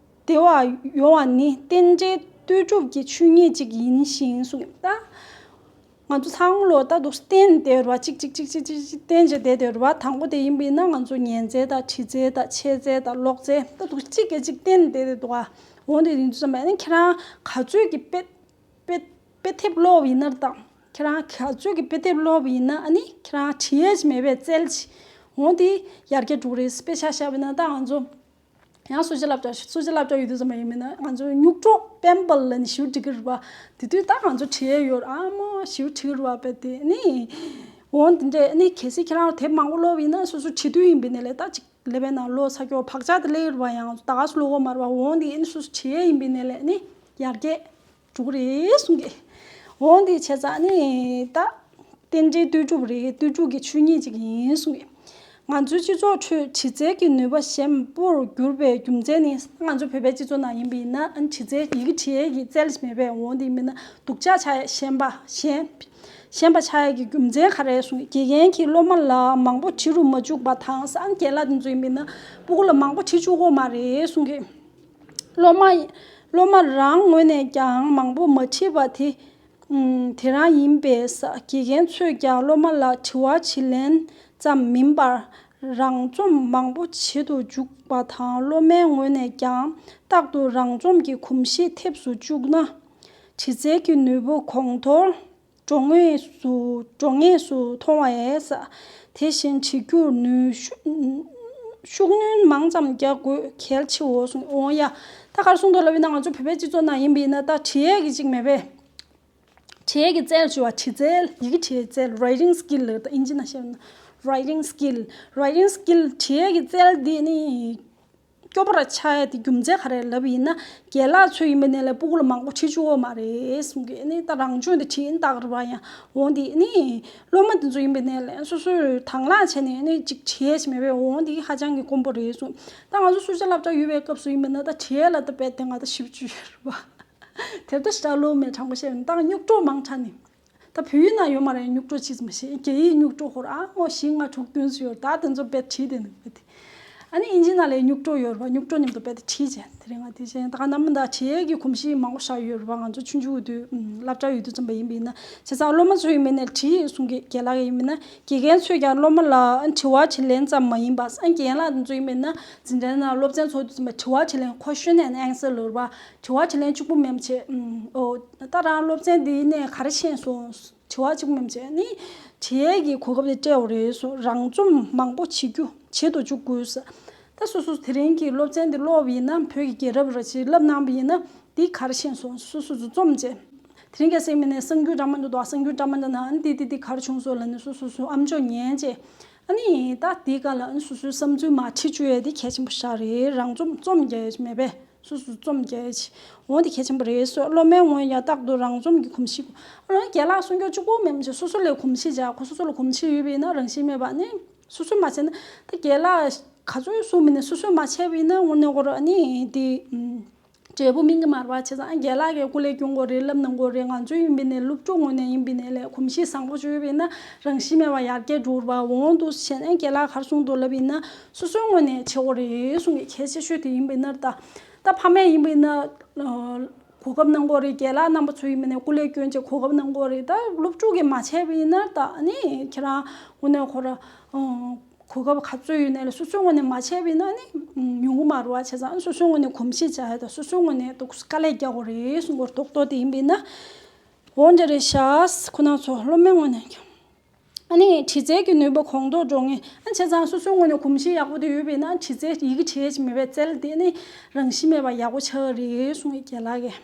བདེ་བ་ཡོང་བ་ནི་རྟེན་འབྲེལ་ལྟོས་གྲུབ་ཀྱི་ཆོས་ཉིད་ཅིག་ཡིན་ཞིང་གསུངས། ད་ང་ཚོ་ཚང་མ་ལོ་ད་འདུག་བསྟན་བསྡད་ར་བ་ཅིག་ཅིག་ཅིག་ཅིག་ཅིག་བསྟན་བྱས་བསྡད་བསྡད་ར་བ། དང་པོ་དེ་ཡིན་པ་ཡིན་ན་ང་ཚོ་ཉན་རྩལ་དང་དྲི་རྩལ་དང་འཆད་རྩལ་དང་ཀློག་རྩལ་ད་འདུག་ཅིག་གི་ཅིག་བསྟན་བསྡད་བསྡད་འདུག་ཨ། འོ་འདི་ཡིན་ཙམ་པ་ནི་ཁྱེད་རང་ག་ཚོད་ཀྱི་དཔེ་དཔེ་དཔེ་དེབ་ཀློག་པ་ཡིན་ན་དང་། ཁྱེད་རང་ག་ཚོད་ཀྱི་དཔེ་དེབ་ཀློག་པ་ཡིན་ན་ཨ་ནི་ཁྱེད་རང་བྲིས་ཡས་མེད་པའི་རྩལ་ཅིག་འོ་འདི་ཡར་རྒྱས་འགྲོ་གི་རེད། དཔེ་ཆ་བཞག་པ་ཡིན་ན་ད་ང་ཚོ་ཡང་སུ་ཇི་བསླབ་བྱ་སུ་ཇི་བསླབ་བྱ་ཡོད་དུས་ཙམ་པ་ཡིན་མིན་ན་ང་ཚོ་སྨྱུག་གྲོགས་པེན་པལ་ལ་ནི་ཞུ་འགྲིག་གི་རེད་པ། དེ་དུས་ད་ང་ཚོ་བྲིས་ཡས་ཡོད་རེད། ཨ་མོ་ཞུ་འགྲིག་གི་རེད་པ་དཔེ་དེ་ནི། འོ་འདི་འདྲས་ནི་གལ་སྲིད་ཁྱེད་རང་དེབ་མང་པོ་ཀློག་པ་ཡིན་ན་སོ་སོ་བྲིས་དུས་ཡིན་པ་ཡིན་ནའི་ལས་ད་ཅིག་ཀླད་པའི་ནང་ལོགས་ས་སྐྱོ་བག་ཆགས་དེ་སླེབས་ཡོད་རེད་པ། ཡང་ད་ག་སུ་ཀློག་གི་མ་རེད་པ། འོ་འདི་ཨེ་ནི་སོ་སོ་བྲིས་ཡས་ཡིན་པ་ཡིན་ནའི་ལས་ནི་ཡར་རྒྱས་འགྲོ་གི་རེད་གསུང་གི། འོ་འདི་བྱས་ཙང་ནི་ད་རྟེན་འབྲེལ་ལྟོས་གྲུབ་རེད། ལྟོས་གྲུབ་ཀྱི་ཆོས་ཉིད་ཅིག་ཡིན་གསུང་གི། ང་ཚོའི་སྤྱི་ཚོགས་ཁྲོད་དྲི་རྩལ་གྱི་ནུས་པ་ཞན་པོར་གྱུར་པའི་རྒྱུ་མཚན་ནི། ང་ཚོ་བོད་པའི་སྤྱི་ཚོགས་ནང་ཡིན་པ་ཡིན་ན་ཨ་ནི་དྲི་རྩལ་ཡི་གེ་བྲིས་ཡས་ཀྱི་རྩལ་ཞིག་མེད་པས། འོ་འདི་མིན་ན་སྡུག་ཅག་ཆགས་ཡས་ཞན་པ་ཞན། ཞན་པ་ཆགས་ཡས་ཀྱི་རྒྱུ་མཚན་ག་རེ་གསུང་གི། དགེ་རྒན་གྱིས་སློབ་མ་ལ་མང་པོ་བྲིས་རུ་མ་བཅུག་པ་དང་། ཨ་ནི་རྒན་ལགས་དེ་ཚོ་ཡིན་པ་ཡིན་ན་སྤུ་གུ་ལ་མང་པོ་བྲིས་བཅུག་གི་ཡོད་མ་རེད་གསུང་གི། སློབ་མ་སློབ་མ་རང་ངོས་ནས་ཀྱང་མང་པོ་མ་བྲིས་པ་དེ་ཨུམ། དེ་རང་ཡིན་པས། དགེ་རྒན་ཚོས་ཀྱང་སློབ་མ་ལ་དྲི་བ་དྲིས་ལན་ཙམ་མིན་པར་རང་རྩོམ་མང་པོ་བྱེད་དུ་འཇུག་པ་དང་། སློབ་མའི་ངོས་ནས་ཀྱང་རྟག་ཏུ་རང་རྩོམ་གྱི་གོམས་གཤིས་ཐེབས་སུ་བཅུག་ན། དྲི་རྩལ་གྱི་ནུས་པ་གོང་མཐོར་འགྲོ་ངེས་སུ་འགྲོ་ངེས་སུ་མཐོང་བས། དེ་བཞིན་བྲིས་རྒྱུར་ནུས་ཤུགས་ཤུགས་སྣོན་མང་ཙམ་རྒྱག་དགོས་གལ་ཆེའོ་གསུངས། འོ་ཡ། ད་ག་རེ་གསུངས་འདུག་ལབ་ཡིན་ན་ང་ཚོ་བོད་པའི་སྤྱི་ཚོགས་ནང་ཡིན་པ་ཡིན་ན་ད་བྲིས་ཡས་ཀྱི་ཅིག་མེད་པས། བྲིས་ཡས་ཀྱི་རྩལ་ཞུ་བ། དྲི་རྩལ་ཡི་གེ་བྲིས་ཡས་རྩལ། writing skill ལབ་ད་ཨིན་ཇི་ནང་བཤད་ན་writing skill writing skill བྲིས་ཡས་ཀྱི་རྩལ་འདི་ནི་སྐྱོ་པོ་ར་ཆགས་ཡས་དེ་རྒྱུ་མཚན་ག་རེ་ལབ་ཡིན་ན། རྒན་ལགས་ཚོ་ཡིན་པ་ཡིན་ནའི་ལས་སྤུ་གུ་ལ་མང་པོ་བྲིས་བཅུག་གི་ཡོད་མ་རེད་གསུང་གི། ནི་ད་རང་སྦྱོང་དེ་བྲིས་ཡིན་ད་ག་རེ་བ་ཡང་འོ་འདི་ནི་སློབ་མ་དེ་ཚོ་ཡིན་པ་ཡིན་ནའི་ལས་སོ་སོས་དང་བླངས་བྱས་ནས་ནི་ཅིག་བྲིས་ཡས་ཞིག་མེད་པས། འོ་འདི་ཧ་ཅང་གི་དཀོན་པོ་རེད་གསུང་། ད་ང་ཚོ་སུ་ཇི་བསླབ་བྱ་ཡོད་པའི་སྐབས་སུ་ཡིན་པ་ཡིན་ན་ད་བྲིས་ཡས་ལ་ད་རྦད་དེ་ང་ད་ཞིབ་བཅུག་ཡོད་རེད་བ། དེབ་ད་ཞེ་དྲག་ཀློག་མེད། དྲང་པོ་བཤད་ན་ད་སྨྱུག་གྲོགས་མང་དྲགས་ནི། ད་བོད་ཡིག་ནང་ཡོད་མ་རེད། སྨྱུག་གྲོགས་ཅི་ཙམ་ཞིག་རྒྱ་ཡིག་སྨྱུག་གྲོགས་ཧོར་ཨ་མོ་བཞི་ལྔ་དྲུག་བདུན་ཙམ་ཡོད། ད་དེ་ཚོ་དཔེ་བྲིས་བསྡད་ནི་དཔེ་དེ། ཨ་ནི་ཨིན་ཇི་ནང་ལ་སྨྱུག་གྲོགས་ཡོད་རེད་པ། སྨྱུག་གྲོགས་མཉམ་དུ་དཔེ་དེ་བྲིས་བྱས་དེ་རིང་ང་དེ་བྱས་ད་ག་ནམ་ད་བྲིས་ཡས་ཀྱི་གོམས་གཤིས་མང་པོ་བཞག་ཡོད་རེད་པ། ང་ཚོ་ཆུང་ཆུང་དུས་སློབ་གྲྭ་ཡོད་དུས་ཙམ་པ་ཡིན་པ་ཡིན་ན། བྱས་ཙང་སློབ་མ་ཚོ་ཡིན་པ་ཡིན་ན་བྲིས་གསུང་གི། རྒན་ལགས་ཡིན་པ་ཡིན་ན་དགེ་རྒན་ཚོས་ཀྱང་སློབ་མ་ལ་དྲི་བ་དྲིས་ལན་ཙམ་མ་ཡིན་པ། ཨ་རྒན་ལགས་དེ་ཚོ་ཡིན་པ་ཡིན་ན་འཛིན་གྲྭའི་ནང་སློབ་ཚན་ཚོགས་དུས་ཙམ་པ་དྲི་བ་དྲིས་ལན་question and answer ལབ་རེད་པ། དྲི་བ་དྲིས་ལན་གཅིག་པུ་མིན་པ་བྱས། ཨོ། ད་རང་སློབ་ཚན་འདིའི་ནས་ག་རེ་ཤེས་སོང་། དྲི་བ་གཅིག་པུ་མིན་པ་བྱས་ནི། དྲི་ཡས་ཀྱི་གོ་སྐབས་དེ་སྤྲད་པ་རེད་སོང་། རང་རྩོམ་མང་པོ་བྱེད་རྒྱུ་བྱེད་དུ་འཇུག་དགོས་ཟེར། ད་སོ་སོ་དེ་རིང་གི་སློབ་ཚན་འདི་ཀློག་པ་ཡིན་ན་བོད་ཀྱི་རྒྱལ་རབས་ར་ཅིག་བསླབ་གནང་པ་ཡིན་ན་འདི་ག་རེ་ཤེས་སོང་། སོ་སོ་སོ་རྩོམ་བྱས། དེ་རིང་གལ་སྲིད་མིན་ནས་གསར་འགྱུར་འདྲ་མི་འདྲ་འདུག་གསར་འགྱུར་འདྲ་མི་འདྲ་ནང་འདི་འདི་འདི་ག་རེ་བྱུང་སོང་ལབ་ནས་སོ་སོ་སོ་ཨམ་ཅོག་ཉན་བྱས། ཨ་ནི་ད་འདི་ག་ལ་ཨ་ནི་སོ་སོའི་བསམ་ཚུལ་མར་བྲིས་བཅུག་ཡས་འདི་གལ་ཆེན་པོ་ཞིག་རེད། རང་རྩོམ་རྩོམ་རྒྱག་ཡས་མེད་པས། སོ་སོ་རྩོམ་རྒྱག་ཡས། འོ་འདི་གལ་ཆེན་པོ་རེད་སོ། སློབ་མའི་ངོས་ཡང་རྟག་ཏུ་རང་རྩོམ་གྱི་གོམས་གཤིས། ཨ་ལོ་རྒན་ལགས་གསུང་རྒྱུ་གཅིག་པོ་མེད་མ་བྱས་སོ་སོ་ལས་གོམས་གཤིས་འཇགས། ཁོ་སོ་སོ་ལ་གོམས་གཤིས་ཡོད་པ་ཡིན་ན་རང་བཞིན་མེད་པ་ནི་སོ་སོས་མ་བྱས་ན། ད་རྒན་ལགས་ག་ཚོད་གསུངས་པ་ཡིན་ན་སོ་སོས་མ་བྱས་པ་ཡིན་ན་དངོས་གནས་ཁོ་རང་ཨ་ནི་འདི་འབྲས་བུ་སྨིན་གྱི་མ་རེད་པ། བྱས་ཙང་ཨ་རྒན་ལགས་ཀྱིས་སྐུ་ལས་སྐྱོན་དགོས་རེད། ལབ་གནང་དགོས་རེད། ང་ཚོ་ཡིན་པ་ཡིན་ནའི་སློབ་ཕྲུག་ངོས་ནས་ཡིན་པ་ཡིན་ནའི་ལས་གོམས་གཤིས་བཟང་པོ་ཅིག་ཡོད་པ་ཡིན་ན་རང་བཞིན་མེད་པ་ཡར་རྒྱས་འགྲོ་གི་རེད་པ། འོ་འདུག་བྱས་ན་ཨ་རྒན་ལགས་ག་རེ་གསུངས་འདུག་ལབ་ཡིན་ན་སོ་སོའི་ངོས་ནས་བྱེད་དགོས་རེད་གསུང་གི། གལ་ཆེ་ཤོས་དེ་ཡིན་པ་ཡིན་ན། ད་ད་ཕ་མས་ཡིན་པ་ཡིན་ན་གོ་སྐབས་གནང་དགོས་རེད། རྒན་ལགས་རྣམ་པ་ཚོ་ཡིན་པ་ཡིན་ན་སྐུ་ལས་སྐྱོན་བྱས་གོ་སྐབས་གནང་དགོས་རེད། ད་སློབ་ཕྲུག་གིས་མ་བྱས་པ་ཡིན་ན་ད་ཨ་ནི་ཁྱེད་རང་དངོས་གནས་ཁོ་ར་གོ་སྐབས་ག་ཚོད་ཡོད་ནའི་ལས་སོ་སོའི་ངོས་ནས་མ་བྱས་པ་ཡིན་ན་ནི་ཡོང་གི་མ་རེད་པ། བྱས་ཙང་སོ་སོའི་ངོས་ནས་གོམས་གཤིས་འཇགས་ཡས་དང་སོ་སོའི་ངོས་ནས་ཏོག་ཙམ་དཀའ་ལས་རྒྱག་དགོས་རེད་གསུང་གི། རྡོག་རྡོག་དེ་ཡིན་པ་ཡིན་ན། འོ་འདྲ་རེད་ཤག་ཁོ་ན་ཚོ་སློབ་མའི་ངོས་ནས་ཀྱང་། ཨ་ནི་དྲི་རྩལ་གྱི་ནུས་པ་གོང་མཐོར་འགྲོ་ངེས། ཨ་བྱས་ཙང་སོ་སོའི་ངོས་ནས་གོམས་གཤིས་ཡག་པོ་དེ་ཡོད་པ་ཡིན་ན་དྲི་རྩལ་ཡི་གེ་བྲིས་ཡས་མེད་པའི་རྩལ་དེ་ནི་རང་བཞིན་མེད་པ་ཡག་པོ་ཆགས་ཀྱི་རེད་གསུང་གི་རྒན་ལགས་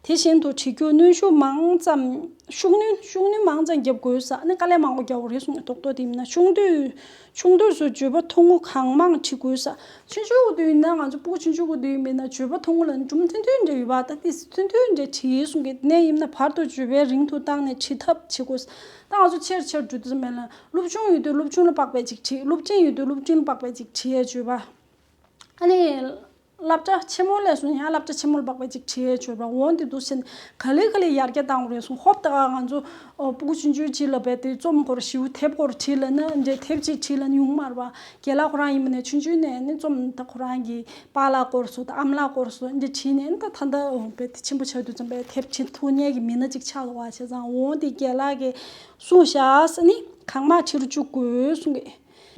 ཀྱིས། དེ་བཞིན་དུ་བྲིས་རྒྱུར་གནོན་ཤུགས་མང་ཙམ། ཤུགས་སྣོན་ཤུགས་སྣོན་མང་ཙམ་རྒྱབ་དགོས་ས། ཨ་ནི་དཀའ་ལས་མང་པོ་རྒྱག་དགོས་རེད་གསུངས་ནས་རྡོག་རྡོག་དེ་མིན་ན་ཆུང་དུས་ཆུང་དུས་སུ་བརྗོད་པ་ཐུང་ངུ་གང་མང་བྲི་དགོས་ས། ཆུང་ཆུང་གི་དུས་ཡིན་ན་ང་ཚོ་སྤུ་གུ་ཆུང་ཆུང་གི་དུས་ཡིན་པ་ཡིན་ན་བརྗོད་པ་ཐུང་ངུ་ལ་ནི་གྲུམ་ཐུང་ཐུང་འདྲ་ཡོད་པ། ད་ཏིས་ཐུང་ཐུང་འདྲ་བྲིས་གསུང་གི། དེ་ནས་ཡིན་ན་བར་དུ་བརྗོད་པའི་རིང་དུ་བཏང་ནས་བྲི་ཐབས་བྱེད་དགོས་ས། ད་ང་ཚོ་ཆེར་ཆེར་འགྲོ་དུས་ཙམ་པ་ལ་སློབ་ཆུང་ཡོད་དུས་སློབ་ཆུང་ལ་དཔག་པའི་ཅིག་བྲིས། སློབ་ཆེན་ཡོད་དུས་སློབ་ཆེན་ལ་དཔག་པའི་ཅིག་བྲིས་ཡས་བརྗོད་པ། ཨ་ནི། སློབ་གྲྭ་ཆེན་མོ་ལས་སོང་ཡང་སློབ་གྲྭ་ཆེན་མོ་ལ་དཔག་པའི་ཅིག་བྲིས་ཡས་བྱོས་པ་འོང་དེ་འདུག་ཟེར་ནས་ག་ལེ་ག་ལེ་ཡར་རྒྱས་བཏང་བ་རེད་སོང་། ཧོབ་ཏེ་ང་ཚོ་ཨོ་སྤུ་གུ་ཆུང་ཆུང་ཅིག་ལ་བས་དེ་རྩོམ་སྐོར་ཞིབ་དེབ་སྐོར་བྲིས་ལ་ན་འདྲེ་དེབ་ཅིག་བྲིས་ལ་ན་ཡོང་མ་རེད་པ། རྒན་ལགས་ཁོ་རང་ཡིན་མིན་ནས་ཆུང་ཆུང་ནས་ནི་རྩོམ་ད་ཁོ་རང་གི་པཱ་ལགས་སྐོར་སོ་ད་ཨམ་ལགས་སྐོར་སོ་འདྲེ་བྲིས་ནས་ནི་ད་ད་ལྟ་ཨོ་བས་དེ་ཆེན་པོ་ཆགས་དུས་ཙམ་པས་དེབ་བྲིས་ཐུབ་མཁན་གྱི་མི་སྣ་ཅིག་ཆགས་འདུག་བ་བྱས་ཙང་འོང་དེ་རྒན་ལགས་ཀྱིས་གསུངས་བཞག་ཟེར་ནི་གང་མང་བྲིས་རུ་བཅུག་དགོས་གསུང་གི་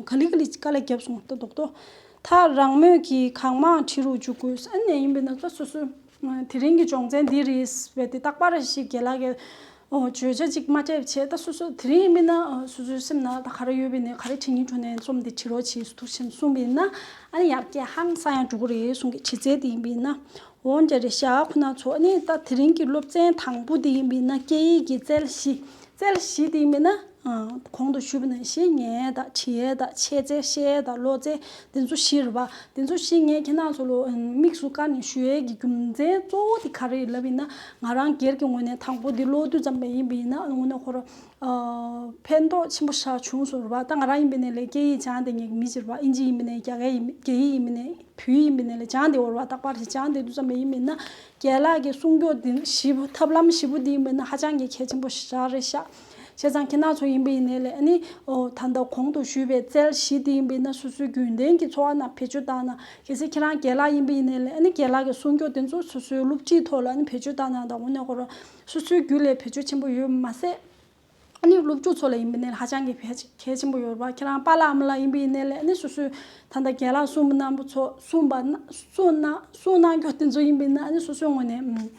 ག་ལེ་ག་ལེ་དཀའ་ལས་བརྒྱབ་སོང་ད་རྡོག་རྡོག་ཐག་རང་མོས་ཀྱིས་གང་མང་བྲིས་རུ་འཇུག་དགོས། ཨ་ནེ་ཡིན་པས་ན་ད་སོ་སོ་དེ་རིང་གི་སྦྱོང་ཚན་འདི་རེད་བས་དེ་རྟག་པར་ཞིག་རྒན་ལགས་ཀྱིས་ཨོ་བརྗོད་བྱ་ཅིག་མ་སྤྲད་བྱས་ད་སོ་སོ་དེ་རིང་ཡིན་པས་ན་སོ་སོའི་སེམས་ནང་ད་ག་རེ་ཡོད་པས་ནས་ག་རེ་བྲིས་སྙིང་བྲོ་ནས་རྩོམ་འདི་བྲིས་རོགས་བྱེད་ཐུགས་ཆེན་གསུངས་པས་ན་ཨ་ནེ་ཡར་རྒྱས་ཧང་སང་ཡང་འགྲོ་གི་རེད་གསུང་གི་བྲིས་ཚད་དེ་ཡིན་པས་ན་འོང་རྒྱ་རེད་ཤག་ཁོ་ན་ཚོ་ཨ་ནེ་ད་དེ་རིང་གི་སློབ་ཚན་དང་པོ་དེ་ཡིན་པས་ན་སྐད་ཡིག་གི་རྩལ་བཞི་རྩལ་བཞི་དེ་ཡིན་པས་ན། གོང་དུ་ཞུས་པ་ནང་བཞིན་ངའི་དང་བྲིས་ཡས་དང་ཆེད་རྩལ་བཤད་ཡས་དང་ཀློག་རྩལ་འདི་ཚོ་བཞི་རེད་པ། འདི་ཚོ་བཞི་ངས་ཁྱེད་རང་ཚོ་ལ་དམིགས་སུ་བཀར་ནས་ཞུ་ཡས་ཀྱི་རྒྱུ་མཚན་གཙོ་བོ་དེ་ག་རེ་ཡིན་ལབ་ཡིན་ན་ང་རང་སྒེར་གྱི་ངོས་ནས་དང་པོ་འདི་ཀློག་དུས་ཙམ་པ་ཡིན་པ་ཡིན་ན་དངོས་གནས་ཁོ་རང་ཕན་ཐོགས་ཆེན་པོ་ཞེ་དྲག་བྱུང་སོང་རེད་པ། ད་ང་རང་ཡིན་པ་ནས་ལས་སྐད་ཡིག་སྦྱང་བསྡད་མཁན་གྱི་མི་ཅིག་རེད་པ། ཨིན་ཇི་ཡིན་པ་ནས་རྒྱ་སྐད་ཡིན་རྒྱ་ཡིག་ཡིན་པ་ནས་བོད་ཡིག་ཡིན་པ་ནས་ལས་སྦྱང་བསྡད་ཡོད་རེད་པ། རྟག་པར་ཞིག་སྦྱང་བསྡད་དུས་ཙམ་པ་ཡིན་པ་ཡིན་ན་རྒན་ལགས་ཀྱི་གསུང་སྐྱོར་འདི་བཞི་པོ་ཐབས་ལམ་བཞི་པོ་འདི་ཡིན་པ་ཡིན་ན་ཧ་ཅང་གི་གལ་ཆེན་པོ་ཞེ་དྲག་རེད་ཤག་བྱས་ཙང་ཁྱེད་རང་ཚོ་ཡིན་པ་ཡིན་ནའི་ལས་ཨ་ནི་ཨོ་ད་ལྟ་གོང་དུ་ཞུས་པའི་རྩལ་བཞི་འདི་ཡིན་པ་ཡིན་ན་སོ་སོའི་རྒྱུན་ལྡན་གྱི་འཚོ་བ་ནང་བེད་སྤྱོད་བཏང་ན་གལ་སྲིད་ཁྱེད་རང་རྒན་ལགས་ཡིན་པ་ཡིན་ནའི་ལས་ཨ་ནི་རྒན་ལགས་ཀྱི་གསུང་སྐྱོར་དེ་ཚོ་སོ་སོའི་སློབ་ཁྲིད་ཐོག་ལ་ཨ་ནི་བེད་སྤྱོད་བཏང་ན་ད་དངོས་གནས་ཁོ་རང་སོ་སོའི་རྒྱུད་ལ་བེད་སྤྱོད་ཆེན་པོ་ཡོད་མ་ཟད། ཨ་ནི་སློབ་ཕྲུག་ཚོ་ལ་ཡིན་པ་ནས་ཧ་ཅང་གི་གལ་གལ་ཆེན་པོ་ཡོད་རེད་པ། ཁྱེད་རང་པཱ་ལགས་ཨ་མ་ལགས་ཡིན་པ་ཡིན་ནའི་ལས་ཨ་ནི་སོ་སོའི་ད་ལྟ་རྒན་ལགས་གསུངས་པ་གནང་པོ་ཚོ་གསུངས་པ་ན་གསུངས་གནང་གསུངས་གནང་རྒྱུ་དེ་ཚོ་ཡིན་པ་ཡིན་ན་ཨ་ནི་སོ་སོའི་ངོས་ནས་ཨུམ་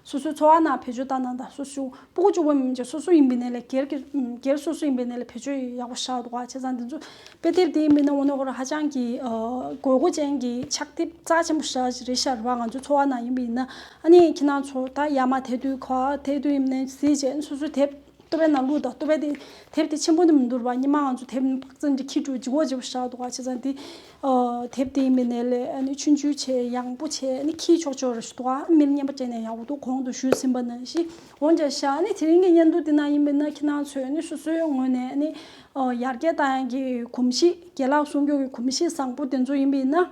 སོ་སོའི་འཚོ་བ་ནང་བེད་སྤྱོད་བཏང་གནང་དང་སོ་སོའི་སྤུ་གུ་གཅིག་པོ་མིན་གྱི་སོ་སོ་ཡིན་པ་ཡིན་ནའི་ལས་སྒེར་གྱི་ཨུམ་སྒེར་སོ་སོ་ཡིན་པ་ཡིན་ནའི་ལས་བེད་སྤྱོད་ཡག་པོ་བཞག་འདུག་ག་བྱས་ཙང་དེ་ཚོ་དཔེ་དེབ་དེ་ཡིན་པ་ཡིན་ན་དངོས་གནས་ཁོ་རང་ཧ་ཅང་གི་ཨ་དགོས་མཁོ་ཅན་གྱི་ཕྱག་དེབ་རྩ་ཆེན་པོ་ཞེ་དྲག་རེད་ཤག་རེད་པ། ང་ཚོའི་འཚོ་བ་ནང་ཡིན་པ་ཡིན་ན་ཨ་ནི་ཁྱེད་རང་ཚོ་ད་ཡར་མར་དེད་དུས་ག་དེད་དུས་ཡིན་པ་ཡིན་ནའི་གཟིགས་བྱས་ཨ་ནི་སོ་སོའི་དེབ། ཏོ་པའི་ནང་བླུགས་དང་ཏོ་པའི་དེ་དེབ་དེ་ཆེན་པོ་ནི་མི་འདུག་ར་བ། སྔོན་མ་ང་ཚོ་དེབ་པག་ཙམ་དེ་ཁྱི་འགྲོ་ལྗིད་ཁོག་ལྗིད་པོ་ཞེ་དྲག་འདུག་ག་བྱས་ཙང་དེ་ཨ་དེབ་དེ་ཡིན་པ་ཡིན་ནའི་ལས་ཨ་ནི་ཆུང་ཆུང་བྱས་ཡང་པོ་བྱས་ཨ་ནི་ཁྱི་ཆོག་ཆོག་རེ་ཞིག་འདུག་ག་མིར་བརྙན་པར་སྤྲད་ནས་ཡག་པོ་འདུག་གོང་དུ་ཞུས་ཟིན་པ་ནང་བཞིན་འོན་ཀྱང་ཤག་ཨ་ནི་དེ་རིང་གི་བརྙན་ཐུང་འདི་ནང་ཡིན་པ་ཡིན་ན་ཁྱེད་རང་ཚོས་ཨ་ནི་སོ་སོའི་ངོས་ནས་ཨ་ནི་ཨ་ཡར་རྒྱས་བཏང་ཡག་གི་གོམས་གཤིས་རྒན་ལགས་གསུང་རྒྱུ་གི་གོམས་གཤིས་བཟང་པོ་དེ་ཚོ་ཡིན་པ་ཡིན་ན།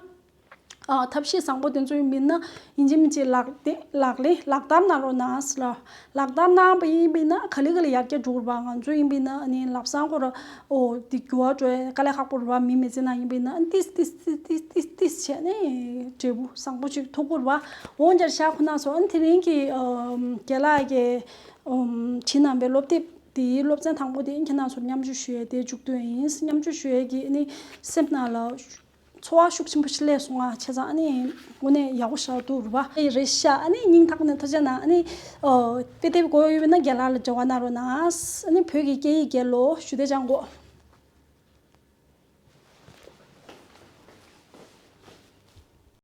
ཨ་ཐབས་ཤེས་བཟང་པོ་དེ་ཚོ་ཡིན་པ་ཡིན་ན་ཡིན་གཅིག་མིན་གཅིག་ལག་དེ་ལག་ལེན་ལག་བསྟར་གནང་རོགས་གནང་ཟེར་ལ། ལག་བསྟར་གནང་པ་ཡིན་པ་ཡིན་ན་ག་ལེ་ག་ལེ་ཡར་རྒྱས་འགྲོ་གི་རེད་པ། ང་ཚོ་ཡིན་པ་ཡིན་ན་ཨ་ནི་ལམ་སང་ཁོ་ར་ཨོ་འདི་འགྱུར་བ་འགྲོ་ཡ་དཀའ་ལས་ཁག་པོ་རེད་པ། མི་མི་ཚེ་ནང་ཡིན་པ་ཡིན་ན་ཨ་ནི་ཏིས་ཏིས་ཏིས་ཏིས་ཏིས་ཏིས་བྱས་ནས་འབྲས་བུ་བཟང་པོ་ཅིག་ཐོབ་ཀྱི་རེད་པ། འོན་ཀྱང་ཤག་ཁོ་ན་ཚོ་ཨ་ནི་དེ་རིང་གི་ཨ་རྒན་ལགས་ཀྱི་ཨ་བྲིས་གནང་པའི་སློབ་དེབ་དེའི་སློབ་ཚན་དང་པོ་དེ་ཁྱེད་རང་ཚོར་མཉམ་སྤྱོད་ཞུ་ཡས་དེ་མཇུག་སྡོམ་ཡིན། མཉམ་སྤྱོད་ཞུ་ཡས་ཀྱི་ཨ་ནི་སེམས་ནང་ལ། ཚོར་བ་ཤུགས་ཆེན་པོ་ཞིག་སླེབས་སོང་ང་། བྱས་ཙང་ཨ་ནི་དངོས་གནས་ཡག་པོ་ཞེ་དྲག་འདུག་རེད་པ། ཨེ་རེད་ཤག་ཨ་ནི་སྙིང་ཐག་ནས་ཐུགས་རྗེ་གནང་། ཨ་ནི་ཨོ་དཔེ་དེབ་དགོས་ཡོད་པ་ཡིན་ན་རྒན་ལགས་ལ་འབྲེལ་བ་གནང་རོགས་གནང་། ཨ་ནི་བོད་ཀྱི་སྐད་ཡིག་རྒྱལ་ལོ་ཞུ་བདེ་ལྗང་མགོ།